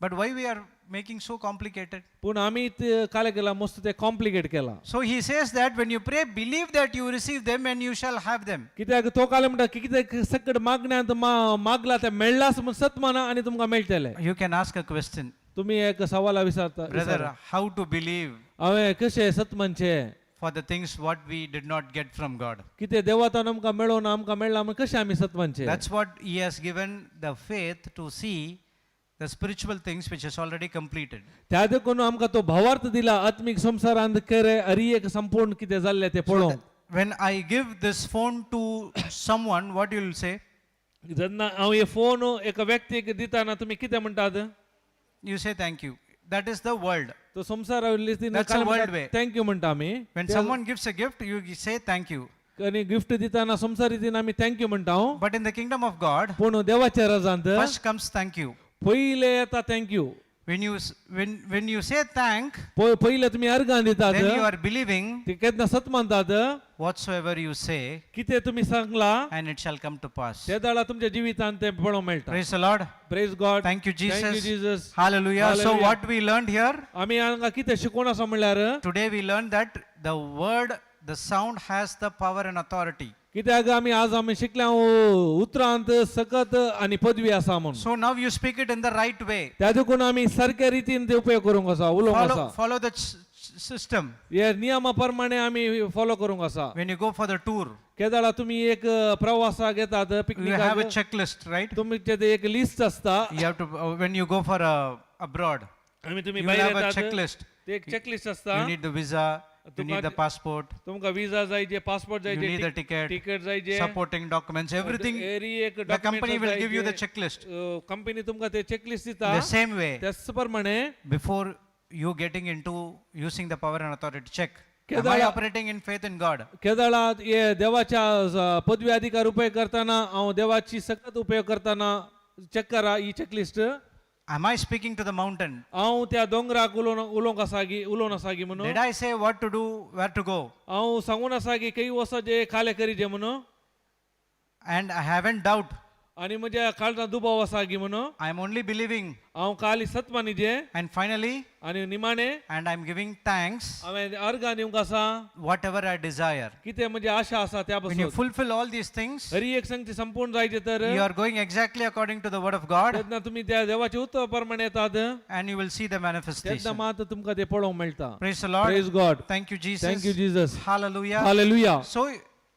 But why we are making so complicated? पूण आमी ते कालें केलां मस्त तें कॉम्प्लिकेट केलां. So he says that when you pray, believe that you receive them and you shall have them. कित्याक तो कालें म्हणटा की कितें सकट मागण्यांत मागला तें मेळ्ळाच म्हूण सत मना आनी तुमकां मेळटलें. You can ask a question, तुमी एक सवाला विचारता brother, how to believe हांवें कशें सत म्हणचें for the things what we did not get from God? कितें देवातान आमकां मेळोन आमकां मेळ्ळां म्हूण कशें आमी सत म्हणचें? That's what he has given the faith to see the spiritual things which is already completed. त्या देखून आमकां तो भावार्थ दिला आत्मीक संवसारांत खरें अरी एक संपूर्ण कितें जाल्लें तें पळोवंक. When I give this phone to someone, what you will say? जेन्ना हांव हे फोन एका व्यक्तीक दिताना तुमी कितें म्हणटात? You say thank you. That is the world. तो संवसार That's a world way. Thank you म्हणटा आमी. When someone gives a gift, you say thank you. आनी गिफ्ट दिताना संवसार रितीन आमी thank you म्हणटा. But in the kingdom of God, पूण देवाच्या राजांत first comes thank you. पयले येता thank you. When you when you say thank, पयले तुमी अर्गां दितात, then you are believing ते केन्ना सत मानतात whatsoever you say, कितें तुमी सांगला and it shall come to pass. ते दाळा तुमच्या जिवितांत तें पळोवंक मेळटा. Praise the Lord. Praise God. Thank you, Jesus. Thank you Jesus. Hallelujah. So Hallelujah. what we learned here आमी हांगा कितें शिकोवन आसा म्हणल्यार today, we learned that the word, the sound has the power and authority. कित्याक आमी आज आमी शिकल्या उतरांत सकत आनी पदवी आसा म्हणून. So now you speak it in the right way. त्या देखून आमी सारक्या रितीन ते उपयोग करूंक आसा, उलोवंक Follow आसा. Follow the system. हे नियमा प्रमाणे आमी फॉलो करूंक आसा. When you go for the tour, केदाळा तुमी एक प्रवासाक येतात, you have a पिकनिकाक, checklist, right? तुमचे ते एक लिस्ट आसता. You have to when you go for abroad, आमी तुमी you भायर have a येतात, checklist. ते एक चेकलिस्ट आसता. You need the visa, you need the passport, तुमकां विजा जाय जे, पासपोर्ट जाय you J, need the ticket, ticket जाय जे, supporting documents, everything. एरी एक The company will give you the checklist. Company तुमकां ते चेकलिस्ट दिता. The same way, त्याच प्रमाणे before you getting into using the power and authority, check. Am I केदाळा- operating in faith in God? केदाळा हे देवाच्या पदवी अधिकार उपयोग करताना हांव देवाची सकत उपयोग करताना चेक करा ही checklist. Am I speaking to the mountain? हांव त्या दोंगराक उलोवन उलोवंक आसा गी, उलोवन आसा गी म्हणून? Did I say what to do, where to go? हांव सांगून आसा की खंय वचो जे खाले करीजे म्हणून? And I haven't doubt. आनी म्हज्या काळजांत दुबाव आसा गी म्हणून? I am only believing. हांव काली सत मानिजे. And finally, आनी निमाणे and I'm giving thanks हांवें अर्गां दिवंक आसा whatever I desire. कितें म्हजी आशा आसा त्या When you पासून. Fulfill all these things, Hari एक संगती संपूर्ण जायचे तर you are going exactly according to the word of God, तेन्ना तुमी त्या देवाच्या उत्तर प्रमाणे येतात, and you will see the तेन्ना manifestation. मात तुमकां ते पळोवंक मेळटा. Praise the Lord. Praise God. Thank you, Jesus. Thank you Jesus. Hallelujah. Hallelujah. So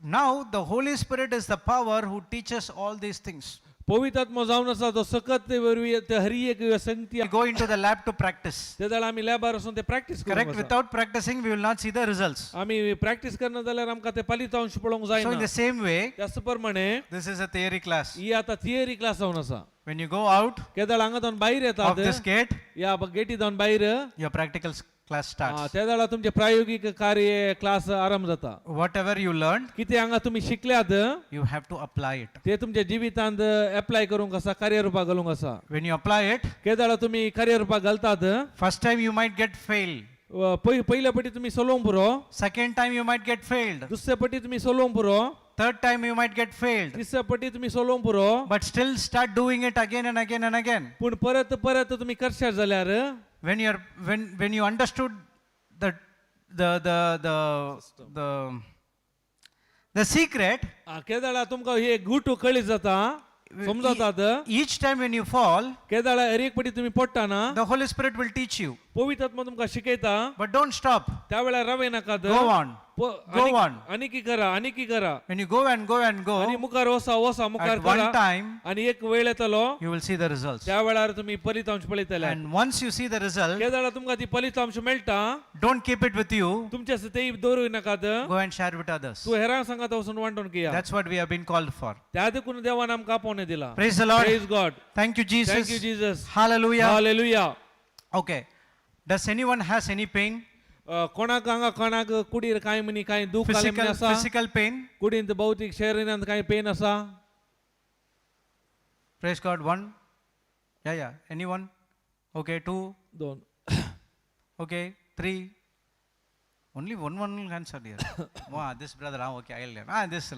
now the Holy Spirit is the power who teaches all these things. पवित्र आत्मो जावन आसा तो सकत वरवीं ते हरी एक संगती. We go into the lab to practice. ते जाल्यार आमी लॅबार वचून ते प्रॅक्टीस Correct? करूंक आसा. Without practicing, we will not see the results. आमी प्रॅक्टीस करना जाल्यार आमकां ते फलितांश पळोवंक So, in जायना. The same way, त्याच प्रमाणे this is a theory class. ही आतां थियरी क्लास जावन आसा. When you go out केदळ हांगा जावन भायर of येतात this gate, ह्या गेटी जावन भायर, your practical class starts. त्या वेळार तुमचे प्रायोगिक कार्य क्लास आरंभ जाता. Whatever you learned, कितें हांगा तुमी शिकल्यात you have to apply it. ते तुमच्या जिवितांत एप्लाय करूंक आसा, कार्यरुपाक घालूंक आसा. When you apply it, केदळा तुमी कार्यरुपाक घालतात, first time you might get failed. पयल्या पटी तुमी सोलोवंक पुरो. Second time you might get failed. दुसऱ्या पटी तुमी सोलोवंक पुरो. Third time you might get failed. तिसऱ्या पटी तुमी सोलोवंक पुरो. But still start doing it again and again and again. पूण परत परत तुमी करशात जाल्यार When you're when you understood the secret, केदळा तुमकां हे गुटू कळीत जाता, समजतात. Each time when you fall, केदळा हर एक पटी तुमी पडटा ना, the Holy Spirit will teach you. पवित्र आत्मा तुमकां शिकयता. But don't stop. त्या वेळार रावे नाकात. Go on. Go on. आनीकी करा, आनीकी करा. When you go and go and go, आनी मुखार वसा वसा, मुखार at one करा. Time आनी एक वेळ येतलो, you will see the results. त्या वेळार तुमी फलितांश पळयतले. And once you see the result, केदळा तुमकां ती फलितांश मेळटा, don't keep it with you. तुमच्या तेय दवरूं नाकात. Go and share with others. तूं हेरांक सांगात वचून वांटून घेया. That's what we have been called for. त्या देखून देवान आमकां आपोवणें दिलां. Praise the Lord. Praise God. Thank you, Jesus. Thank you Jesus. Hallelujah. Hallelujah. Okay. Does anyone has any pain? कोणाक हांगा कोणाक कुडीर कांय म्हणी कांय दूख आलें म्हणी Physical, आसा? physical pain? कुडींत भौतीक शरीरांत कांय पेन आसा? Praise God. One. Yeah. Anyone? Okay. Two. दोन. Okay. Three. Only one answer here. Wow, this brother. Ah, okay. I'll learn. Ah, this.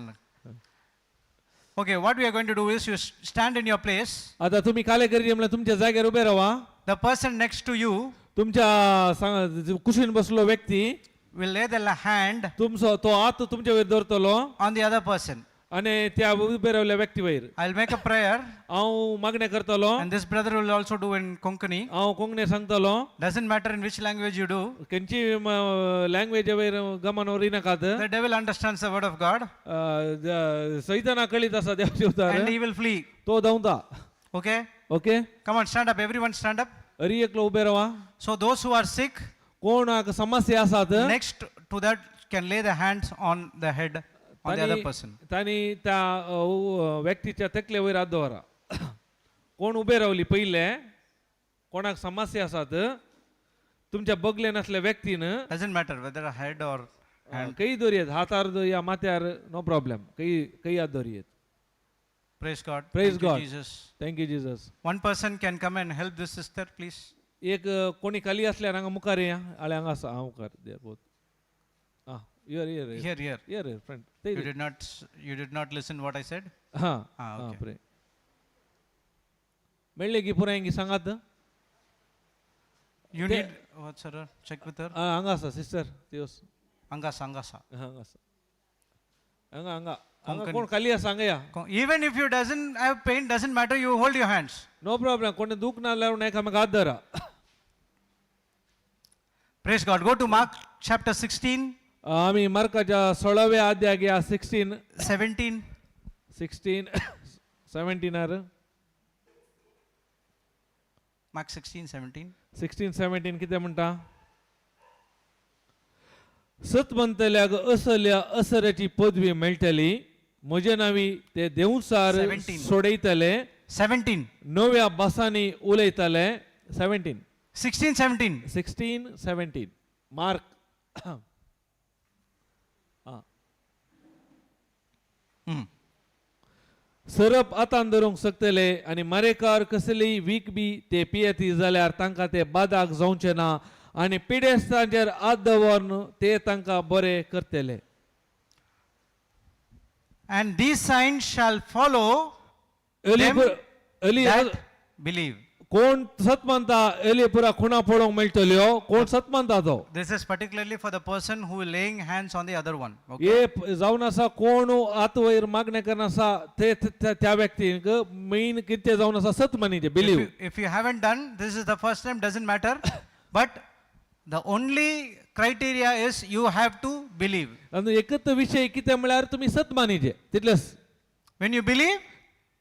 Okay. What we are going to do is you stand in your place. आता तुम्ही काले करी म्हणल्यार तुमच्या जाग्यार उबे रावा. The person next to you तुमच्या कुशीन बसलो व्यक्ती will lay the hand तुमचो तो हात तुमच्या वयर दवरतलो on the other person. आनी त्या उबे रावल्या व्यक्ती वयर. I'll make a prayer, हांव मागणें करतलो. And this brother will also do in Konkani. हांव कोंकणी सांगतलो. Doesn't matter in which language you do. खंयची लँग्वेज वयर गमन वरिनाकात. The devil understands the word of God सैताना कळीत आसा देवाचे उतार and he will flee. तो धांवता. Okay? Okay. Come on, stand up. Everyone stand up. Hari एकलो उबे रावा. So those who are sick, कोणाक समस्या आसात, next to that can lay the hands on the head on the other person. तांणी त्या व्यक्तीच्या तकले वयर हात दवरा. कोण उबे रावली पयले, कोणाक समस्या आसात तुमच्या बगले नासल्या व्यक्तीन. Doesn't matter whether a head or खंय दवरयेत, हातार या माथ्यार, नो प्रॉब्लेम, खंय खंय हात दवरयेत. Praise God. Praise Thank you, God. Jesus. Thank you Jesus. One person can come and help this sister, please. एक कोणी खाली असल्यार हांगा मुखार या आळे हांगा आसा हांव मुखार there both ah your your Here, here. Your your front. You did not listen what I said? हां. Ah, हां. Okay. पळय मेळ्ळे की पुराय की सांगात. You need what's her? Check with her. आं हांगा आसा सिस्टर दिवस. Angasa, Angasa. हांगा आसा हांगा हांगा हांगा कोण खाली आसा हांगा या. Even if you doesn't have pain, doesn't matter, you hold your hands. No problem कोणी दूख ना जाल्यार एकामेका हात धरा. Praise God. Go to Mark chapter 16, आमी मार्काच्या 16व्या अध्यायाक या 16 17. 16 17r. Mark 16, 17. 16 17 कितें म्हणटा सत म्हणटल्याक असल्या असऱ्याची पदवी मेळटली म्हजे नांवी ते देंवचार 17. सोडयतले 17. नव्या भासांनी उलयतले 17. 16, 17. 16 17 मार्क आं. सरप आतान धरूंक शकतले आनी मारेकार कसलीय वीक बी ते पियेती जाल्यार तांकां ते बादाक जावचे ना आनी पिडेस्तांचेर हात दवरून ते तांकां बरे करतले. And these signs shall follow Eli them Eli that believe. कोण सत मानता एली पुरा खुणा पळोवंक मेळटल्यो कोण सत मानता तो. This is particularly for the person who is laying hands on the other one. Okay. हे जावन आसा कोण हात वयर मागणें करना आसा ते त्या व्यक्तीक मेन कितें जावन आसा सत मानीचे If believe. you haven't done, this is the first time, doesn't matter. But the only criteria is you have to believe. आनी एकच विशय कितें म्हळ्यार तुमी सत मानीचे तितलेच. When you believe,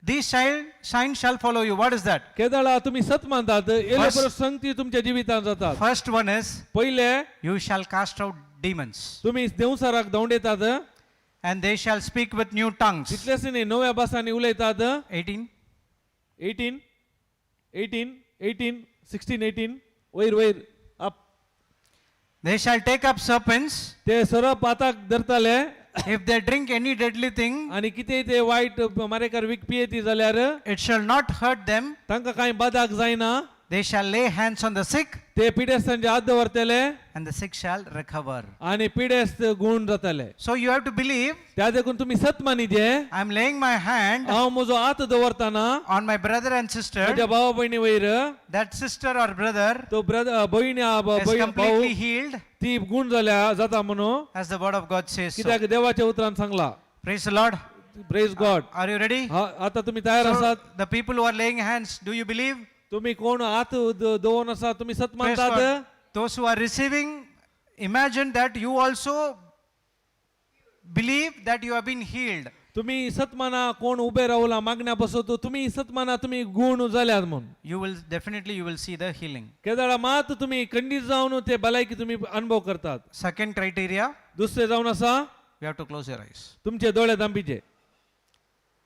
these signs shall follow you. What is that? केदळा तुमी सत मानतात येले बरोबर संगती तुमच्या जिवितांत जातात. First one is पयले you shall cast out demons तुमी देंवचाराक धांवडयतात. And they shall speak with new tongues. तितलेच न्ही नव्या भासांनी उलयतात. 18. 18 18 18 16 18 वयर वयर up. They shall take up serpents. ते सरप हाताक धरताले. If they drink any deadly thing, आनी कितेंय ते वायट मारेकार वीक पियेती जाल्यार it shall not hurt them. तांकां कांय बादाक जायना. They shall lay hands on the sick, ते पिडेस्तांचे हात दवरतले and the sick shall recover. आनी पिडेस्त गूण जातले. So you have to believe, त्या देखून तुमी सत मानीचे. I am laying my hand हांव म्हजो हात दवरतना on my brother and sister. म्हज्या भावा भयणी वयर That sister or brother तो ब्रदर भयणी is भाऊ completely healed, ती गूण जाल्या जाता म्हणून as the word of God says. So. कित्याक देवाच्या उतरान सांगला. Praise the Lord. Praise God. Are you ready? आता तुम्ही तयार So, आसात. the people who are laying hands, do you believe? तुम्ही कोण हात दवरून आसा तुम्ही सत Praise मानतात. God. Those who are receiving, imagine that you also believe that you have been healed. तुम्ही सत माना कोण उभे रावला मागण्या बसवतो तुम्ही सत माना तुम्ही गुण जाल्यात म्हणून. You will definitely you will see the healing. केदळा मात तुम्ही खंडीत जावन ते भलायकी तुम्ही अनुभव करतात. Second criteria, दुसरे जावन आसा you have to close your eyes. तुमचे दोळे दांपीचे.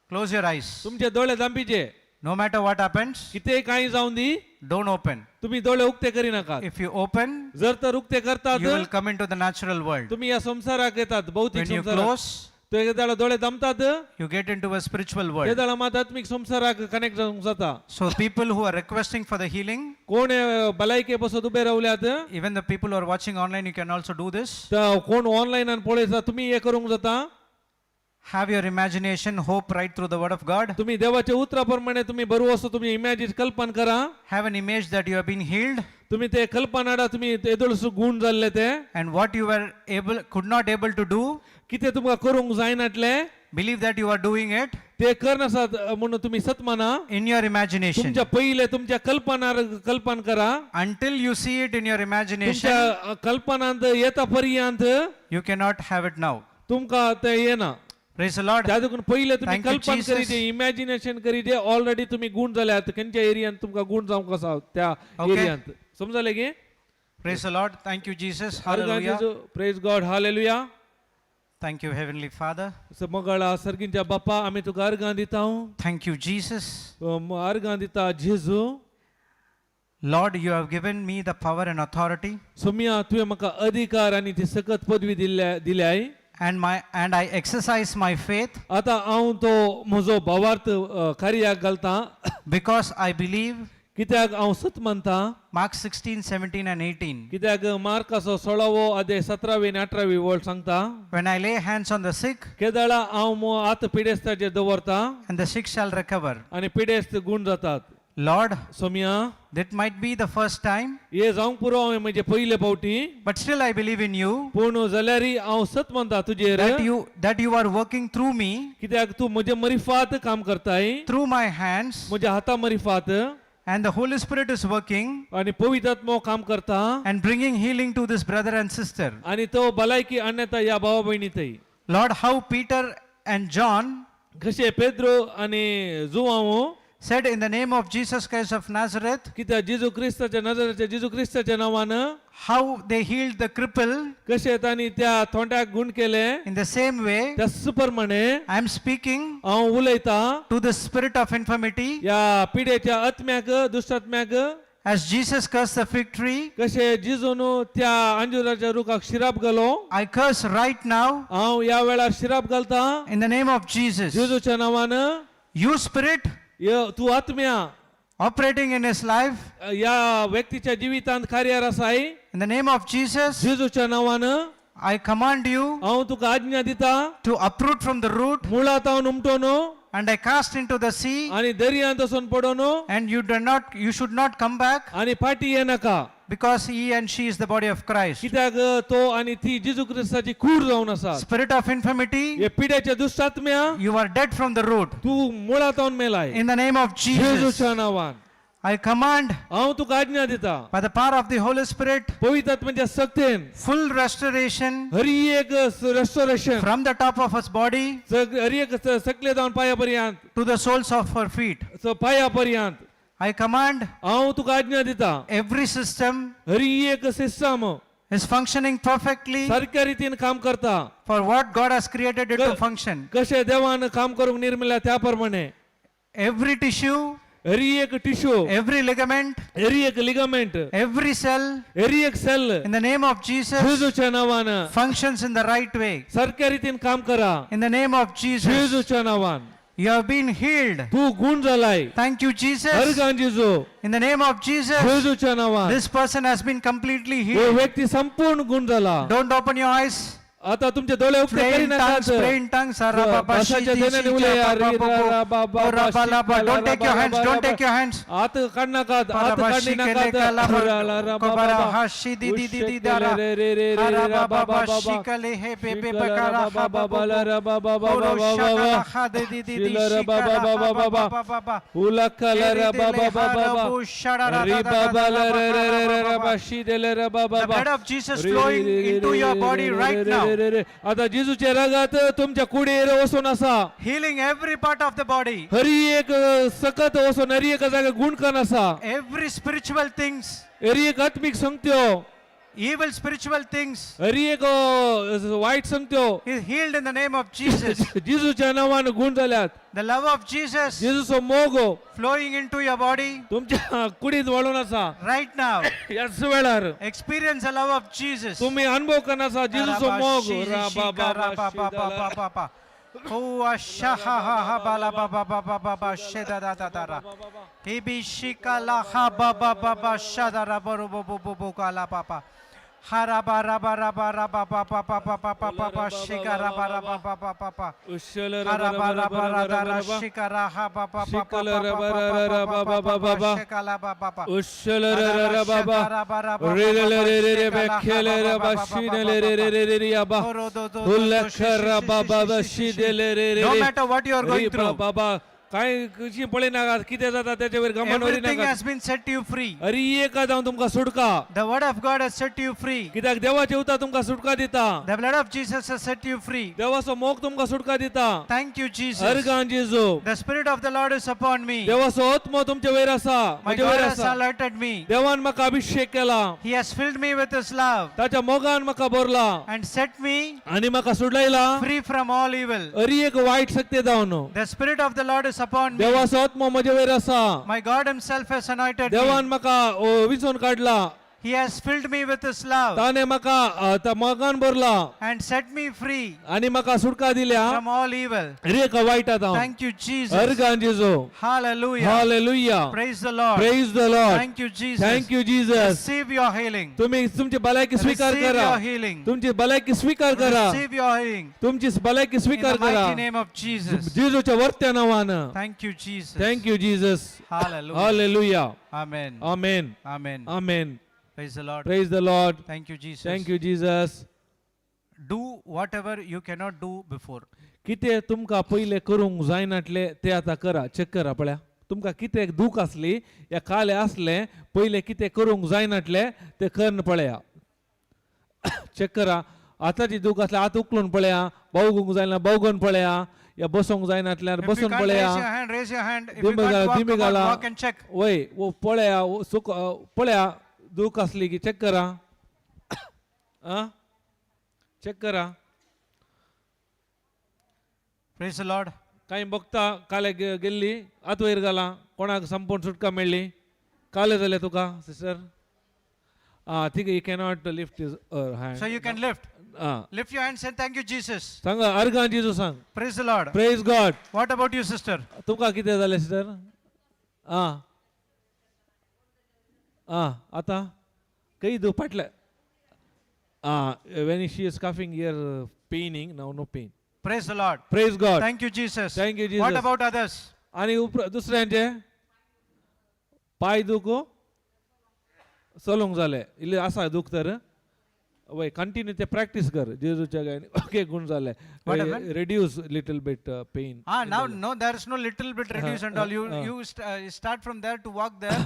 Close your eyes. तुमचे दोळे दांपीचे. No matter what happens, कितेंय कांय जावन दी don't open. तुम्ही दोळे उक्ते करी नाकात. If you open, जर तर उक्ते करतात you will come into the natural world. तुम्ही या संसाराक येतात भौतिक When you संसाराक. Close, ते केदळा दोळे दामतात you get into a spiritual world. केदळा मात आत्मीक संसाराक कनेक्ट जावंक जाता. So people who are requesting for the healing, कोण भलायके बसत उबे रावल्यात even the people who are watching online, you can also do this. तर कोण ऑनलायनान पळयता तुम्ही हे करूंक जाता. Have your imagination, hope right through the word of God. तुम्ही देवाच्या उतरा प्रमाणे तुम्ही बरोबर असो तुम्ही इमॅजिन कल्पना करा. Have an image that you have been healed तुम्ही ते कल्पना हाडा तुम्ही येदोळसो गूण जाल्ले ते and what you were able, could not able to do, कितें तुमकां करूंक जायनातले believe that you are doing it ते करनासात म्हणून तुम्ही सत माना. In your imagination. तुमच्या पहिले तुमच्या कल्पनार कल्पना करा. Until you see it in your imagination, तुमच्या कल्पनांत येता पर्यंत you cannot have it now. तुमकां ते येना. Praise the Lord. त्या देखून पहिले तुम्ही Thank you, कल्पना Jesus. करीजे इमॅजिनेशन करीजे ऑलरेडी तुम्ही गुण जाल्यात खंयच्या एरियांत तुमकां गुण जावंक आसा त्या Okay. एरियांत समजले की. Praise the Lord. Thank you, Jesus. Hallelujah. Praise God hallelujah. Thank you, Heavenly Father. Mangala सर्गींच्या बापा आमी तुका अर्गां दिता. Thank you, Jesus. अर्गां दिता जेजू. Lord, you have given me the power and authority Soumya तुवें म्हाका अधिकार आनी ती सकत पदवी दिल्ल्या दिल्याय. And I exercise my faith आतां हांव तो म्हजो भावार्थ कार्याक घालतां because I believe कित्याक हांव सत मानतां Mark 16, 17, and 18. कित्याक मार्काचो सोळावो अध्याय सतरावी आनी अठरावी वळ सांगता When I lay hands on the sick, केदळा हांव हात पिडेस्ताचेर दवरता and the sick shall recover. आनी पिडेस्त गूण जातात. Lord, Soumya, that might be the first time, हे जावंक पुरो हांवें म्हजे पयले फावटी, but still I believe in you पूण जाल्यारय हांव सत मानता तुजेर that you are working through me, कित्याक तूं म्हजे मरिफात काम करताय, through my hands, म्हज्या हाता मरिफात, and the Holy Spirit is working आनी पवित्र आत्मो काम करता and bringing healing to this brother and sister. आनी तो भलायकी आणता ह्या भावा भयणी थंय. Lord, how Peter and John कशें पेद्रो आनी Joao said in the name of Jesus Christ of Nazareth, कित्याक जेजू क्रिस्ताच्या नजरेच्या जेजू क्रिस्ताच्या नांवान how they healed the cripple, कशें तांणी त्या थोंड्याक गूण केले, in the same way, त्याच प्रमाणे I am speaking हांव उलयतां to the spirit of infirmity ह्या पिडेच्या आत्म्याक, दुश्ट आत्म्याक. As Jesus cursed the fig tree, कशें जिजून त्या अंजुराच्या रुखाक शिराप घालो, I curse right now हांव ह्या वेळार शिराप घालतां in the name of Jesus. जेजूच्या नांवान. You spirit तूं आत्म्या operating in his life, ह्या व्यक्तीच्या जिवितांत कार्यार आसाय, in the name of Jesus, जेजूच्या नांवान I command you हांव तुका आज्ञा दिता to uproot from the root मुळांत हांव उमटोन and I cast into the sea, आनी दर्यांत वचून पडोन and you should not come back आनी फाटी येनाका, because he and she is the body of Christ. कित्याक तो आनी ती जेजू क्रिस्ताची कूड जावन आसा. Spirit of infirmity, हे पिड्याच्या दुश्ट आत्म्या, you are dead from the root. तूं मुळांत हांव मेलाय In the name of Jesus, जेजूच्या नांवान. I command हांव तुका आज्ञा दिता by the power of the Holy Spirit पवित्र आत्म्याच्या सक्तेन full restoration Hari एक restoration from the top of his body Hari एक सकले जावन पाया पर्यंत to the soles of her feet. पाया पर्यंत. I command हांव तुका आज्ञा दिता every system Hari एक system is functioning perfectly सारक्या रितीन काम करता for what God has created it to function. कशें देवान काम करूंक निर्मिल्या त्या प्रमाणे. Every tissue, Hari एक टिश्यू, every ligament, Hari एक लिगामेंट, every cell, Hari एक cell, in the name of Jesus जेजूच्या नांवान functions in the right way. सारक्या रितीन काम करा. In the name of Jesus, जेजूच्या नांवान you have been healed. तूं गूण जालाय. Thank you, Jesus. हरगान जेजू. In the name of Jesus, जेजूच्या नांवान this person has been completely हो healed. व्यक्ती संपूर्ण गुण झाला. Don't open your eyes. आता तुमचे डोळे उघडे Pray curry in tongues, नकात. Pray in tongues. भाषाच्या ध्यानाने उलया. री रा रा बा बा बा शी का ला Don't रा take your बा hands, बा don't बा. Take your hands. हात काढ नकात, हात काढली नकात. रा ला रा बा बा बा. रे रे रे रे रे रा बा बा बा बा. शिकला रा बा बा बा ला रा बा बा बा बा बा बा. शिला रा बा बा बा बा बा बा. उला का ला रा बा बा बा बा बा. री बा बा ला रे रे रे रे रा बा शी दे ले रा बा बा The बा. Blood of Jesus रे flowing रे रे into रे your रे body रे right रे now, रे रे रे. आता जेजूचे रगत तुमच्या कुडीर वचून आसा, healing every part of the body, Hari एक सकत वचून हरी एक जागा गुणकन आसा, every spiritual things, Hari एक आत्मीक संगत्यो, evil spiritual things Hari एक वायट संगत्यो is healed in the name of Jesus. जेजूच्या नावान गुण जाल्यात. The love of Jesus जेजूचो मोग flowing into your body तुमच्या कुडीत वाळून आसा right now. ह्याच वेळार. Experience the love of Jesus. तुम्ही अनुभव करणार जेजूचो मोग. रा बा बा बा शी दा ला. उशल रा बा रा बा रा बा रा बा. शिकल रा बा रा रा रा बा बा बा बा बा. उशल रा रा रा बा बा. रे रे रे रे रे रे बे खेले रे बा शी ने ले रे रे रे रे रे या बा. उलख रा बा बा बा शी दे ले रे रे No रे. Matter what you are री going बा through, बा बा. काय कशी पळय नाका कितें जाता त्याच्यावर गमन वरी everything नाका. has been set you free. अरे एका जावन तुमकां सुटका. The word of God has set you free. कित्याक देवाचे उतर तुमकां सुटका दिता. The blood of Jesus has set you free. देवाचो मोग तुमकां सुटका दिता. Thank you, Jesus. अर्गान जेजू. The Spirit of the Lord is upon me. देवाचो आत्मो तुमचे वयर आसा, My म्हजे God वयर has आसा. alerted me. देवान म्हाका अभिषेक केला. He has filled me with His love ताच्या मोगान म्हाका भरला and set me आनी म्हाका सुडलायला free from all evil. अरी एक वायट शक्ती जावन. The Spirit of the Lord is upon me. देवाचो आत्मो म्हजे वयर आसा. My God Himself has anointed me. देवान म्हाका विंचून काडला. He has filled me with His love ताणे म्हाका त्या मोगान भरला and set me free आनी म्हाका सुटका दिल्या from all evil. रेका वायटा जावन. Thank you, Jesus. अर्गां जेजू. Hallelujah. Hallelujah. Praise the Lord. Praise the Lord. Thank you, Jesus. Thank you Jesus. Receive your healing. तुम्ही तुमची भलायकी स्वीकार Receive करा. your healing. तुमची भलायकी स्वीकार करा. Receive your healing. तुमची भलायकी In स्वीकार the करा mighty name of Jesus. जेजूच्या वरत्या नावान. Thank you, Jesus. Thank you Jesus. Hallelujah. Hallelujah. Amen. Amen. Amen. Amen. Praise the Lord. Praise the Lord. Thank you, Jesus. Thank you Jesus. Do whatever you cannot do before. कितें तुमकां पयलें करूंक जायनातलें तें आतां करा. Check करा पळया तुमकां कितें दूख आसली या कालें आसलें पयलें कितें करूंक जायनातलें तें करन पळया. चॅक करा आतांची दूख आसल्यार आतां उखलून पळया. बावगूंक जायना बावगून पळया या बसूंक जायनातल्यार If you बसून can't पळया. raise your hand, raise your hand. If you दिमी can't घाला walk, दिमी come on, घाला. walk and check. वय वो पळया वो सुक पळया दूख आसली की चॅक करा. आं चॅक करा. Praise the Lord. कांय बघता काले गेल्ली आत वयर घाला कोणाक संपूर्ण सुटका मेळ्ळी काले जालें तुका सिस्टर. आं ठीक, you cannot lift his So hand. you can lift. आं Lift your hands and thank you, Jesus. सांगा अर्गां जेजू सांग. Praise the Lord. Praise God. What about you, sister? तुका कितें जालें सिस्टर? आं आं आतां खंय दूख फाटलें? आं when she is coughing here paining now no pain. Praise the Lord. Praise God. Thank you, Jesus. Thank you, What Jesus. about others? आनी उपरांत दुसऱ्यांचे पांय दूख चलूंक जालें इल्लें आसा दूख तर वय कंटिन्यू ते प्रॅक्टीस कर जेजूच्या गायन. ओके गूण जालें. What happened? Reduce little bit pain. Ah, now no, there is no little bit reduce and all. You start from there to walk there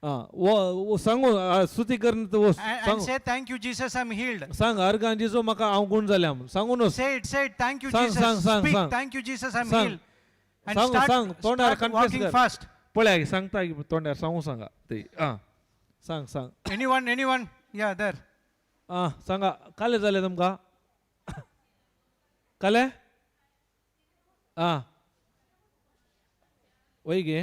आं सांगू स्तुती करून तूं and सांग. say thank you, Jesus, I'm healed. सांग अर्गां जेजू म्हाका हांव गूण जालें म्हणून सांगू नस. Say it, say it. Thank you, Sang, Jesus. sang, sang, Speak. sang. Thank you, Jesus, I'm Sang. healed. And सांग start, सांग तोंडार start confess walking कर. fast. पळय सांगता की तोंडार सांगू सांगा ते. आं सांग सांग. Anyone, anyone? Yeah, there. आं सांगा काले जालें तुमकां काले? आं वय गे.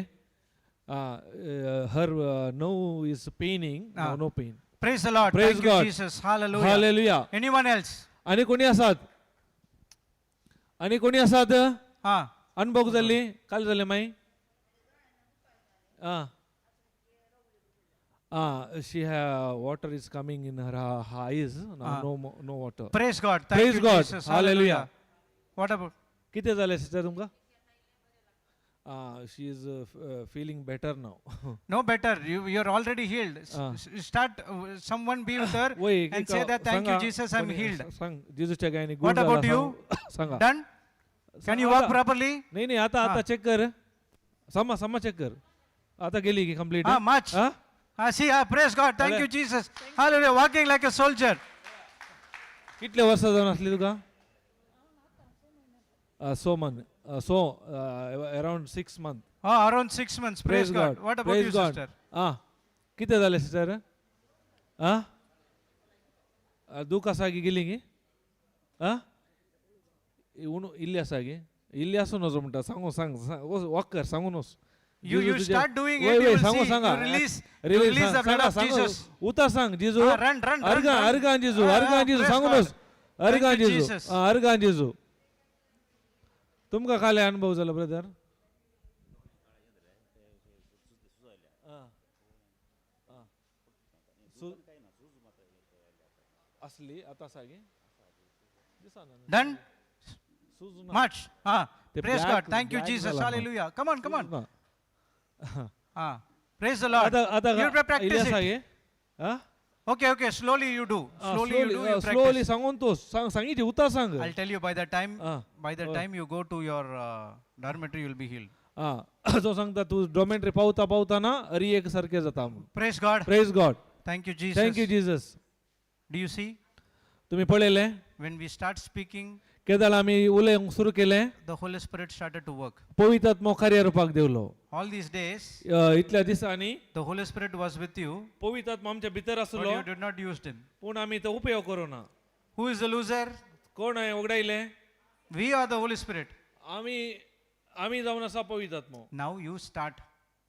आं her now is paining. Ah. No pain. Praise the Lord. Praise Thank God. you, Jesus. Hallelujah. Hallelujah. Anyone else? आनी कोणी आसात? आनी कोणी आसात? Ah, अनभोग जाल्ली काल जालें माई? आं आं she water is coming in her eyes. No no water. Praise God. Thank Praise you, God. Jesus. Hallelujah. What about? कितें जालें सिस्टर तुमकां? She is feeling better now. No better. You're already healed. Ah. Start, someone be with her वय and say that thank you, Jesus, I'm healed. सांग जेजूच्या gynae गुण What जाला about you? सांग- सांगा. Done? Can you walk properly? नाही नाही आता आता चेक कर. समा समा चेक कर. आता गेली की complete? Ah, much. Ah, see, ah, praise God. Thank you, Jesus. Hallelujah. Walking like a soldier. कितले वर्सां जावन आसली तुका? So month so around 6 month. Ah, around 6 months. Praise God. What about you, sister? आं कितें जालें सिस्टर? आं दूख आसा की गेली की? आं उणू इल्ली आसा की? इल्ली आसूं नजो म्हणटा. सांगू सांग वॉक कर सांगू नस. You start doing it, you will सांगू see. सांगा. You release the blood of Jesus. उता सांग जेजू. Ah, run, run, run, अर्गां run. अर्गां जेजू. Ah, अर्गां ah, जेजू praise सांगू God. नस. अर्गां Thank you, जेजू. Jesus. आं, अर्गां जेजू. तुमकां काले अनुभव जालो ब्रदर? असली आता आसा गे दिसना. Done? सूज ना. Much. Ah, ते praise black- God. Thank you, black Jesus. जाला ना. Hallelujah. Come on, come on. सूज ना. Ah, praise the Lord. आता आता You इल्ली practice आसा it. गे? आं? Okay, okay. Slowly you do. Slowly you do. You slowly practice. सांगून तो सांग सांगितली उता सांग. I'll tell you by the time. Ah. By the time you go to your dormitory, you'll be healed. आं जो सांगता तूं डॉमेट्री पावता पावता ना अरी एक सारकें जाता म्हणून. Praise God. Praise God. Thank you, Jesus. Thank you Jesus. Do you see? तुमी पळयलें? When we start speaking, केदळ आमी उलोवंक सुरू केलें the Holy Spirit started to work. पवित्र आत्मो कार्य रुपाक देवलो. All these days, इतल्या दिसांनी the Holy Spirit was with you, पवित्र आत्मो आमच्या भितर but आसलो you did not use him. पूण आमी तो उपयोग करूं ना. Who is the loser? कोण हांवें उगडायलें? We are the Holy Spirit. आमी आमी जावन आसा पवित्र आत्मो. Now you start.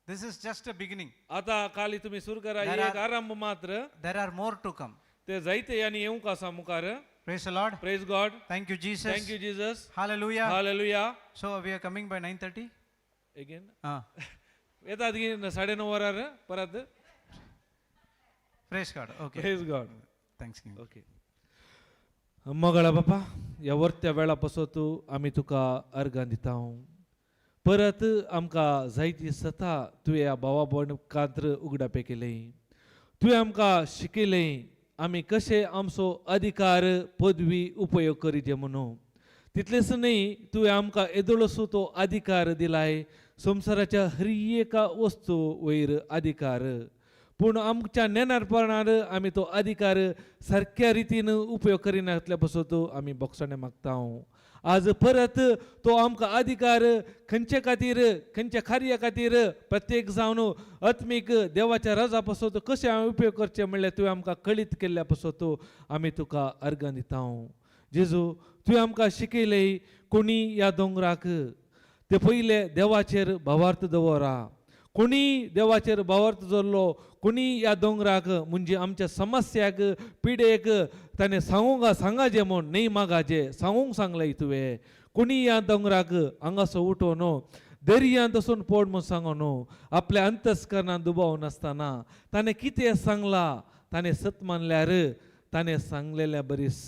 This is just a beginning. आतां खाली तुमी सुरू करा There ही एक आरंभ मात्र. There are more to come. ते जायते आनी येवंक आसा मुखार. Praise the Lord. Praise God. Thank you, Jesus. Thank you Jesus. Hallelujah. Hallelujah. So we are coming by 9:30. Again Ah, येतात की 9:30 वरार परत. Praise God. Okay. Praise God. Thanksgiving. Okay. मोगाळा बापा, ह्या वरत्या वेळा पासत आमी तुका अर्गां दिता. परत आमकां जायती सता तुवें ह्या भावा भयण कांत्र उगडापे केलें. तुवें आमकां शिकयलें आमी कशें आमचो अधिकार पदवी उपयोग करीजे म्हणून. तितलेंच न्हय, तुवें आमकां येदोळसो तो अधिकार दिलाय, संवसाराच्या हर एका वस्तू वयर अधिकार. पूण आमच्या नेणारपणार आमी तो अधिकार सारक्या रितीन उपयोग करिनासल्या पासत आमी बोगसणें मागता. आज परत तो आमकां अधिकार खंयचे खातीर, खंयच्या कार्या खातीर, प्रत्येक जावन आत्मीक देवाच्या रजा पासत कशें हांवें उपयोग करचें म्हणल्यार तुवें आमकां कळीत केल्ल्या पासत आमी तुका अर्गां दिता. जेजू, तुवें आमकां शिकयलें, कोणी ह्या दोंगराक ते पयले देवाचेर भावार्थ दवरा. कोणी देवाचेर भावार्थ दवरलो, कोणी ह्या दोंगराक म्हणजे आमच्या समस्याक पिडेक ताणें सांगूंक सांगाजे म्हूण न्हय मागाजे सांगूंक सांगलें तुवें. कोणी ह्या दोंगराक हांगासो उठोवन दर्यांत वचून पड म्हूण सांगो न्हू, आपल्या अंतस्करणान दुबाव नासतना ताणें कितें सांगलां ताणें सत मानल्यार ताणें सांगलेल्या बरीस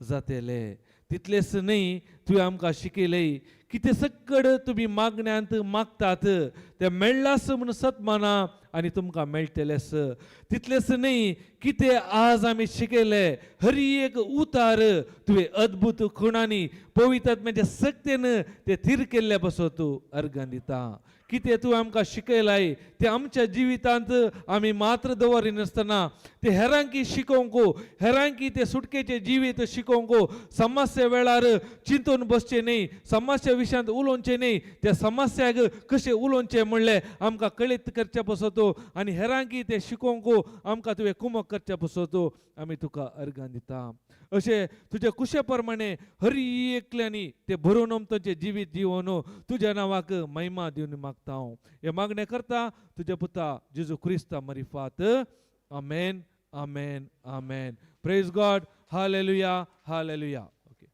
जातलें. तितलेंच न्हय, तुवें आमकां शिकयलें कितें सकड तुमी मागण्यांत मागतात तें मेळ्ळास म्हूण सत माना आनी तुमकां मेळटलेंच. तितलेंच न्हय, कितें आज आमी शिकयलें हर एक उतार तुवें अद्भुत खुणांनी पवित्र आत्म्याच्या सक्तेन ते थीर केल्ले पासत तूं अर्गां दिता. कितें तूं आमकां शिकयलाय तें आमच्या जिवितांत आमी मात्र दवरिनासतना ते हेरांकी शिकोवंक, हेरांकी ते सुटकेचें जिवीत शिकोवंक, समस्या वेळार चिंतून बसचें न्हय, समस्या विशयांत उलोवचें न्हय, त्या समस्याक कशें उलोवचें म्हणलें आमकां कळीत करचें पासत आनी हेरांकी तें शिकोवंक आमकां तुवें कुमक करचें पासत आमी तुका अर्गां दिता. अशें तुज्या कुशे प्रमाणे हर एकल्यांनी ते भरून तांचें जिवीत जिवन तुज्या नांवाक महिमा दिवन मागता हांव. हें मागणें करता तुज्या पुता जेजू क्रिस्ता मरिफात. आमेन, आमेन, आमेन. Praise God. Hallelujah, hallelujah. Okay.